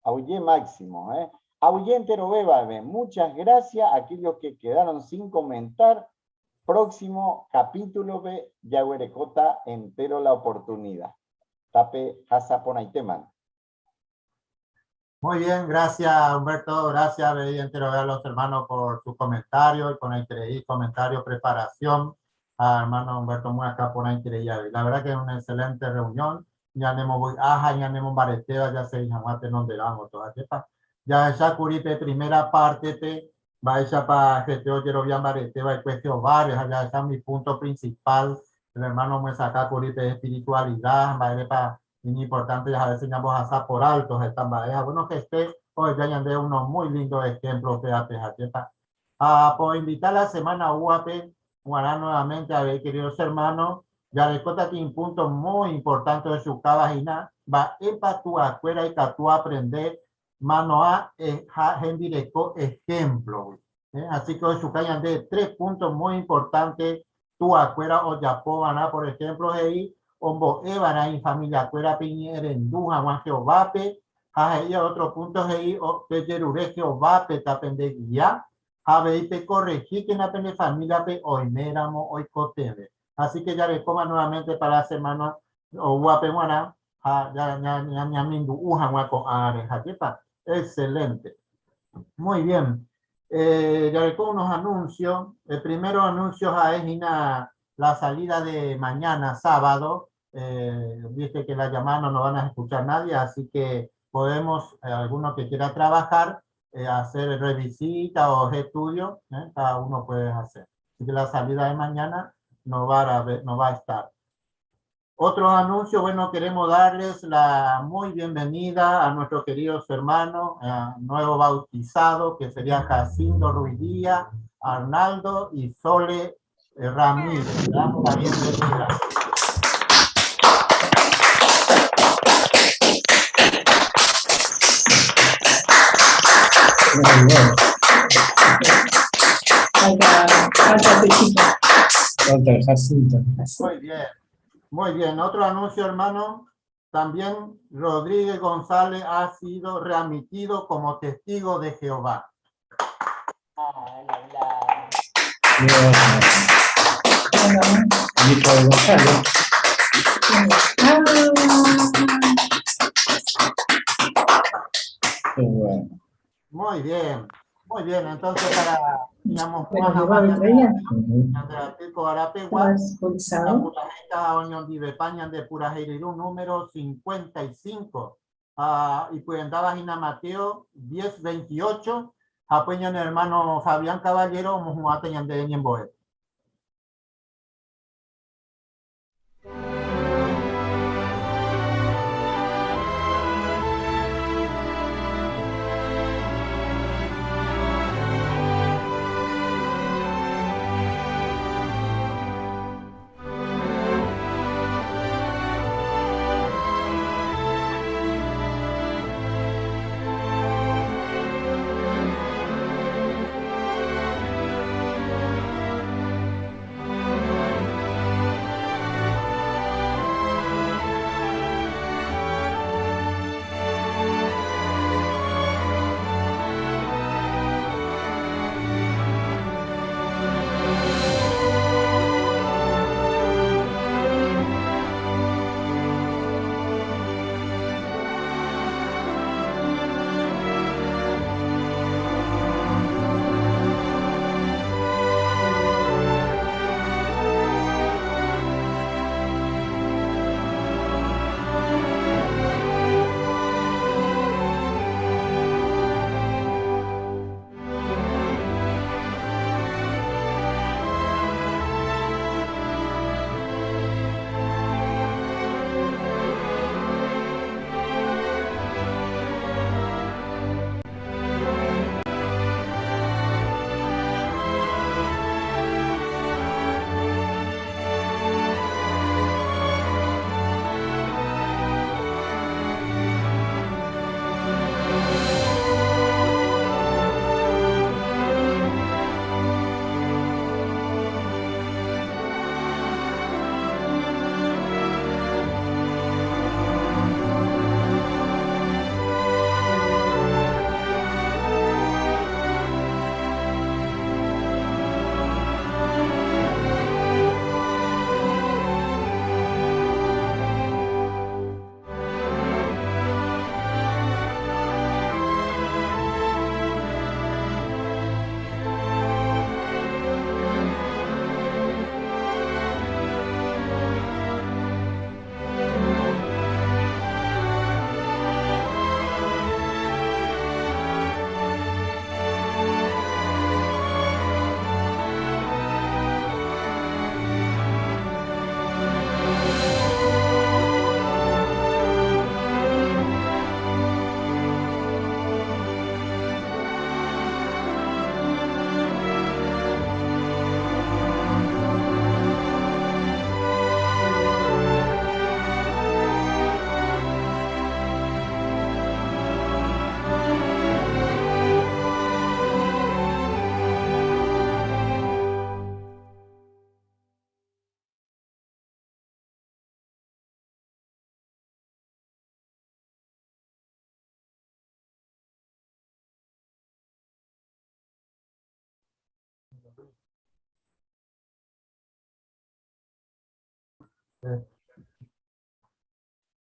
Aguyje Máximo, eh. Aguyje enterovévape, muchas gracias a aquellos que quedaron sin comentar. Próximo capítulo-pe jaguerekóta entero la oportunidad. Tape hasaporãitémante. Muy bien, gracias Humberto, gracias Bey entero a los hermanos por su comentario y con el comentario, preparación. A hermano Humberto muy acá por La verdad que es una excelente reunión. Ñanembovy'a ha ñanemombaretéva jasegi hag̃ua tenonderãvo toda jepa. Jahecha kuri pe primera parte-pe mba'éichapa hete ojerovia mbarete va'ekue Jehováre ha jahecha umi punto principal el hermano omyesakã kuri pe espiritualidad ha mba'érepa Iñimportante jaha'ése ñambohasa por alto heta mba'e ha bueno hete oheja ñande unos muy lindo ejemplo péape ha chépa. Ha poinvita la semana oúvape g̃uarã nuevamente avei queridos hermanos, jarekóta tin punto muy importante ohechukáva hína mba'épa tuakuéra ikatu oaprende Manoá ha hembireko ejemplo-gui. Así que ohechuka ñande tres puntos muy importante tuakuéra ojapova'erã, por ejemplo he'i ombo'eva'erã ifamiliakuérape iñe'ẽrendu hag̃ua Jehovápe, ha he'i otro punto he'i pejerure Jehovápe tapendegia ha avei pekorrehíkena pene famíliape oiméramo oikotevẽ. Así que jarekóma nuevamente para semana oúvape g̃uarã ha ñamindu'u hag̃ua ko'ãre. Ha'épa? Excelente. Muy bien. Eh, jareko unos anuncios. El primero anuncio ha'e hína la salida de mañana, sábado. Eh, viste que la llamada no nos van a escuchar nadie, así que podemos, eh, alguno que quiera trabajar, eh, hacer revisita o estudio, ¿eh? cada uno puede hacer. Así que la salida de mañana no va a, no va a estar. Otro anuncio, bueno, queremos darles la muy bienvenida a nuestros queridos hermanos, nuevo bautizado, que sería Jacinto Ruiz Díaz, Arnaldo y Sole Ramírez. Le damos la bienvenida. Falta, falta el Jacinto. Muy bien, muy bien. Otro anuncio, hermano. También Rodríguez González ha sido readmitido como testigo de Jehová. Bien. de González. Qué bueno. Muy bien, muy bien. Entonces, para, digamos, de Purajeiru número 55. Y pues andaba Gina Mateo 1028. Apoyan el hermano Fabián Caballero, Mojuate de Ñemboe.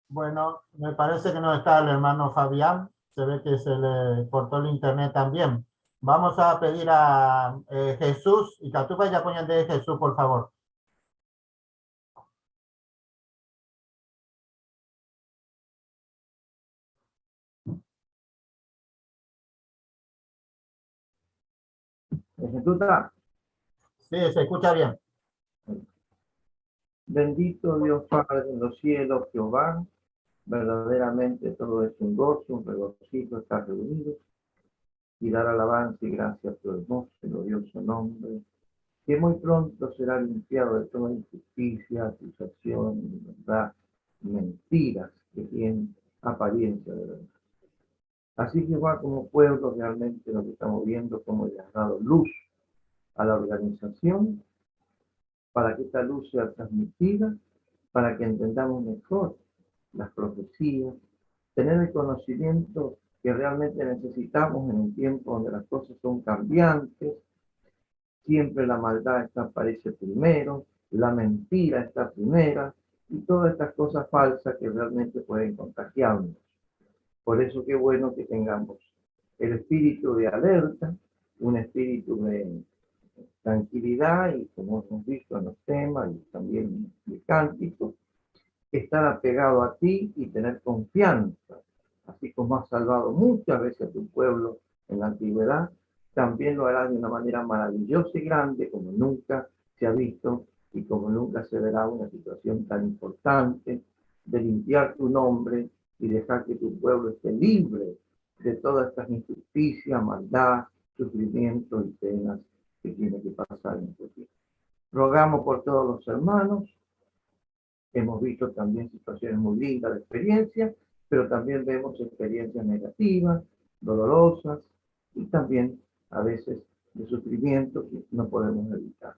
Bueno, me parece que no está el hermano Fabián. Se ve que se le cortó el internet también. Vamos a pedir a Jesús, y Catupa ya ponen de Jesús, por favor. ¿Se escucha? Sí, se escucha bien. Bendito Dios Padre en los cielos, Jehová, verdaderamente todo es un gozo, un regocijo estar reunidos y dar alabanza y gracia a tu hermoso y glorioso nombre, que muy pronto será limpiado de toda injusticia, acusación, verdad, mentiras que tienen apariencia de verdad. Así que va como pueblo realmente lo que estamos viendo, como le has dado luz a la organización, para que esta luz sea transmitida, para que entendamos mejor las profecías, tener el conocimiento que realmente necesitamos en un tiempo donde las cosas son cambiantes, siempre la maldad está, aparece primero, la mentira está primera, y todas estas cosas falsas que realmente pueden contagiarnos. Por eso qué bueno que tengamos el espíritu de alerta, un espíritu de tranquilidad y como hemos visto en los temas y también en el cántico, estar apegado a ti y tener confianza, así como has salvado muchas veces a tu pueblo en la antigüedad, también lo harás de una manera maravillosa y grande como nunca se ha visto y como nunca se verá una situación tan importante de limpiar tu nombre y dejar que tu pueblo esté libre de todas estas injusticias, maldad, sufrimiento y penas que tiene que pasar en este tiempo. Rogamos por todos los hermanos. Hemos visto también situaciones muy lindas de experiencia, pero también vemos experiencias negativas, dolorosas y también a veces de sufrimiento que no podemos evitar.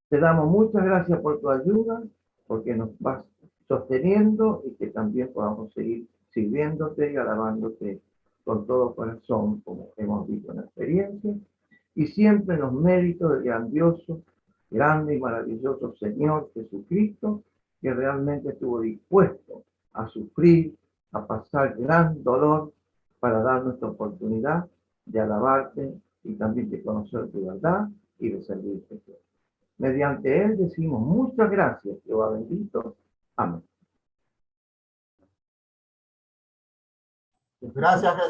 Te damos muchas gracias por tu ayuda, porque nos vas sosteniendo y que también podamos seguir sirviéndote y alabándote con todo corazón, como hemos visto en la experiencia, y siempre en los méritos del grandioso, grande y maravilloso Señor Jesucristo, que realmente estuvo dispuesto a sufrir, a pasar gran dolor para dar nuestra oportunidad de alabarte y también de conocer tu verdad y de servirte. Mediante él decimos muchas gracias, Jehová bendito. Amén. Gracias, Jesús.